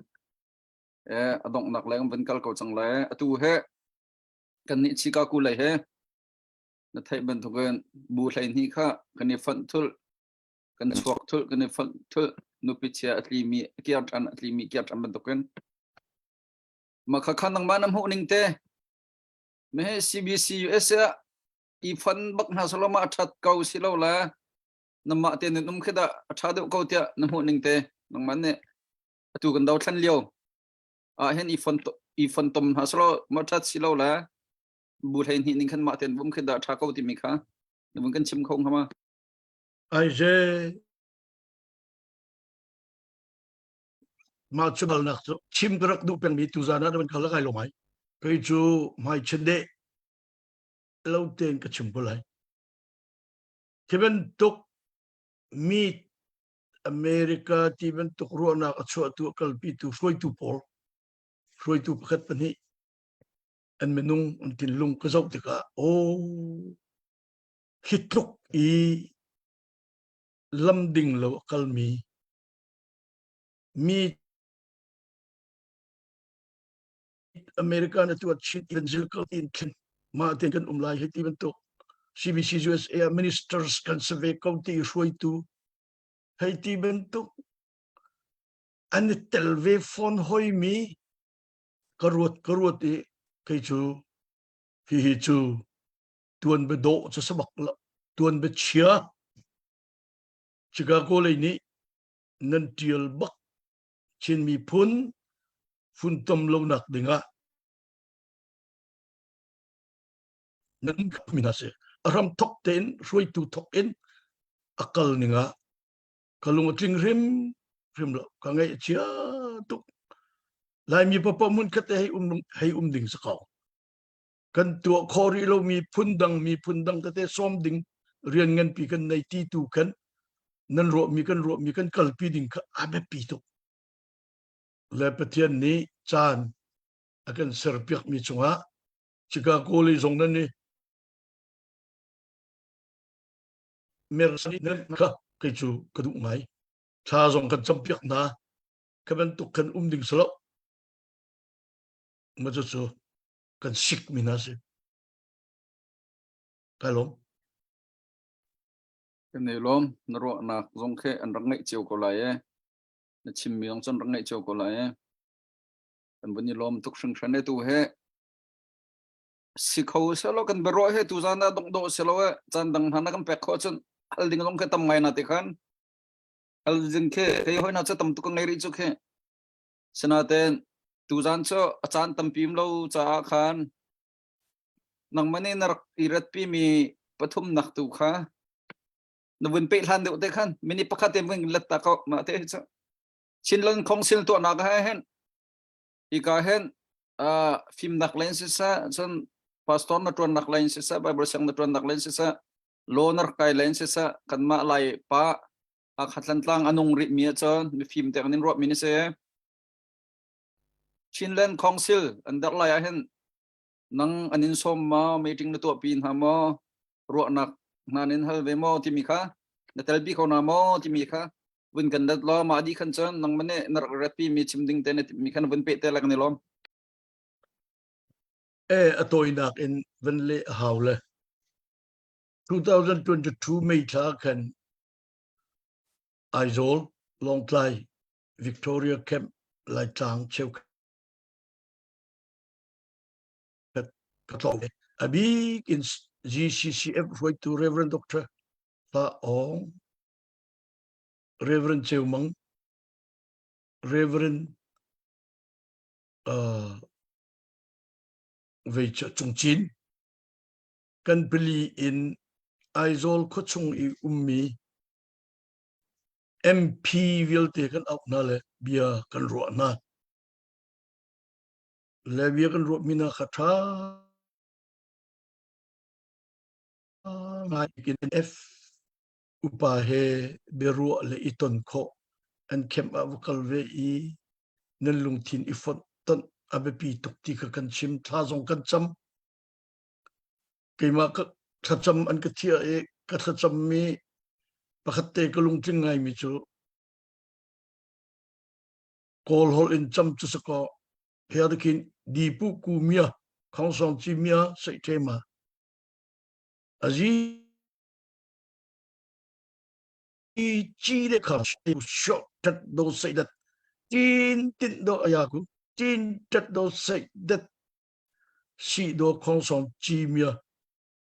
Eh a donghnak leng van kal ko cang lai. Atu he kan nih Chicago lei he na theih bantukin bu 12 kha kan i fonh thulh kan chuak thulh kan i fonh thulh nupi chia a tlimi kiar ṭhan a tlimi kiar ṭhan bantukin mah kha kha nangmah na hmuh ning te mehe CBC US ah i fon bak hna saloma a ṭhat ko si lo la namah te nun um khi dah a ṭha deuh ko tiah na hmuh ning te nangmah nih atu kan do thlan lio ah hin i fon i fon tom hna salo ma ṭhat si lo la bu 12 ning khan mah ten vum khi dah ṭha ko timi kha na vun kan chim kho hnga ma Aize. Mah cu balnak cu chim ka rak duh pengmi tuzan ah na van kal kai lo mai. Kei cu hmai chin lo tein ka chim ko lai. Khi bantuk mi America ti bantuk ruahnak a chuahtu a kalpitu hruaitu pawl hruaitu pakhat pahnih an minung an thinlung ka zoh tikah aw hi tluk i lam ding lo a kalmi mi America na tuah chin evangelical in khin mah te kan um lai hei ti bantuk CBC USA ministers kan si ve ko ti hruaitu hei ti bantuk an i tel ve fawn hoi mi ka ruat ka ruat i kei cu hihi cu tuan be dawh cu sabak lo tuan be chia Chicago lei nih nan tial bak Chin miphun funtom lonak dingah nan mi hna si a ram thok tein hruaitu thok in a kal ning ah ka lung a tling hrim hrim lo ka ngaih a chia tuk Laimi papa mun khat te hei um hei um ding sa ko kan tuah khawh rih lomi phundang mi phundang tete sawm ding rian nganpi kan nei ti tu kan nan ruahmi kan ruahmi kan kalpi ding kha a biapi tuk le Pathian nih caan a kan serpiakmi cungah Chicago lei zong nan i mer kha kei cu ka duh ngai thla zong kan campiak hna ka bantuk kan um ding salo ma cu cu kan sik mi hna si kai lawm Kan i lawm na ruahnak zong khi an rak ngaih cio ko lai e na chimmi zong cun rak ngaih cio ko lai e kan vun i lawm tuk hringhran e tu he si kho selo kan biaruah he tu zan ah dong dawh selo e caan dang hna na kan pek khawh cun hal ding zong khi tam ngai na ti khan hal ding khi kei hoi na cu tam tuk ka ngei rih cu khi Sinain tuzan cu a caan tampi um lo caah khan nangmah nih na rak i ratpimi pathumnak tu kha na vun peh hlan deuh te khan minute pakhat te vun let ta ko mah te cu Chinland Council tuahnak he hin hika hin uh, fimnak len siseh cun pastor na tuannak len siseh Bible siang na tuannak len siseh law na rak kai len siseh kanmah lai pa Hakha a nung rihmi ahcun mifim te kan in ruahmi ni si. Chinland Council an derh lai ahhin nang an in sawm maw meeting na tuahpi hna maw ruahnak hna nin hal ve maw timi kha na telpi ko hna maw timi kha vun kan let law mah dih khan cun nang mane na rak ratpi mi chim ding te na mi khan vun pe te lak ni lom. E a tawinak in van le hau le 2022 May thla khan Aizawl, Lawngtlai, Victoria Camp, Laitlang cheukhat ka tlawng ve. A bik in GCCF hruaitu Reverend Dr. Hla Aung, Reverend Ceu Mang, Reverend uh, Vei Cung Cin, kan pali in Aizawl khuachung i ummi MP vialte kan auh hna le bia kan ruah hna. Le bia kan ruahmi hna kha ṭha ngai in F upa he biaruah le i ton khawh an kemh ah va kal ve i nan lungthin i fonh tonh a biapi tuk ti kha kan chim thla zong kan cam keimah ka thlacam an ka thiah i ka thlacammi pakhat te ka lungtling ngaimi cu Kawl holh in cam cu sakaw phiadakin dipu ku mia khongsong chi mia sei the ma azi chi le kha shok tat do sei dat tin tin do aya ku tin tat do sei dat si do khong song chi mia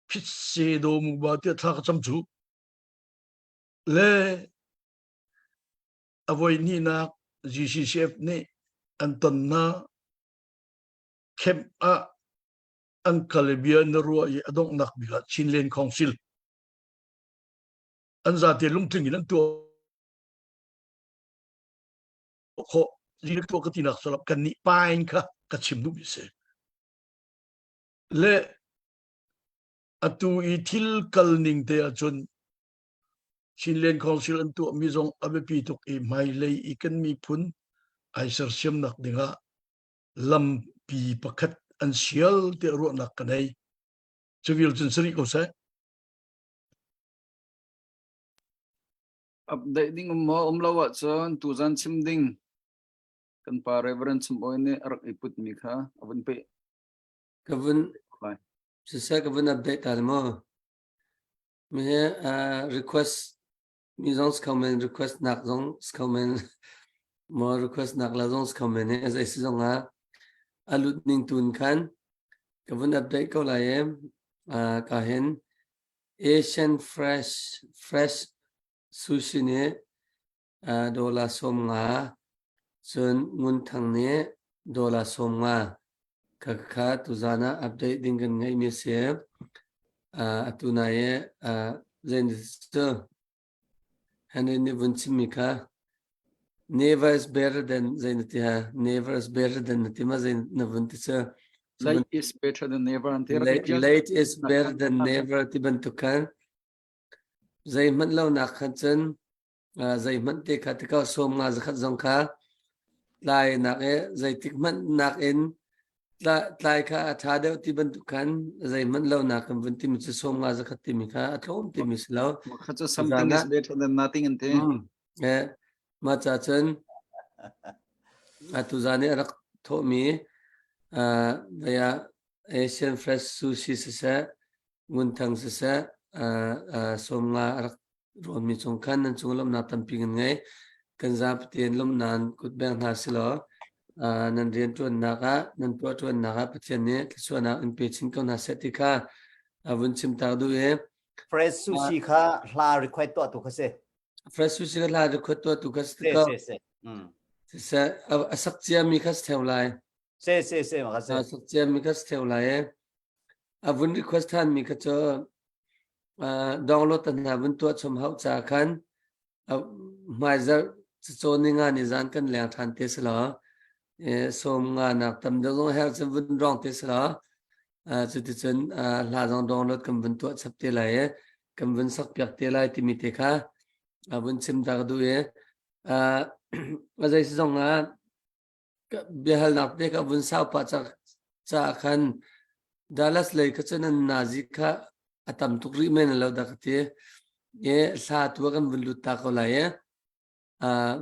phit se do mu ba tia thla ka cam chu le a voi hnihnak GCCF nih an tonnak camp ah an kal i bia na ruah i a donghnak bik ah Chinland Council an zate lungtling in an tuah khawh. Tuah ka tinak salap kan nih pain kha ka chim duhmi si. Le atu i thil kal ning te ahcun Chinland Council an tuahmi zong a biapi tuk i hmailei i kan miphun ai sersiamnak dingah lampi pakhat an sial tiah ruahnak ka nei. Civil cun si rih ko seh. Update ding um maw um lo ahcun tuzan chim ding kan pa Reverend Chum Awi nih a rak i putmi kha a vun peh. Ka vun siseh ka vun update ta maw? Mi he request mi zong si kho men request nak zong si kho men maw request nak la zong si kho men i zei si zong ah a lut ning tun khan ka vun update ko lai i ka hin Asian fresh fresh sushi nih dollar 50 cun Ngun Thang nih dollar 50 kha kha tuzan ah update ding kan ngeihmi a si. Atu nai i zei cu Henry nih vun chimmi kha never is better than zei na ti ha never is better than na ti ma zei na vun ti cu Late is better than never an ti. Late, late is better than never ti bantuk khan zeihmanh lo nak khan cun zeihmanh te kha tikau 50 zakhat zong kha tlai nak i zeitik hmanh nak in tlai kha a ṭha deuh ti bantuk khan zeihmanh lo nak kan vun timi cu 50 zakhat timi kha a tlawm timi si lo. Kha cu something is better than nothing an ti. Eh, mah ca cun atu zan i a rak thawhmi uh, vaya Asian Fresh Sushi siseh, Ngun Thang siseh, uh, uh, 50 a rak rawnmi cung khan nan cung lawmhnak tampi kan ngei. Kan zapi tein lawmhnak kut beng hna silaw nan rianṭuannak ah nan tuahṭuannak ah Pathian nih thluachuahnak in pe chin ko hna seh ti kha vun chim tak duh i Fresh sushi kha hla request tuah tu kha si. Fresh sushi kha hla request tuah tu kha si ko. Se se. Mm. Se a sak cia mi kha si theo lai. Se se se ma kha si. A sak cia mi kha si theo lai. A vun request than mi kha cu download ta hna vun tuah chom hau ca khan hmaizarh cacawn ni nga ni zan kan leng ṭhan te si law 50 nak tam deuh zong her cun vun rong te si law cuticun hla zong download kan vun tuah chap te lai i kan vun sak piak te lai timi te kha vun chim ta ka duh i a zei si zong ah biahalnak te ka vun sau pah caah khan Dallas lei kha cun an nazi kha a tam tuk rih men lo dah ka ti. E hla tu kan vun lut ta ko lai e.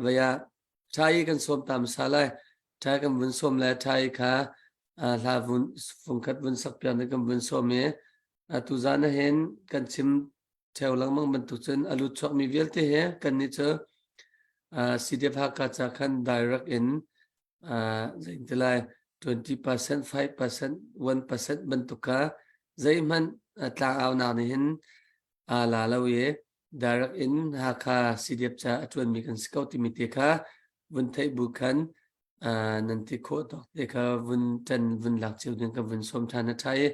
Vaya thai kan sawm ta hmasa lai. Thai kan vun sawm lai thai kha hla vun fungkhat vun sak piak ne kan vun sawm i tu zan hin kan chim Theo lengmang bantuk cun a lut chuakmi vialte he kannih cu CDF Hakha ca khan direct in zei lai 20%, 5%, 1% bantuk kha zeihmanh tlangaunak nih hin aa la lo i direct in Hakha CDF ca a ṭuanmi kan si ko timi te kha vun theih bu khan nan ti khawh tawk te kha vun ṭan vun lak cio ding ka vun sawm ṭhan a ṭha i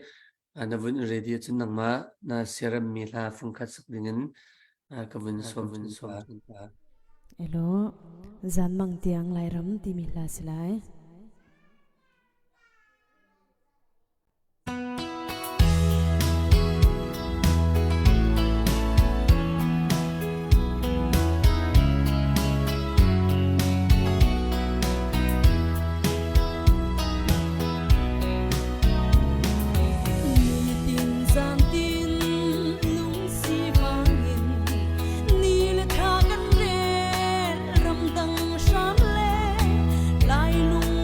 na vun ready ahcun nangmah na siaremmi hla fungkhat sak dingin ka vun sawm vun sawm ṭhan ta. Elo zanmang tiang Lairam timi hla si lai. Nitin zantin lungsi vangin ni le thla kan rel ramdang hram le lai lung.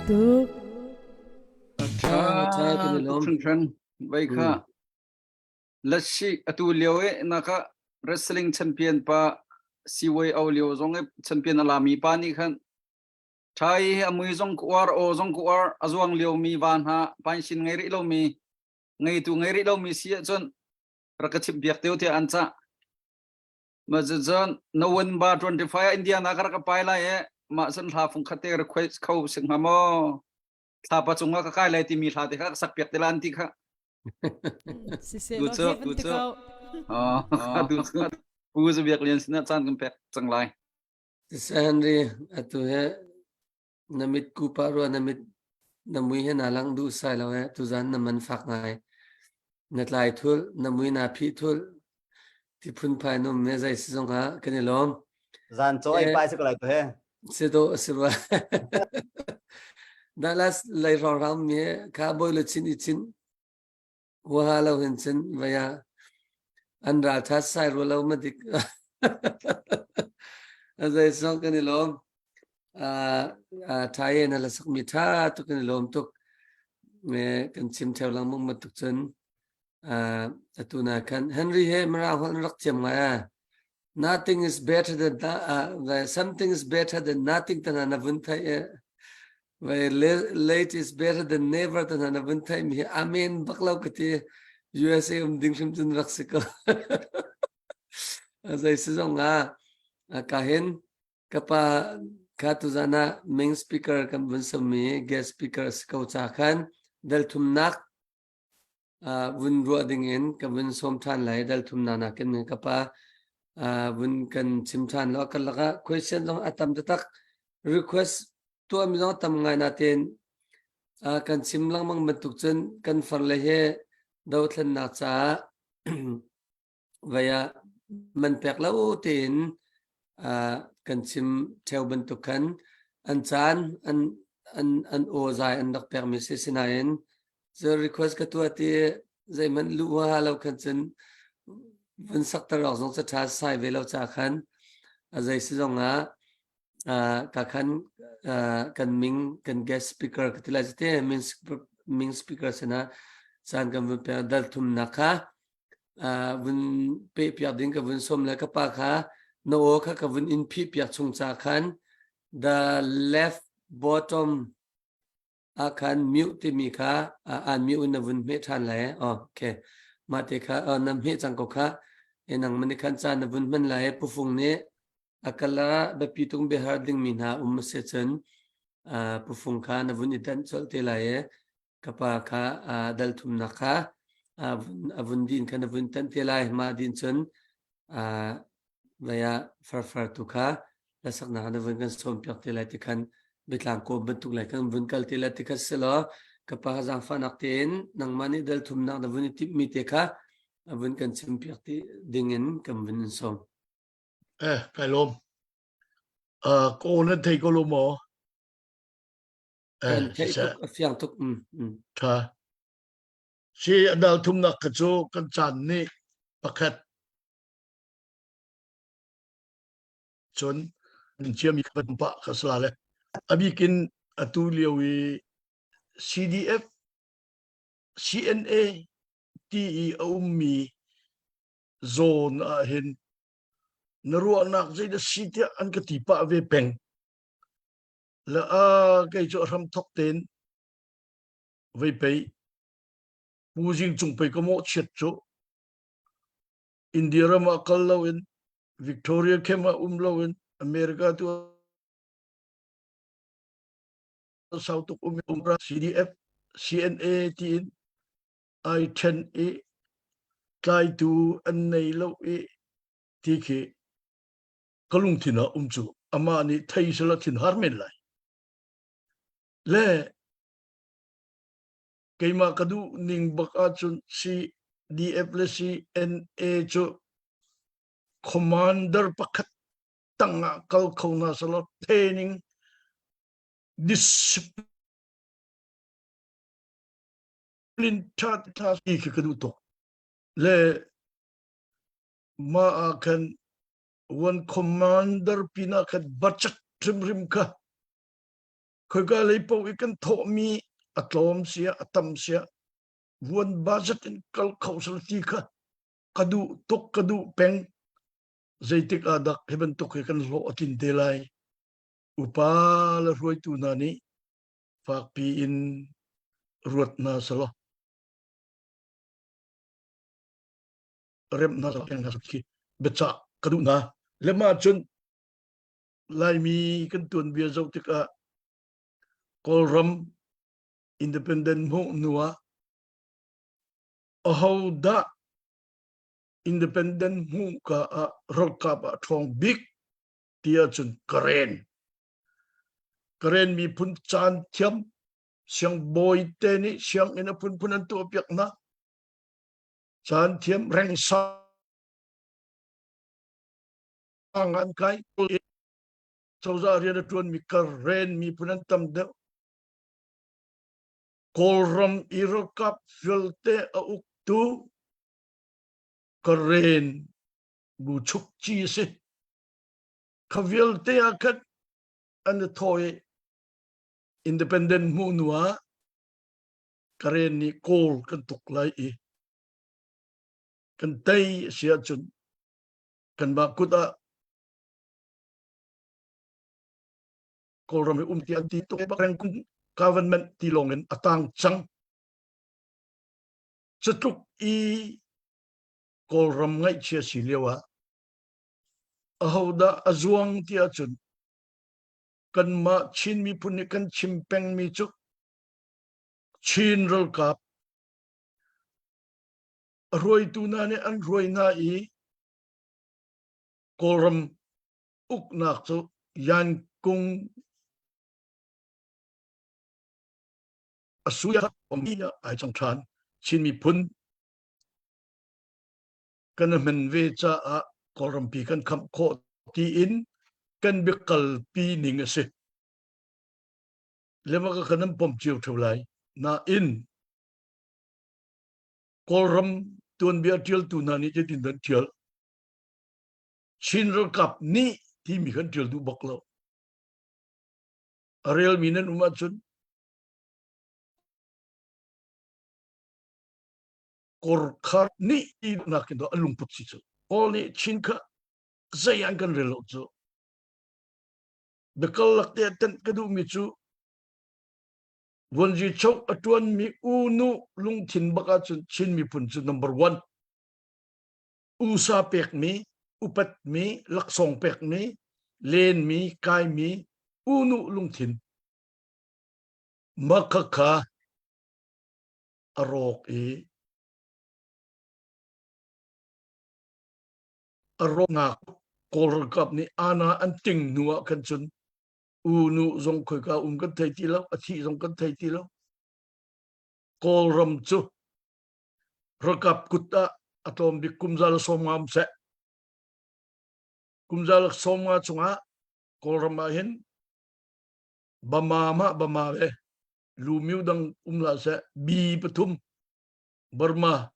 tuk. Tha tha kan i lawm. Hringhran vai kha lasi atu lio e naka wrestling champion pa siwei au lio zong e champion alami pa nih khan thai a mui zong ku uar o zong ku uar a zuang lio mi van ha pain sin ngei rih lo mi ngeitu ngei rih lo mi si ahcun rak ka chimh piak teo tiah an cah. Ma cun November 25 Indiana ka rak ka pai lai e mah cun hla fung khat te request kho sik hnga maw thla pa cungah ka kai lai timi hla te kha ka sak piak te lan ti kha Siseh law he van ti ko. Tu cu Pu Zabiak Lian sinah caan kan pek cang lai. Siseh Henry atu he na mit ku pah rua na mit na mui he na lang duh sai lo he tuzan na man fak ngai na tlai thul na mui na phih thul ti phunphai num me zai si zong ah kan i lawm zan chaw ai pai se ko lai to he si do si ba Dallas lei rong rang mi kha boi le chin i chin Huaha lo hin cun vei ah an ralṭha sai rua lo ma dik. A zeizong kan i lawm. Uh, uh, ṭha ye na la sakmi ṭha tuk kan i lawm tuk. Me kan chim ṭheo lengmang bantuk cun uh, atu na khan Henry he Mirang holh na rak thiam ngai a. Nothing is better than uh, something is better than nothing tana na vun thai e. Vai late is better than never tana na vun thai mi amen bak lo ka ti USA um ding hrim cun rak si ko. Zai si zong ah ka hin kapa kha tu zana main speaker kan vun sami guest speaker si ko cha khan dal thumnak vun ruah dingin ka vun sawm ṭhan lai dal thumnak nakin ka pa vun kan chim ṭhan lo kan lakah question zong a tam taktak request tuahmi zong a tam ngai natein kan chim lengmang bantuk cun kan farle he dothlennak caah vai ah man pek lo tein kan chim theo bantuk khan an caan an an an aw zai an rak pekmi si sinain cu request ka tuah ti zeihmanh luh huaha lo khan cun vun sakter awk zong ca ṭha sai ve lo ca khan a zei si zong ah ka khan kan ming kan guest speaker ka ti lai te ming speaker sinah caan kan vun pek dal thumnak kha vun peh piak ding ka vun som le ka pa kha na aw kha ka vun in phih piak chung cha khan the left bottom ah khan mute timi kha an mute in na vun hmeh ṭhan lai okay mah te kha na hmeh cang ko kha e nang mani khan caan na vun hman lai pufung nih akala biapi tung biahar dingmi hna um se cun pufung kha na vun i danh colh te lai e ka pa kha dal thumnak kha a vun din kha na vun tanh te lai mah din cun vaya farfar tu kha lasaknak na vun kan sawm piak te lai ti khan biatlang kawm bantuk lai kan vun kal te lai ti kha selaw ka pa zaangfahnak tein nangmah nih dal thumnak na vun i timhmi te kha a vun kan chim piak ti dingin kan vun in sawm. Eh, kai lawm. Uh, ko nan thei ko lo maw? Kan theih tuk, a fiang tuk. Mm, mm. Tha. Si a dal thumnak ka cu kan caan nih pakhat cun an ciami kan pah ka sala le abikin atu lio i CDF CNA ti i a ummi zawn ah hin na ruahnak zeidah si tiah an ka ti pah ve peng le a kei cu a hram thok tein vei pei Pu Zing Cung pei ka mawhchiat cu India ram ah kal loin Victoria camp ah um loin America tu sau tuk um um ra CDF CNA tiin ai then i tlaitu an nei lo i ti khi ka lungthin ah um cu amah nih thei sela thin har men lai le keimah ka duh ning bak ahcun CDF le CNA cu commander pakhat tang ah kal kho hna selaw training discipline tha tha ti khi ka duh tuk le mah ah khan one commander pinah khan budget hrimhrim kha. Khoika lei paoh i kan thawhmi a tlawm sia a tam sia vuan budget in kal kho sal ti kha ka duh tuk ka duh peng zeitik ah dak hi bantuk hi kan hlawh a tlin te lai upa le hruaitu hna nih fakpi in ruat hna selaw remh hna selaw hna khi biacah ka duh hna lema cun Laimi kan tuanbia zoh tikah Kawlram independent hmuh hnu ah ahodah independent hmuh ka ah ralkap ah ṭhawng bik ti ahcun Karen. Karen miphun caan thiam siangbawi te nih sianginn a phunphun an tuahpiak hna. Caan thiam rengsa an kai cozah rian a ṭuanmi Karen miphun an tam deuh. Kawlram i ralkap vialte a uktu Karen bu chukci a si. Kha vialte ah khan an i thaw i independent hmuh hnu ah Karen nih Kawl kan tuk lai i kan tei a si ahcun kanmah kut ah Kawlram hi um ti an ti tuk bak reng government ti lawng in a tang cang. Cutluk i Kawlram ngaihchia si lio ah ahodah a zuang ti ahcun kanmah Chin miphun nih kan chim pengmi cu Chin ralkap a hruaitu hna nih an hruai hna i Kawlram uknak cu Yankung a sui ai cang ṭhan. Chin miphun kan hman ve caah Kawlrampi kan khamh khawh tiin kan biakalpi ning a si. Lema ka kan an pom cio ṭheo lai. Nain Kawlram tuanbia ṭialtu hna nih zeitin dah an ṭial? Chin ralkap nih timi kan ṭial duh bak lo. A relmi nan um ahcun Korkhar nih tinak in an lungput si cu. Kawl nih Chin kha zei an kan rel lo cu. Biakal lak te tenh ka duhmi cu Vuanzi Chok a ṭuanmi U Nu lungthin bak ahcun Chin miphun cu number one. USA pekmi, upatmi, laksawng pekmi, lenmi, kaimi, U Nu lungthin. Makhakha a rawk i a rawknak Kawl ralkap nih ana an ting hnu ah khan cun u nu zong khoika um kan thei ti lo a thih zong kan thei ti lo Kawlram cu ralkap kut ah a tlawm bik kum za le 50 um seh kum za le 50 chungah Kawlram ah hin Bama ma Bama ve Lumiu dang um la seh B pathum Burma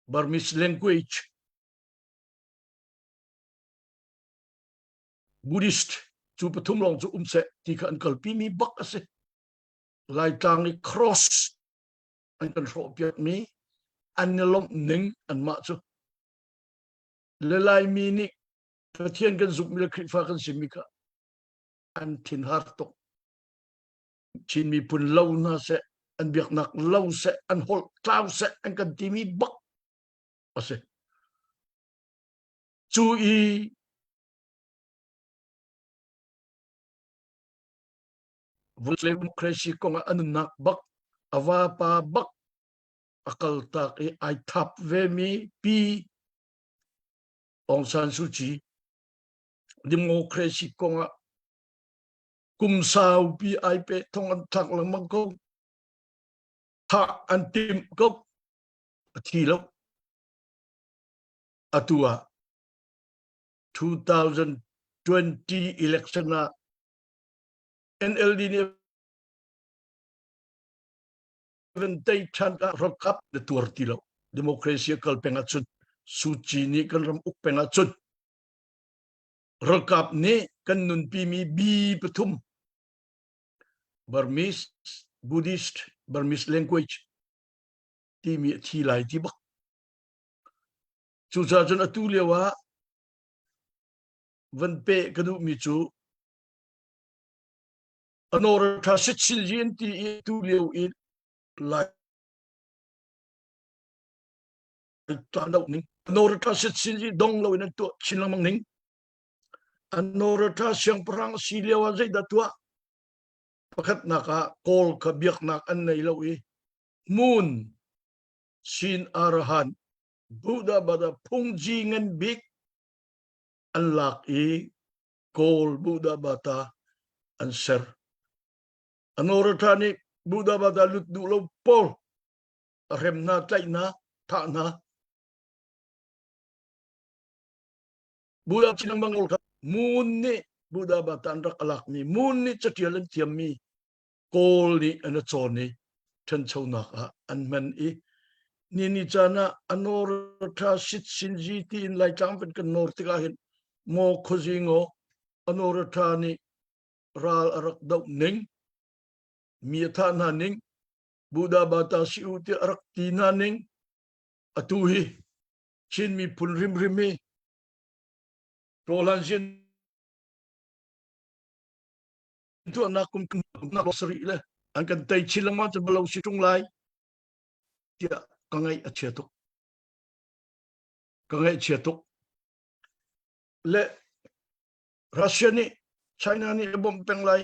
Burmese language Buddhist cu pathum lawng cu um seh ti kha an kalpi mi bak a si. Laitlang i cross an kan hrawh piak mi an i lawmh ning anmah cu. Le Laimi nih Pathian kan zumhmi le Khrihfa kan simi kha an thinhar tuk. Chin miphun lo hna seh, an biaknak lo seh, an holh tlau seh, an kan timi bak a si. Cu i vawlei democracy kong ah a nunnak bak, a vapa bak a kaltak i ai thap vemi Pi Aung San Suu Kyi democracy kong ah kum saupi ai pe thong an thlak lengmang ko thah an timh ko a thi lo atu ah 2020 election ah NLD nih van tei ṭhan ah ralkap na tuar ti lo democracy a kal peng ahcun Suu Kyi nih kan ram uk peng ahcun ralkap nih kan nunpi mi B pathum. Burmese Buddhist Burmese language timi a thi lai ti bak. Cucaah cun atu lio ah van peh ka duhmi cu Anortha Sicilian ti i tu lio i lai tlan doh ning Anortha Sicilian dong lo in an tuah chin lengmang ning Anortha siangpahrang si lio ah zeidah tuah pakhatnak ah Kawl kha biaknak an nei lo i Moon Sin Arahan Buddha Bada phungji ngan bik an lak i Kawl Buddha Bata an ser. Anortha nih Buddha Bata lut duh lo pawl a hrem hna, tlaih hna, thah hna. Buddha chin lengmang kha Moon nih Buddha Bata an rak alakmi Moon nih catial an thiammi Kawl nih an a cawn i ṭhanchonak ah an hman i ni ni caan ah a nawr ṭha sit sin zi tiin Laitlang van kan nawr tikah hin maw khuazing aw a nawr ṭha nih ral a rak doh ning mi a thah hna ning Buddha bata si u tiah a rak ti hna ning atu hi Chin miphun hrimhrim hi Tawhlan sin tuahnak kum nak sarih le an kan tei chin lengmang cu balo si ṭung lai tiah ka ngaih a chia tuk ka ngaih chia tuk le Russia nih China nih a bawmh peng lai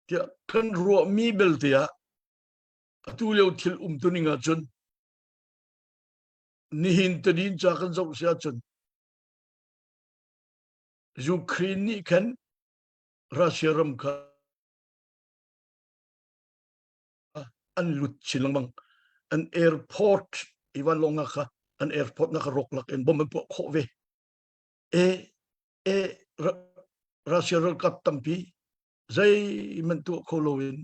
tiah kan ruahmi belte ah atu lio thil umtu ning ahcun nihin tadin ca kan zoh si ahcun Ukraine nih khan Russia ram kha an lut chin lengmang. An airport i vanlawng kha an airport na kha rawk lak in bomb an puah khawh ve. E e Russia ralkap tampi zeihmanh tuah kho loin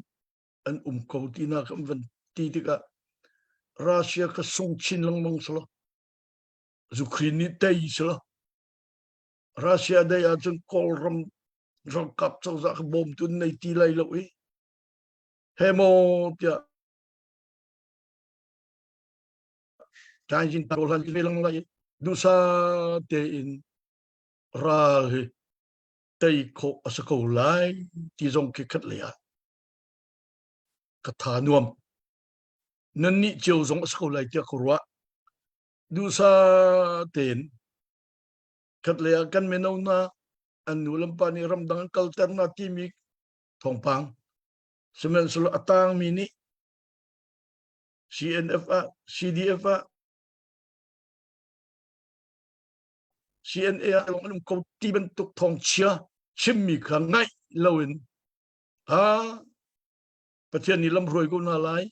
an um ko ti na kan van ti tikah Russia ka sung chin lengmang salo Ukraine nih tei salo Russia dei ahcun Kawlram ralkap cozah kha bawmtu an nei ti lai lo i he maw tiah Tainjin hlan ve lang lai dusa tein ral hi tei khawh a si ko lai ti zong khi khat lei ah ka tha nuam nan nih cio zong a si ko lai tiah ka ruah dusa tein khat lei ah kan mino hna an nu le pa nih ramdang an kalter hna timi thawngpang sihmanhsehlaw a tangmi nih CNF ah CDF ah CNA ah lawng an um ko ti bantuk thawngchia chimmi kha ngaih loin a Pathian nih lamhruai ko hna lai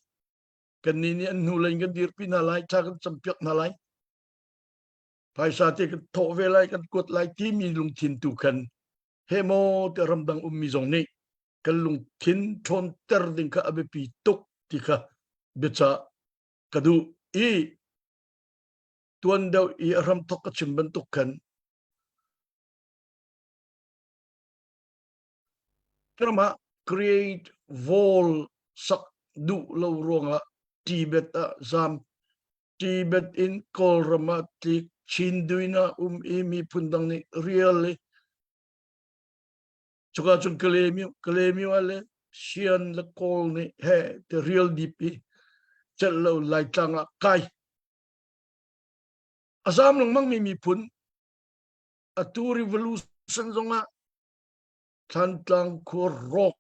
kannih nih an hnu lei in kan dirpi hna lai tha kan campiak hna lai phaisa te kan thawh ve lai kan kuat lai timi lungthin tu khan he maw te ramdang ummi zong nih kan lungthin ṭhawnter ding kha a biapi tuk ti kha biacah ka duh i tuan deuh i a hramthok ka chim bantuk khan ram ah create wall sak duh lo ruangah Tibet ah zam Tibet in Kawlram ah tlik Chinduin ah um i miphun dang nih rial i cuka cun Kalaymyo Kalaymyo ah le Sian le Kawl nih he te rial dip i celh lo Laitlang ah kai a zam lengmang mi miphun atu revolution zongah Thlantlang khua rawk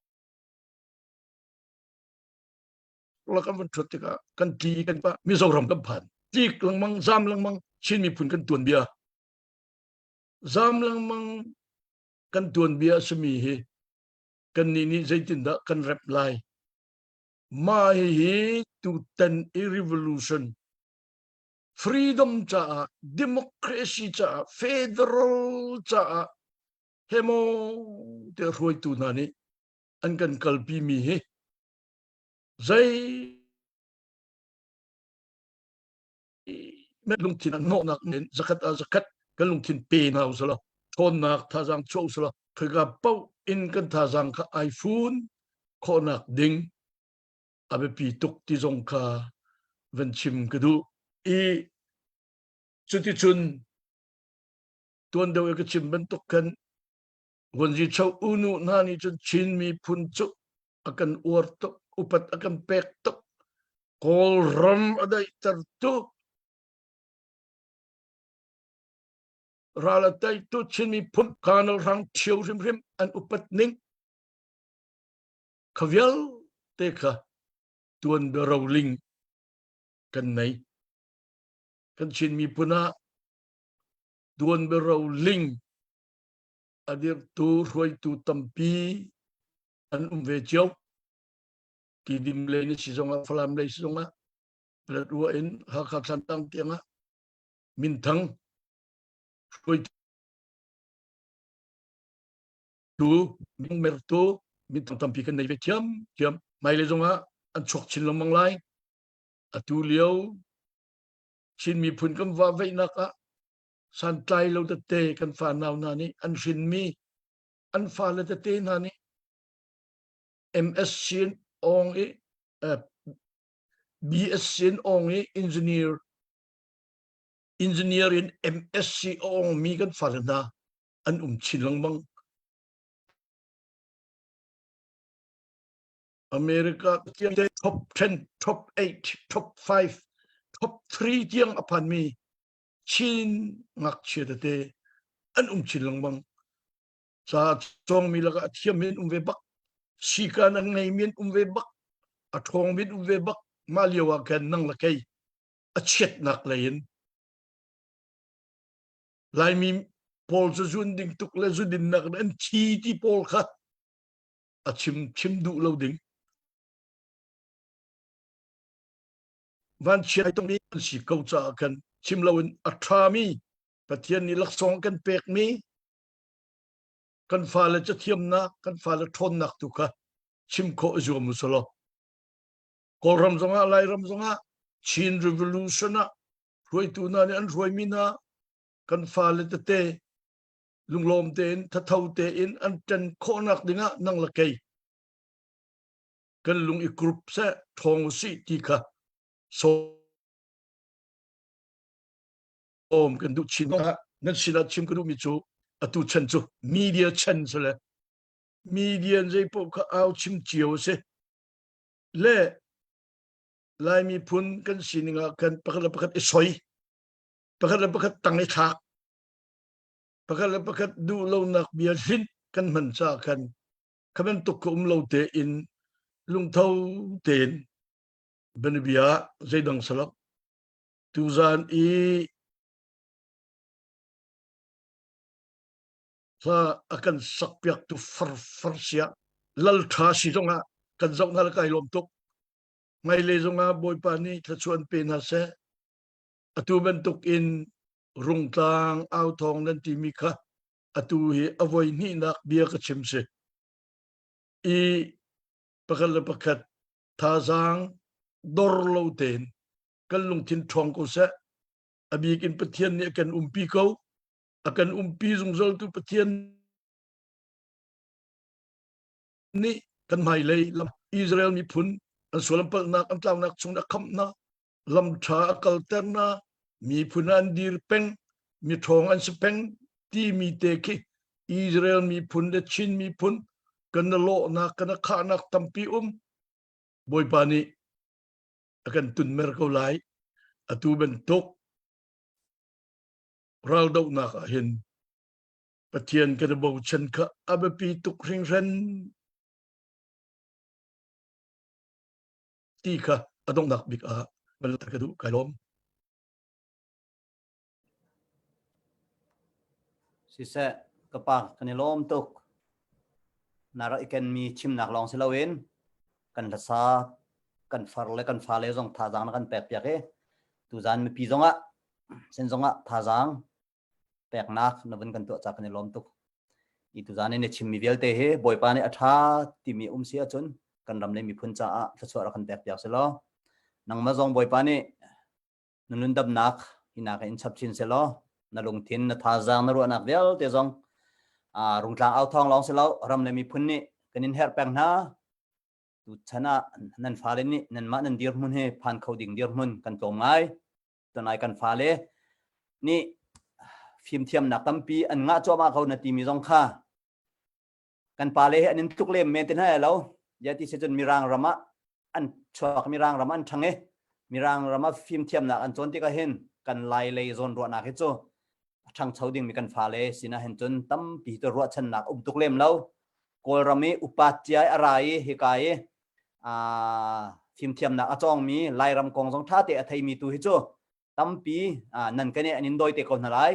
la kan van ṭhuat tikah kan tli kan pa Mizoram kan phan tlik lengmang zam lengmang Chin miphun kan tuanbia zam lengmang kan tuanbia a simi hi kan nih nih zeitindah kan rep lai mah hihi tutan i revolution freedom caah democracy caah federal caah hemo te hruaitu hna nih an kan kalpi mi hi Zei lungthin an hnawhnak in zakhat ah zakhat kan lungthin pe hna usalaw ṭhawnnak thazaang chuah usalaw khoika paoh in kan thazaang kha ai fun. khawhnak ding a biapi tuk ti zong kha van chim ka duh. I cuticun tuan deuh i ka chim bantuk khan Vuanzi Cho unu hna nih cun Chin miphun cu a kan uar tuk, upat a kan pek tuk, Kawlram a daihter tuk, ral a teitu Chin miphun Colonel Hrang Ṭhio hrimhrim an upat ning kha vialte kha tuanbia roling kan nei. Kan Chin miphun ah tuanbia roling a dirhtu hruaitu tampi an um ve cio. Tidim lei na si zongah Falam lei si zongah Paletwa in Hakha Thlantlang tiangah minthang hruaitu mingmertu minthang tampi kan nei ve thiam thiam hmailei zongah an chuak chin lengmang lai atu lio Chin miphun kan va veihnak ah santlai lo tete kan fa nau hna nih an hrinmi an fale tete hna nih MSc in ong i BSc in ong i engineer engineer in MSc a ongmi kan fale hna an um chin lengmang. America top 10, top 8, top 5, top 3 tiang a phanmi Chin ngakchia tete an um chin lengmang. Ca cawngmi lakah a thiammi an um ve bak. Sikan an ngeimi an um ve bak. A ṭhawngmi an um ve bak. Mah lio ah khan nang le kei a chiatnak lei in Laimi pawl cu zun ding tuk le zu dinnak in an thi ti pawl kha a chim chim duh lo ding. Vanchiat tongmi an si ko caah khan chim loin a ṭhami Pathian nih laksawng kan pekmi kan fale cathiamnak kan fale ṭhawnnak tu kha chim khawh i zuam u selaw Kawlram zongah Lairam zongah Chin Revolution ah hruaitu hna nih an hruaimi hna kan fale tete lunglawm tein thatho tein an ṭan khawhnak dingah nang le kei kan lung i group seh ṭhawng usih ti kha sawm kan duh chin nan sinah chim ka duhmi cu atu chan cu media chan si le media zei paoh kha au chim cio a si le Lai miphun kan sining ah khan pakhat le pakhat i soi pakhat le pakhat tang i thlak pakhat le pakhat duh lonak bia hlinh kan hman caah khan kha bantuk ka um lo tein lungtho tein bianabia zeidang salak tuzan i hla a kan sakpiak tu far far sia lal tha si zongah kan zoh hna le kai lawm tuk hmailei zongah bawipa nih thluachuah pe hna seh atu bantuk in rungtlang au thawng nan timi kha atu hi a voi hnihnak bia ka chim si i pakhat le pakhat thazaang dor lo tein kan lungthin ṭhawng ko seh a bik in Pathian nih a kan umpi ko a kan umpi zungzaltu Pathian nih kan hmailei lam Israel miphun an sual an palhnak an tlaunak chung a khamhnak lam ṭha a kalter na miphun an dir peng mi ṭhawng an si peng timi te khi Israel miphun le Chin miphun kan na lawhnak kan na khahnak tampi um Bawipa nih a kan tunmer ko lai atu bantuk raldohnak ah hin Pathian kan i bochan kha a biapi tuk hringhran ti kha a donghnak bik ah van ka duh kai lawm. Siseh, ka pa kan i lawm tuk. Na rak i kenmi chimnak lawng si loin kan hlasa kan far le kan fale zong thazaang na kan pek piak i tuzan mipi zongah sen zongah thazaang peknak na vun kan tuah ca kan i lawm tuk. I tuzan in na chimmi vialte hi Bawipa nih a ṭha timi um si ahcun kan ram le miphun caah thluachuah rak kan pek piak si law nangmah zong Bawipa nih na nundamnak hinak in chap chin selaw na lungthin na thazaang na ruahnak vialte zong rungtlang au thawng lawng si lo ram le miphun nih kan in herh peng hna. Tu chan ah nan fale nih nanmah nan dirhmun he phan kho ding dirhmun kan tlawm ngai. Tunai kan fale nih fimthiamnak tampi an ngah cuahmah ko na timi zong kha kan pale hi an in tluk lem men te hna lo. Ya ti se cun Mirang ram ah an chuak Mirang ram ah an ṭhang i Mirang ram ah fimthiamnak an cawn tikah hin kan Lai lei zawn ruahnak hi cu a ṭhangcho dingmi kan fale sinah hin cun tampi cu ruahchannak um tuk lem lo. Kawlram i upa cia a ra i hika i fimthiamnak a cawngmi Lairam kong zong ṭha te a theimi tu hi cu tampi nan kan i an in dawi te ko hna lai.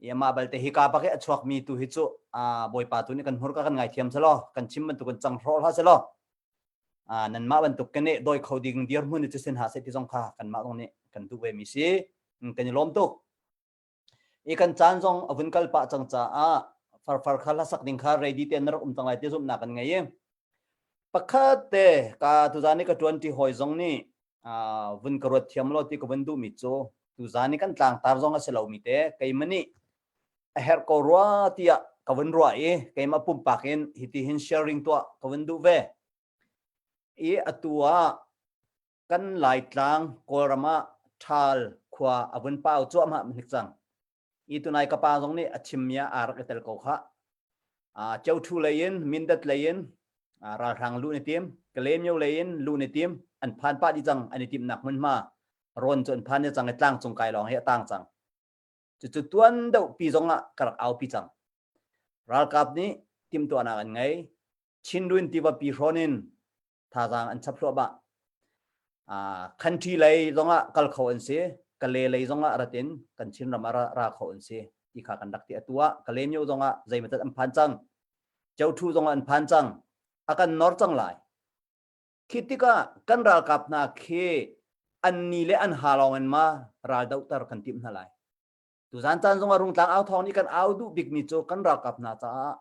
I amah balte hika bak i a chuakmi tu hi cu Bawipa tu nih kan hmurka kan ngaithiam selaw kan chim bantuk in cang hrawh hlah selaw nanmah bantuk kan i dawi kho ding dirhmun cu sin ha seh ti zong kha kanmah zong nih kan duh ve mi si. Kan i lawm tuk. I kan caan zong a vun kal pah cang caah farfar kha hlasak ding kha ready te na rak um cang lai ti zumhnak kan ngei i pakhat te ka tuzan i ka ṭuanṭi hawi zong nih vun ka ruat thiam lo ti ka vun duhmi cu tuzan i kan tlangtar zong a si lomi te keimah nih a herh ko rua tiah ka vun ruah i keimah pumpak in hiti hin sharing tuah ka vun duh ve. I atu ah kan Laitlang Kawlram ah ṭhal khua a vun pau cuahmah hnik cang. I tunai ka pa zong nih a chimmi ah aa rak i tel ko khah. Ceuṭhu lei in Mindat lei in ralhrang luh ni tim, Kalaymyo lei in luh ni tim, an phan pah dih cang an i timhnak hmunhma rawn cu an phan ni cang i tlangcung kai lawng hi a tang cang. Cucu tuan deuh pi zong ah ka rak aupi cang. Ralkap nih timhtuahnak an ngei. Chindwin tivapi hrawn in thazaang an chap hluahmah. Uh, country lei zongah kal kho an si, Kale lei zongah rat in kan Chinram ah ra, ra kho an si ti kha kan rak ti atu ah Kale myo zongah zeimatat an phan cang. Chothu zongah an phan cang. A kan nor cang lai. Khi tikah kan ralkap hna khi an ni le an ha lawng in ma ral dohter kan timh hna lai. Tuzan caan zongah Rungtlang au thawng nih kan au duh bikmi cu kan ralkap hna caah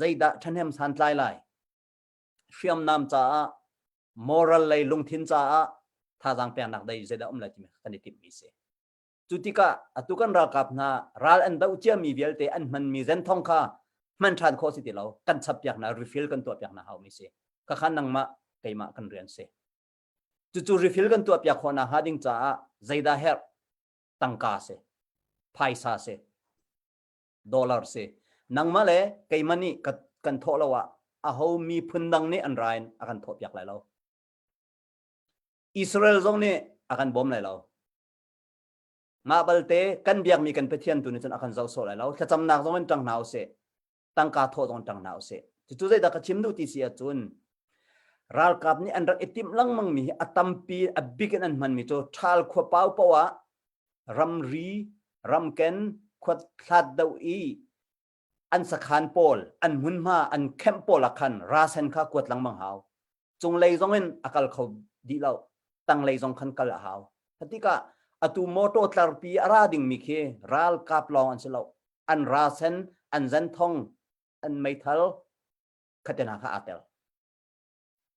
zeidah ṭhahnem santlai lai hriamnam caah moral lei lungthin caah thazaang peknak dei zeidah um lai timi kan i timhmi si. Cu tikah atu kan ralkap hna ral an doh ciami vialte an hmanmi zenthong kha hman ṭhan khawh si ti lo kan chap piak hna refill kan tuah piak hna haumi si. Khakha nangmah keimah kan rian si. Cucu refill kan tuah piak khawh nakhnga ding caah zeidah herh tangka si phaisa si dollar si nangmah le keimah nih kan thawh lo ah aho miphun dang nih an ra in a kan thawh piak lai lo Israel zong nih a kan bawm lai lo mah balte kan biakmi kan Pathian tu nih cun a kan zoh sawh lai lo thlacamnak zong in ṭang hna usih tangka thawh zong ṭang hna usih cucu zeidah ka chim duh ti si ahcun ralkap nih an rak i timh lengmang mi hi a tampi a bik in an hmanmi cu ṭhal khua pau paoh ah ramri ramken khuat hlat deuh i an sakhan pawl an hmunhma an kemh pawl ah khan rasen kha kuat lengmang hau cunglei zong in a kal kho dih lo tanglei zong khan kal a hau tikah atu motor tlarpi a ra dingmi khi ralkap lawng an si lo an rasen an zenthong an meithal khatena kha aa tel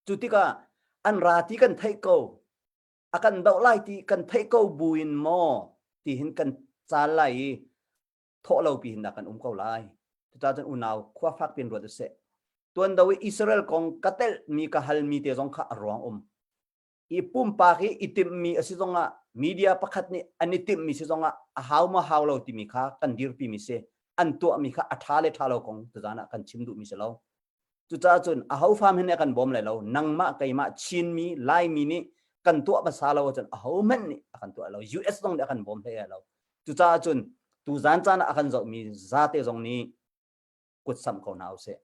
cu tikah an ra ti kan theih ko a kan doh lai ti kan theih ko buin maw ti hin kan caal lai i thawh lo pi hin dah kan um ko lai cucaah cun unau khua fak piin ruat usih tuan do i Israel kong ka telh mi ka hal mi te zong kha a ruang um i pumpak i i timhmi a si zongah media pakhat nih an i timhmi si zongah a hau maw hau lo timi kha kan dirpi mi si an tuahmi kha a ṭha le ṭha lo kong tuzan ah kan chim duhmi si lo Cucaah cun aho fam hin a kan bawm lai lo. Nangmah keimah Chinmi Laimi nih kan tuah hmasa lo ahcun ahohmanh nih a kan tuah lo. US zong nih a kan bawm hlei lo. Cucaah cun tuzan caan ah a kan zohmi zate zong nih kut samh ko hna usih.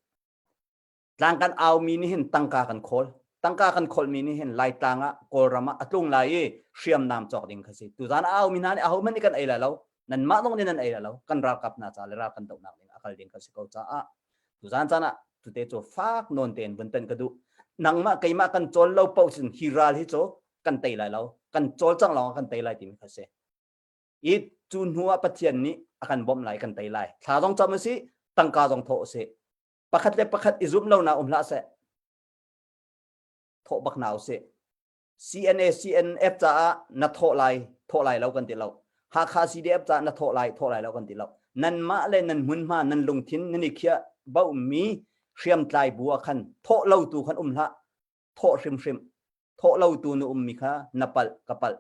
Tlang kan aumi nih hin tangka kan khawl. Tangka kan khawlmi nih hin Laitlang ah Kawlram ah a tlung lai i hriamnam cawk ding kha si. Tuzan a aumi hna nih ahohmanh nih kan ei lai lo. Nanmah zong nih nan ei lai lo. Kan ralkap hna ca le ral kan dohnak ding a kal ding kha si ko caah Tuzan caan ah tute cu fak nawn tein vun tan ka duh. Nangmah keimah kan cawl lo paoh cun hi ral hi cu kan tei lai lo. Kan cawl cang lawng kan tei lai timi kha si. I cu hnu ah Pathian nih a kan bawmh lai kan tei lai. Thla zong cam usih, tangka zong thawh usih. Pakhat le pakhat i zumh lonak um hlah seh. Thawh bak hna usih. CNA CNF caah na thawh lai thawh lai lo kan ti lo Hakha CDF caah na thawh lai thawh lai lo kan ti lo nanmah le nan hmunhma nan lungthin nan i khiah bohmi hriamtlai bu ah khan thawh lo tu khan um hlah. Thawh hrimhrim. Thawh lo tu na ummi kha na palh ka palh.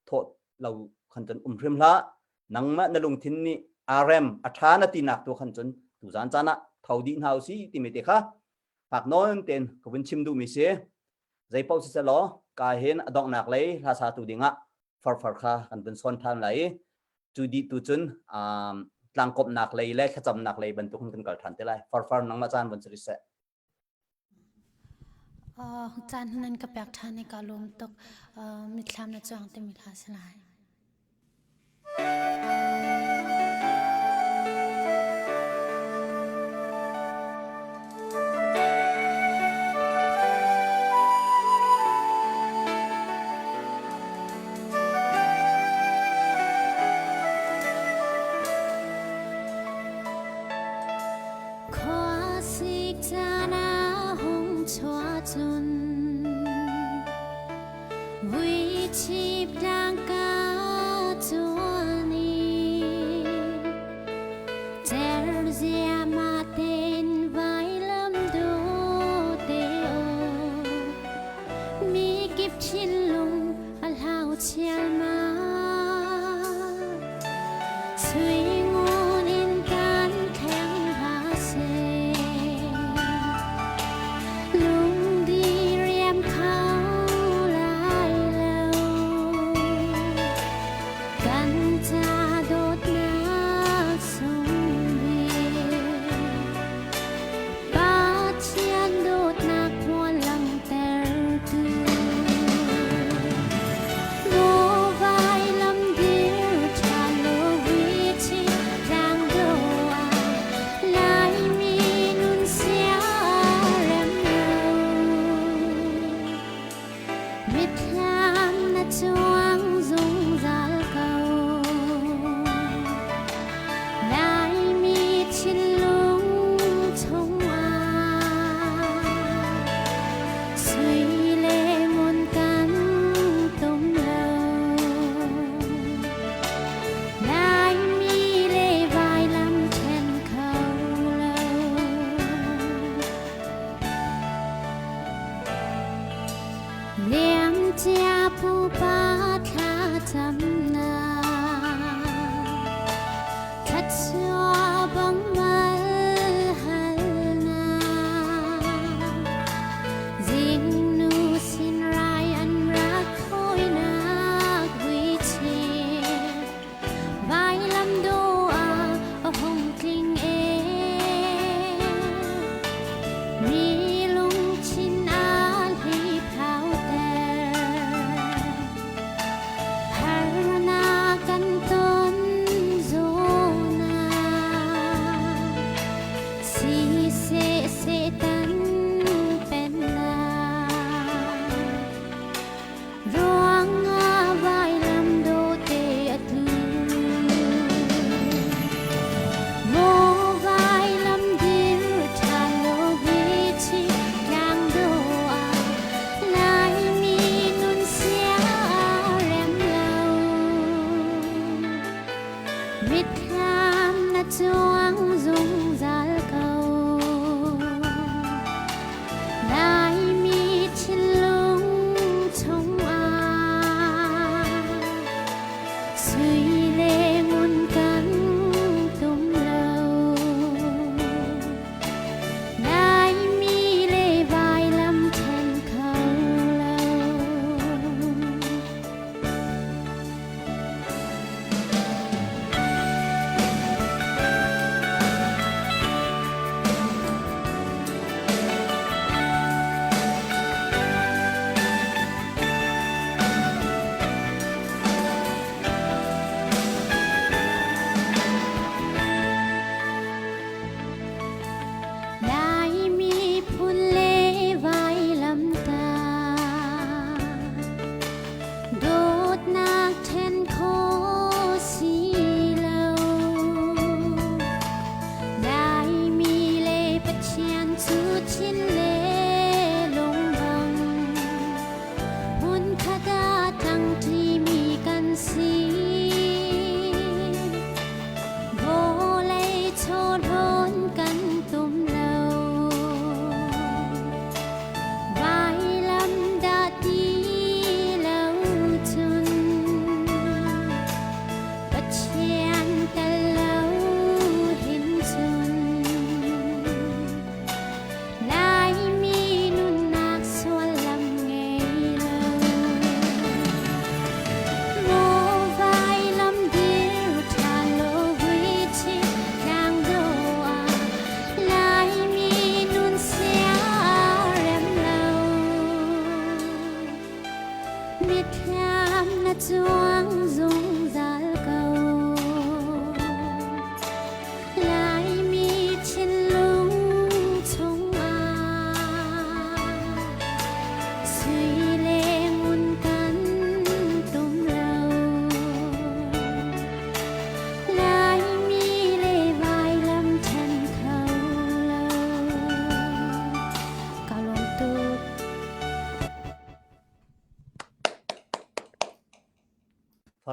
Thawh lo khan cun um hrim hlah. Nangmah na lungthin nih aa rem a ṭha na tinak tu khan cun tuzaan caan ah tho dih hna usih timi te kha fak nawn tein ka vun chim duhmi si. Zei paoh siseh law ka hin a donghnak lei hla satu dingah farfar kha kan vun sawn ṭhan lai i cu dih tu cun tlangkawmhnak lei le thlacamnak lei bantuk in kan kal ṭhan te lai. Farfar nangmah caan vun si rih seh. Caan nan ka pek ṭhan i ka lawm tuk. Mitthlam na cuang timi hla si lai. Khuasik caan a hung chuah cun vuichip tlang ka cuan i cer ziahmah tein vailam dawte aw mikip thinlung a hlau chialmal. Sui ngun in kan thleng hlah seh, lungdi riam kho lai lo. Kan ca dawtnak sung bik, Pathian dawtnak hmual langhtertu. Maw lam dir ṭha lo vichi tlang do ah Laimi nun sia rem lo. Mitthlam na cuang zungzal ko. Laimi thinlung chungah sui le ngun kan tum lo. Laimi le vailam ṭhen kho lo. Liamcia pupa thlacamnak thluachuah bang mal halnak zingnu sin rai an rak thawinak vuichir vailam do ah a hung tling e Mi lungthin aa hliphauter. Harnak kan ton zawn ah siseh Satan pennak ruangah vailam dawte a tlu. Maw vailam dir ṭha lo hi tlang do ah Laimi nun sia rem lo. Mitthlam na cuang zungzal ko.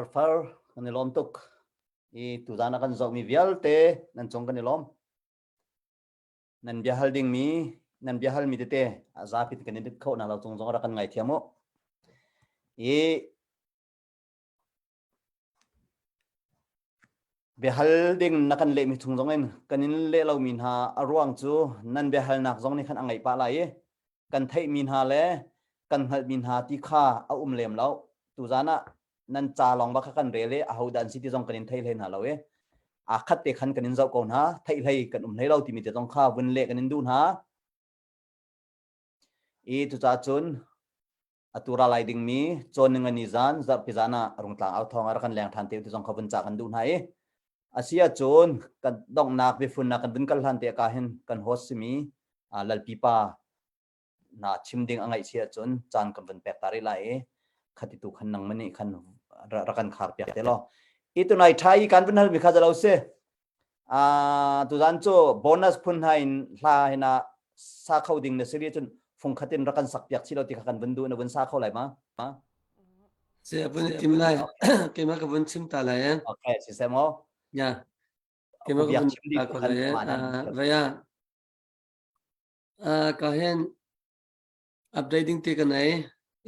Farfar kan i lawm tuk. I tuzan a kan zohmi vialte nan cung kan i lawm. Nan biahal dingmi nan biahalmi tete a zapi kan i dit kho na lo cung zong rak kan ngaithiam u. I Biahal ding na kan lehmi chung zong in kan in leh lomi hna a ruang cu nan biahalnak zong nih khan a ngeih pah lai i kan theihmi hna le kan hngalhmi hna ti kha a um lem lo. Tuzan ah nan ca lawng bak kha kan rel i ahodah an si ti zong kan in thei hlei hna lo i aa khat te khan kan in zoh ko hna theih hlei kan um hlei lo timi te zong kha vun leh kan in duh hna. I cucaah cun atu ra lai dingmi cawn ningani zan zarhpi zan ah Rungtlang au thawng ah rak kan leng ṭhan te ti zong kha vun cah kan duh hna i a si ahcun kan donghnak biafunnak kan vun kal hlan te ka hin kan host simi Lalpi pa na chim ding a ngaih si ahcun caan kan vun pek ta rih lai i khati tu khan nang mani khan rak kan khar piak te law i tunai ṭha i kan vun halmi kha zalo si Uh, tuzan cu bonus phun hna in hla hina sa kho ding na siri cun fung khatin rak kan sak piak chi lo ti kha kan vun du na vun sa kho lai ma? Se vun tim lai keima ka vun chim ta lai eh. Okay, si se mo. Ya. Keima ka vun ta ko lai eh. Vaya. Ka hen updating te ka nei.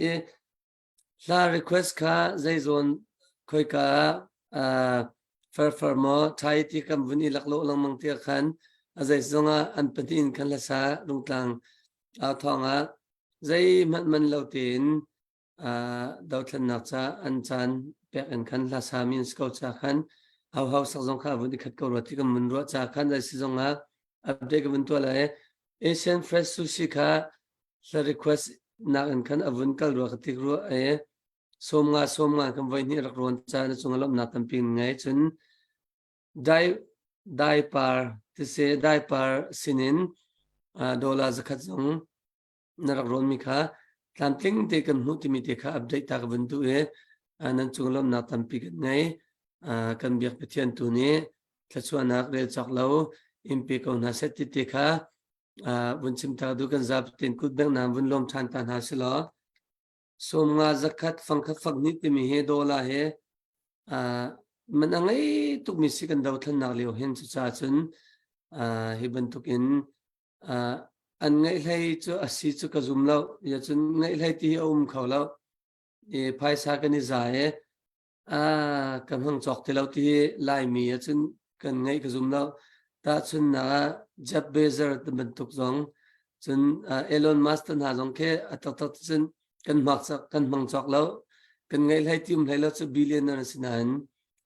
E Hla request kha zeizawn khoika ah farfar maw ṭhai ti kan vun i laklawh lengmang tiah khan a zeizong ah an pahnih in khan hlasa Rungtlang au thawng ah zeihmanh man lo tein dothlennak ca an caan pek in khan hlasa mi an si ko ca khan hauhau sak zong kha a vun i khat ko rua ti kan vun ruah ca khan zei si zong ah update ka vun tuah lai. Asian Fresh Sushi kha hla request nak in khan a vun kal rua ka tik rua e 50 50 kan voi hnih rak rawn ca na cung lawmhnak tampi ngei cun dai dai par tise dai par sinin dollar zakhat zong na rak rawn mi kha tlamtling te kan hmuh timi te kha update ta ka vun duh e nan cung lawmhnak tampi kan ngei kan biak Pathian tu nih thluachuahnak rel cawk lo in pe ko hna set ti te kha vun chim ta du kan zapi kut beng na vun lawm than ta hna si law 50 zakhat fangkhat fak ni timi he dollar he man a ngei tukmi si kan dothlennak lio hin cucaah cun hi bantuk in an ngaih hlei cu a si cu ka zum lo ya cun ngaih hlei ti hi a um kho lo i phaisa kan i za i Ah, kan hmang cawk ti lo ti hi Laimi ahcun kan ngeih ka zum lo. Tahchunhnak ah Jeff Bezos ti bantuk zong, cun uh, Elon Musk te hna zong khi a taktak cun kan hmak kan hmang cawk lo. Kan ngeih hlei ti um hlei lo cu billionaire an si nain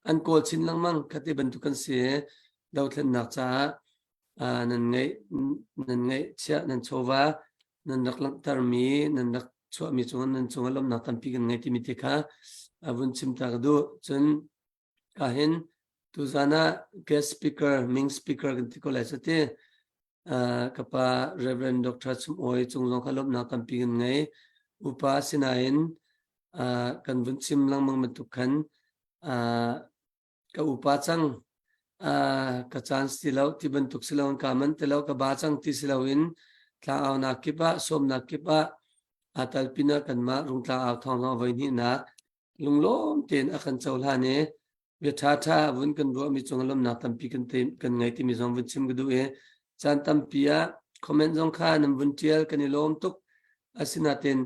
an kawl chin lengmang khati bantuk kan si. Dothlennak caah uh, nan ngeih nan ngeih chiah nan chawva nan rak langhtermi nan rak chuahmi cungah nan cungah lawmhnak tampi kan ngei timi te kha a vun chim ta ka duh. Cun ka hin tuzan ah guest speaker, ming speaker kan ti ko lai cu ti. Ka pa Reverend Dr. Chum Awi cung zong kha lawmhnak tampi kan ngei. Upa sinain kan vun chim lengmang bantuk khan ka upa cang ka chance ti lo ti bantuk si lo ka man ti lo ka ba cang ti si lo in tlangaunak kip ah sawmnak kip ah aa talpin ah kanmah Rungtlang au thawng zong voi hnihnak lunglawm tein a kan cohlan i bia ṭha ṭha vun kan ruahmi cung lawmnak tampi kan kan ngei timi zong vun chim ka duh i caan tampi ah comment zong kha nan vun ṭial kan i lawm tuk asinain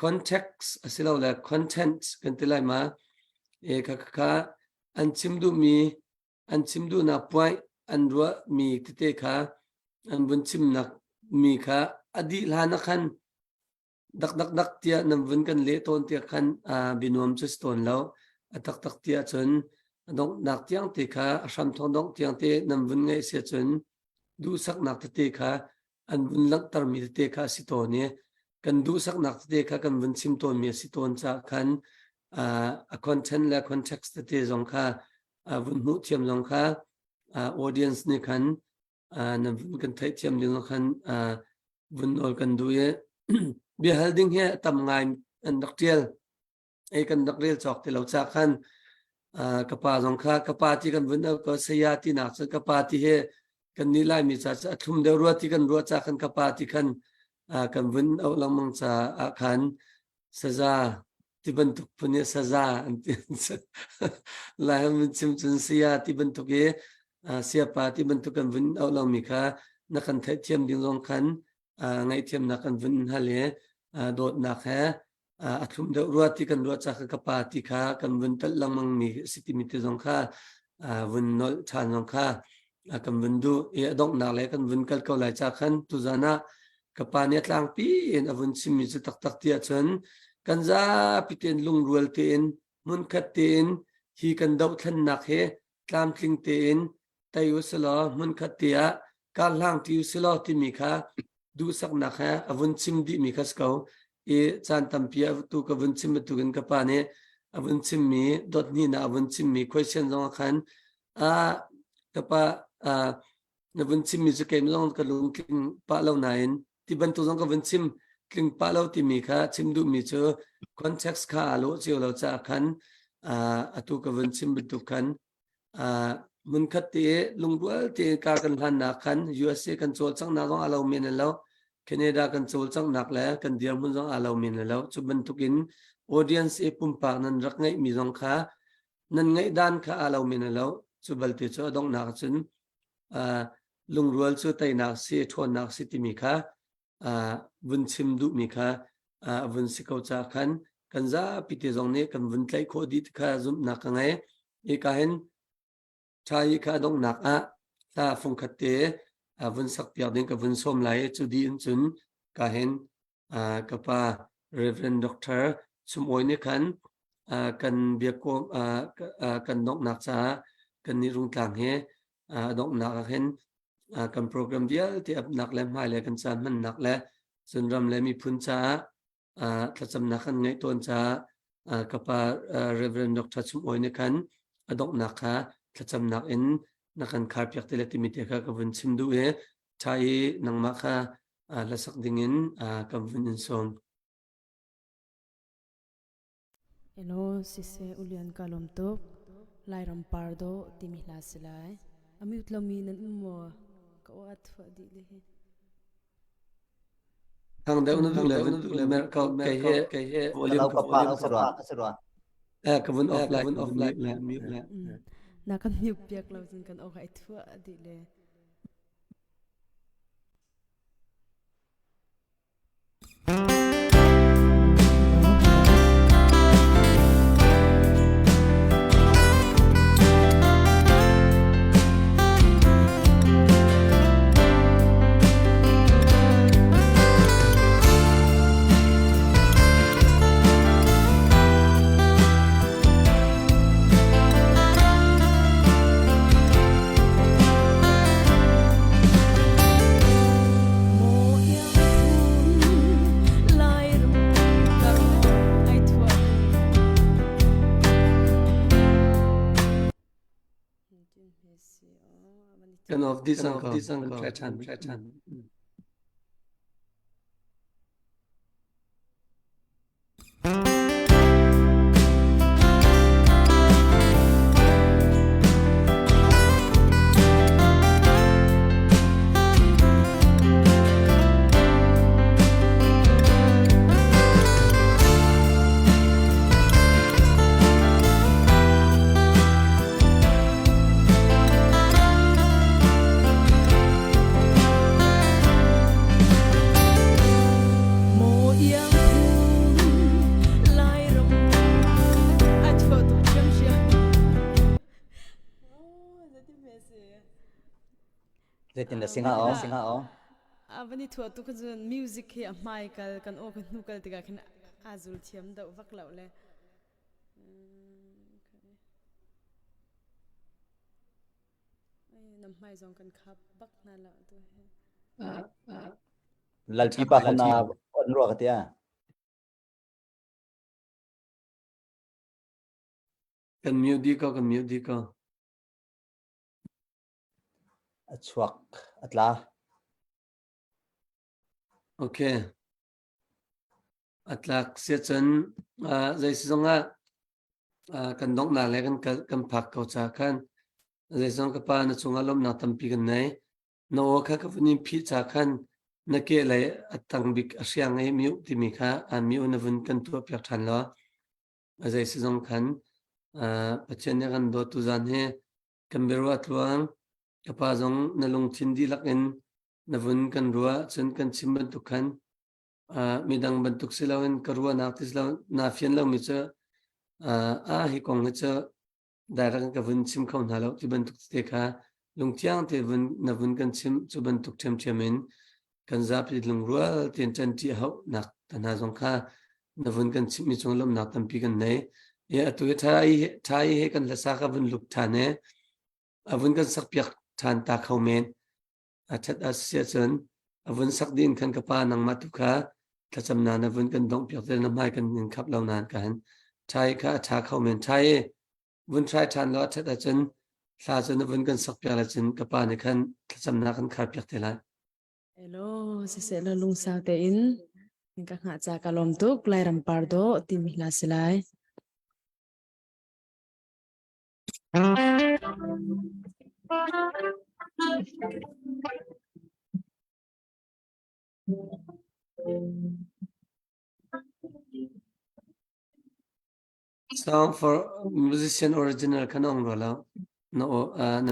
context asilole content kan ti lai ma e kha kha an chim duhmi an chim duhnak point an ruahmi tete kha an vun chimnak mi kha a dih hlan ah khan dak dak dak tiah nan vun kan leh tawn tiah khan binuam cu si tawn lo a taktak tiah cun a donghnak tiang te kha a hram thawng dongh tiang te nan vun ngaih si cun duhsaknak tete kha an vun langhtermi tete kha a si tawn i kan duhsaknak tete kha kan vun chim tawnmi a si tawn caah khan a content le context tete zong kha vun hmuh thiam zong kha audience nih khan nan vun kan theih thiam ding zong khan vun nawl kan duh i biahal ding hi a tam ngai an rak tial ei kan rak rel cawk ti lo ca khan ka pa zong kha ka pa ti kan vun ko saya ti nak cun ka pa ti he kan nih laimi ca cu a thlum deuh rua ti kan ruah ca khan ka pa ti khan kan vun auh lengmang ca ah khan saza. Ti bantuk phun i saza an ti. Lai an chim cun saya ti bantuk i siapa ti bantuk kan vun auh lomi kha na kan theihthiam ding zong khan ngaihthiamnak kan vun hal i dawtnak he a thlum deuh rua ti kan ruah ca kha ka pa ti kha kan vun telh lengmang mi si timi te zong kha vun nolh ṭhan zong kha kan vun duh i a donghnak le kan vun kal ko lai ca khan tuzan ah ka pa nih a tlangpi in a vun chimmi cu taktak ti ahcun kan zapi tein lungrual tein hmunkhat tein hi kan dohthlennak hi tlamtling tein tei u silaw hmunkhat te ah karhlang ti u silaw timi kha duhsaknak he a vun chim dihmi kha si ko i caan tampi a tu ka vun chim bantukin ka pa nih a vun chimmi dot hnihnak a vun chimmi question zong ah khan a ka pa na vun chimmi cu keimah zong ka lungtling pah lo nain ti bantuk zong ka vun chim tling pah lo timi kha chim duhmi cu context kha aa lawh cio lo caah khan atu ka vun chim bantuk khan hmunkhat te lungrual te kar kan hlannak khan USA kan cawlcanghnak zong aa lo men lo Canada kan cawlcanghnak le kan dirhmun zong aa lo men lo cu bantukin audience i pumpak nan rak ngeihmi zong kha nan ngeih dan kha aa lo men lo cu balte cu a donghnak cun lungrual cu teinak si ṭhawnnak si timi kha vun chim duhmi kha vun si ko ca khan kan zapi te zong nih kan vun tlaih khawh dih kha zumhnak ka ngei. Hika hin ṭha hi kha donghnak ah hla fungkhat te vun sak piak ding ka vun sawm lai cu dih in cun ka hin ka pa Reverend Dr. Chum Awi nih khan kan biakawm kan donghnak caah kan nih rungtlang hi donghnak ah hin kan program vialte apnak le hmai le kan caan hmannak le cun ram le miphun caah thlacamnak kan ngeih tawn caah ka pa Reverend Dr. Chum Awi nih khan a donghnak kha thlacamnak in na kan kharpiak te le timi te kha ka vun chim duh i ṭha i nangmah kha hlasak dingin kan vun in sawm. Elaw siseh ulian ka lawm tuk. Lairam par dawh timi hla si lai. A mute lomi nan um maw? Ka aw a thuah dih le hi. Thang deuh na duh le vun duh le mer ko kei he kei he volume ka pa ka si rua ka si rua. Eh ka vun off lai vun off lai mute le. Na kan mute piak lo cun kan aw ka i thuah dih le. Kan off dih cang ko. Try ṭhan. Try ṭhan. Zeitin na singa o singa o Avani thua tu khan cun music hi a hmai kal kan aw kan hnu kal tikah khin a zul thiam deuh vak lo le Nam hmai zong kan khap bak hna lo tu hi. Lalpi pa khan na on rua ka tia. Kan mute di ko kan mute di ko. A chuak a tla. Okay. A tlak siacun zei si zongah kan donghnak le kan kan phak ko ca khan zeizong ka pa na cungah lawmhnak tampi kan nei. Na aw kha ka vun in phih ca khan na ke lei a tang bik a hriang i mute timi kha an mute na vun kan tuah piak ṭhan law. A zei si zong khan Pathian nih a kan dawt tuzan hi kan biaruah tluang ka pa zong na lungthin dihlak in na vun kan ruah cun kan chim bantuk khan midang bantuk si loin ka ruahnak ti si lo naa fian lomi cu a hi kong hi cu direct ka vun chim kho hna lo ti bantuk te kha lungthiang te vun na vun kan chim cu bantuk ṭhiamṭhiam in kan zapi lungrual tein ṭanṭi a hauhnak ta hna zong kha na vun kan chimmi cung lawmhnak tampi kan nei. E atu hi ṭha i ṭha i he kan hlasa ka vun luk ṭhan e a vun kan sakpiak ṭhan ta kho men a ṭhat a si ahcun a vun sak ding khan ka pa nangmah tu kha thlacamnak na vun kan dongh piak te na hmai kan in khap lo nain ka han ṭhai kha a ṭha kho men ṭhai i vun ṭhai ṭhan lo a ṭhat ahcun thla cu na vun kan sak piak le cun ka pa nih khan thlacamnak kan khar piak te lai. Hello, siseh law lungsau tein ka hngah ca ka lawm tuk Lairam par dawh timi hla si lai. Song for musician original kan ong ro lo. Na o na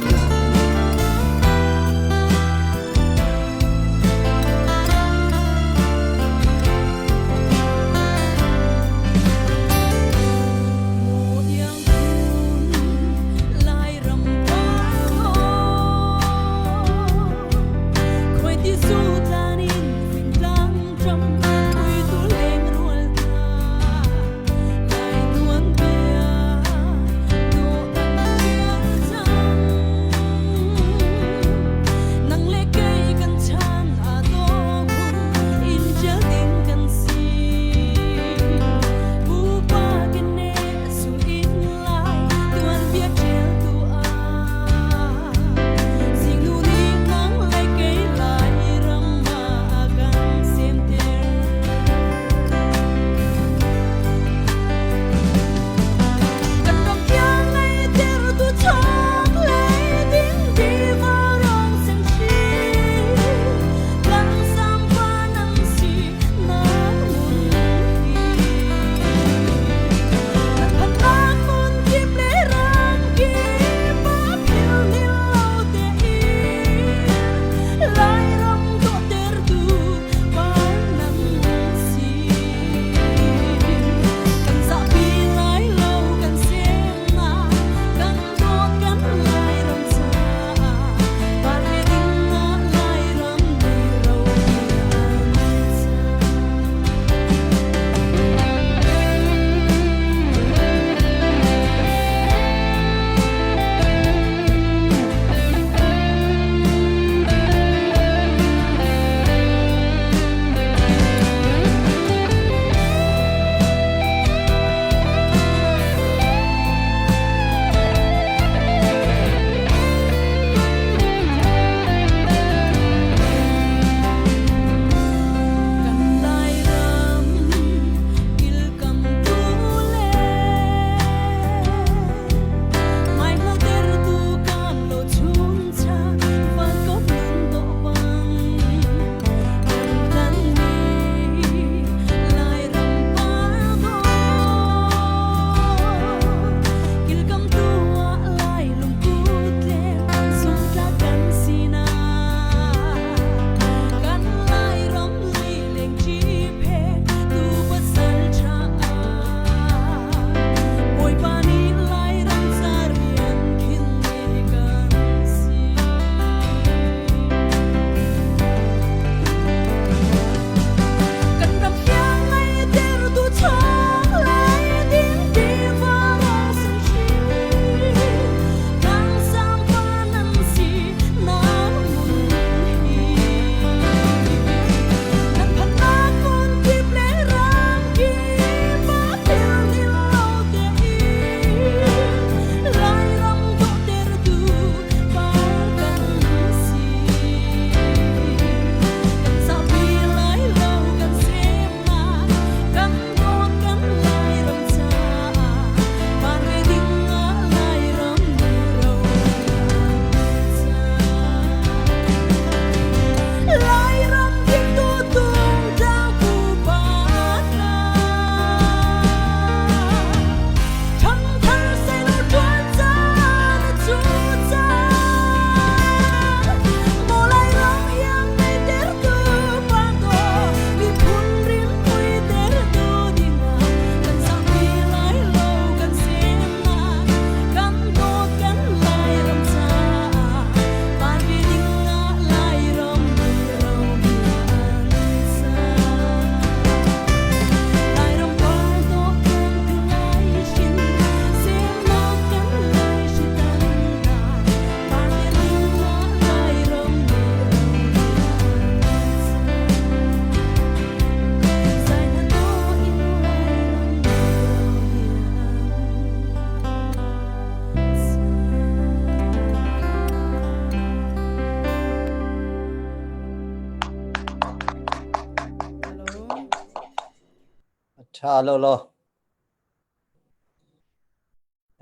Tha lo lo.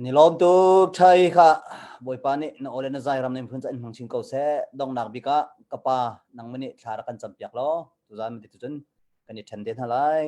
Ni lawm tuk thai kha Bawipa nih na aw le na zai ram na miphun ca in hmang chin ko seh. Donghnak bik ah ka pa nangmah nih thla rak kan campiak law tuzaan ti cun kan i ṭhen te hna lai.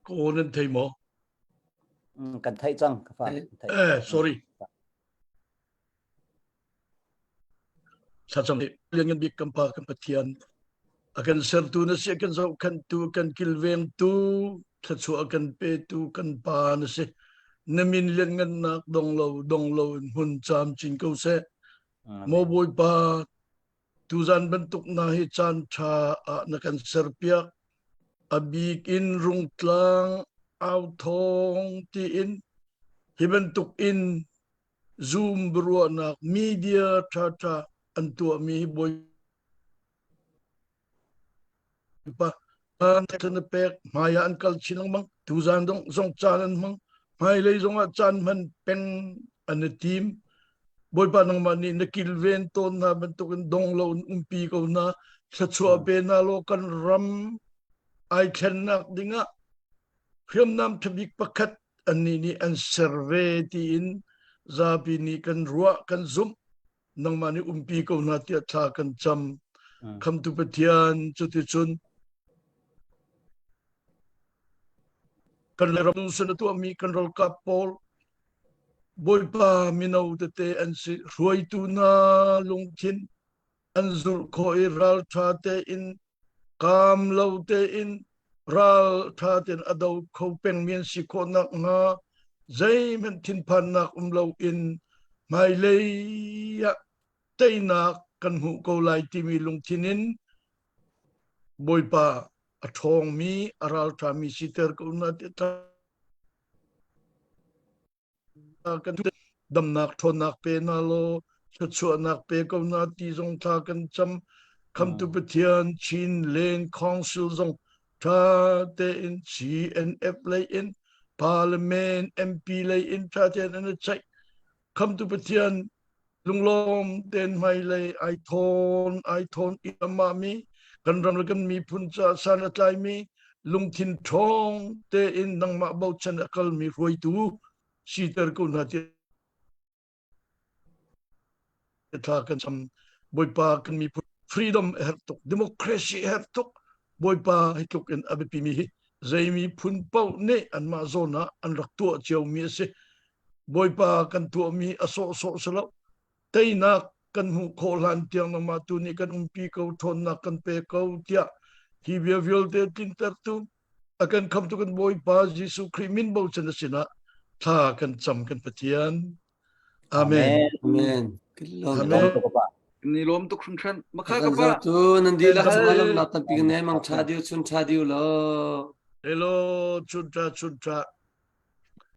Ka aw nan thei maw? Mm, kan theih cang ka fa. Eh, sorry. Thlacam lianngan bik kan Pa kan Pathian a kan sertu na si a kan zohkhenhtu kan kilvengtu thluachuah a kan petu kan Pa na si na min lianngannak dong lo dong lo in hmun camcin ko seh maw Bawipa tuzan bantuk na hi caan ṭha ah na kan serpiak a bik in rungtlang au thawng tiin hi bantuk in Zoom biaruahnak media ṭhaṭha an tuahmi hi Bawipa na pek hmai ah an kal chin lengmang tuzan zong zong caan an hmang hmailei zongah caan hman peng an i tim Bawipa nangmah nih na kilven tawn hna bantukin dong lo in umpi ko hna thluachuah pe hna law kan ram ai thlennak dingah hriamnam ṭhabik pakhat annih nih an ser ve tiin zapi nih kan ruah kan zumh nangmah nih umpi ko hna tiah thla kan cam khamtu Pathian cuticun kan ram sun a tuahmi kan ralkap pawl Bawipa mino tete an si hruaitu hna lungthin an zulh khawh i ralṭha tein kaam lo tein ralṭha tein a do kho pengmi an si khawh nakhnga zeihmanh thinphannak um loin hmailei ah teinak kan hmuh ko lai timi lungthin in Bawipa a ṭhawngmi a ralṭhami siter ko hna ti kan damnak ṭhawnnak pe hna law thluachuahnak pe ko hna ti zong thla kan cam khamtu Pathian Chin Len Council zong ṭha tein CNF lei in Parliament MP lei in ṭha tein an i ceih khamtu Pathian lunglawm tein hmailei ai thawn ai thawn i amah mi kan ram le kan miphun ca san a tlaimi lungthin ṭhawng tein nangmah bochan a kalmi hruaitu siter ko hna ti thla kan cam bawipa kan miphun freedom a herh tuk democracy a herh tuk bawipa hi tluk in a biapi mi hi zei miphun paoh nih anmah zawn ah an rak tuah ciomi a si Bawipa kan tuahmi a sawhsawh si lo. Teinak kan hmuh khawh hlan tiang nangmah tu nih kan umpi ko, ṭhawnnak kan pe ko tiah hi bia vialte tlintertu a kan khamtu kan Bawipa Jesuh Khrih min bochan a sinah thla kan cam kan Pathian. Amen. Amen. Amen. Ni lawm tuk hringhran. Makha ka pa. Tu nan dihlak cungah lawmnak tampi kan nei mang tha diu chun tha diu lo. Hello chun tha chun tha.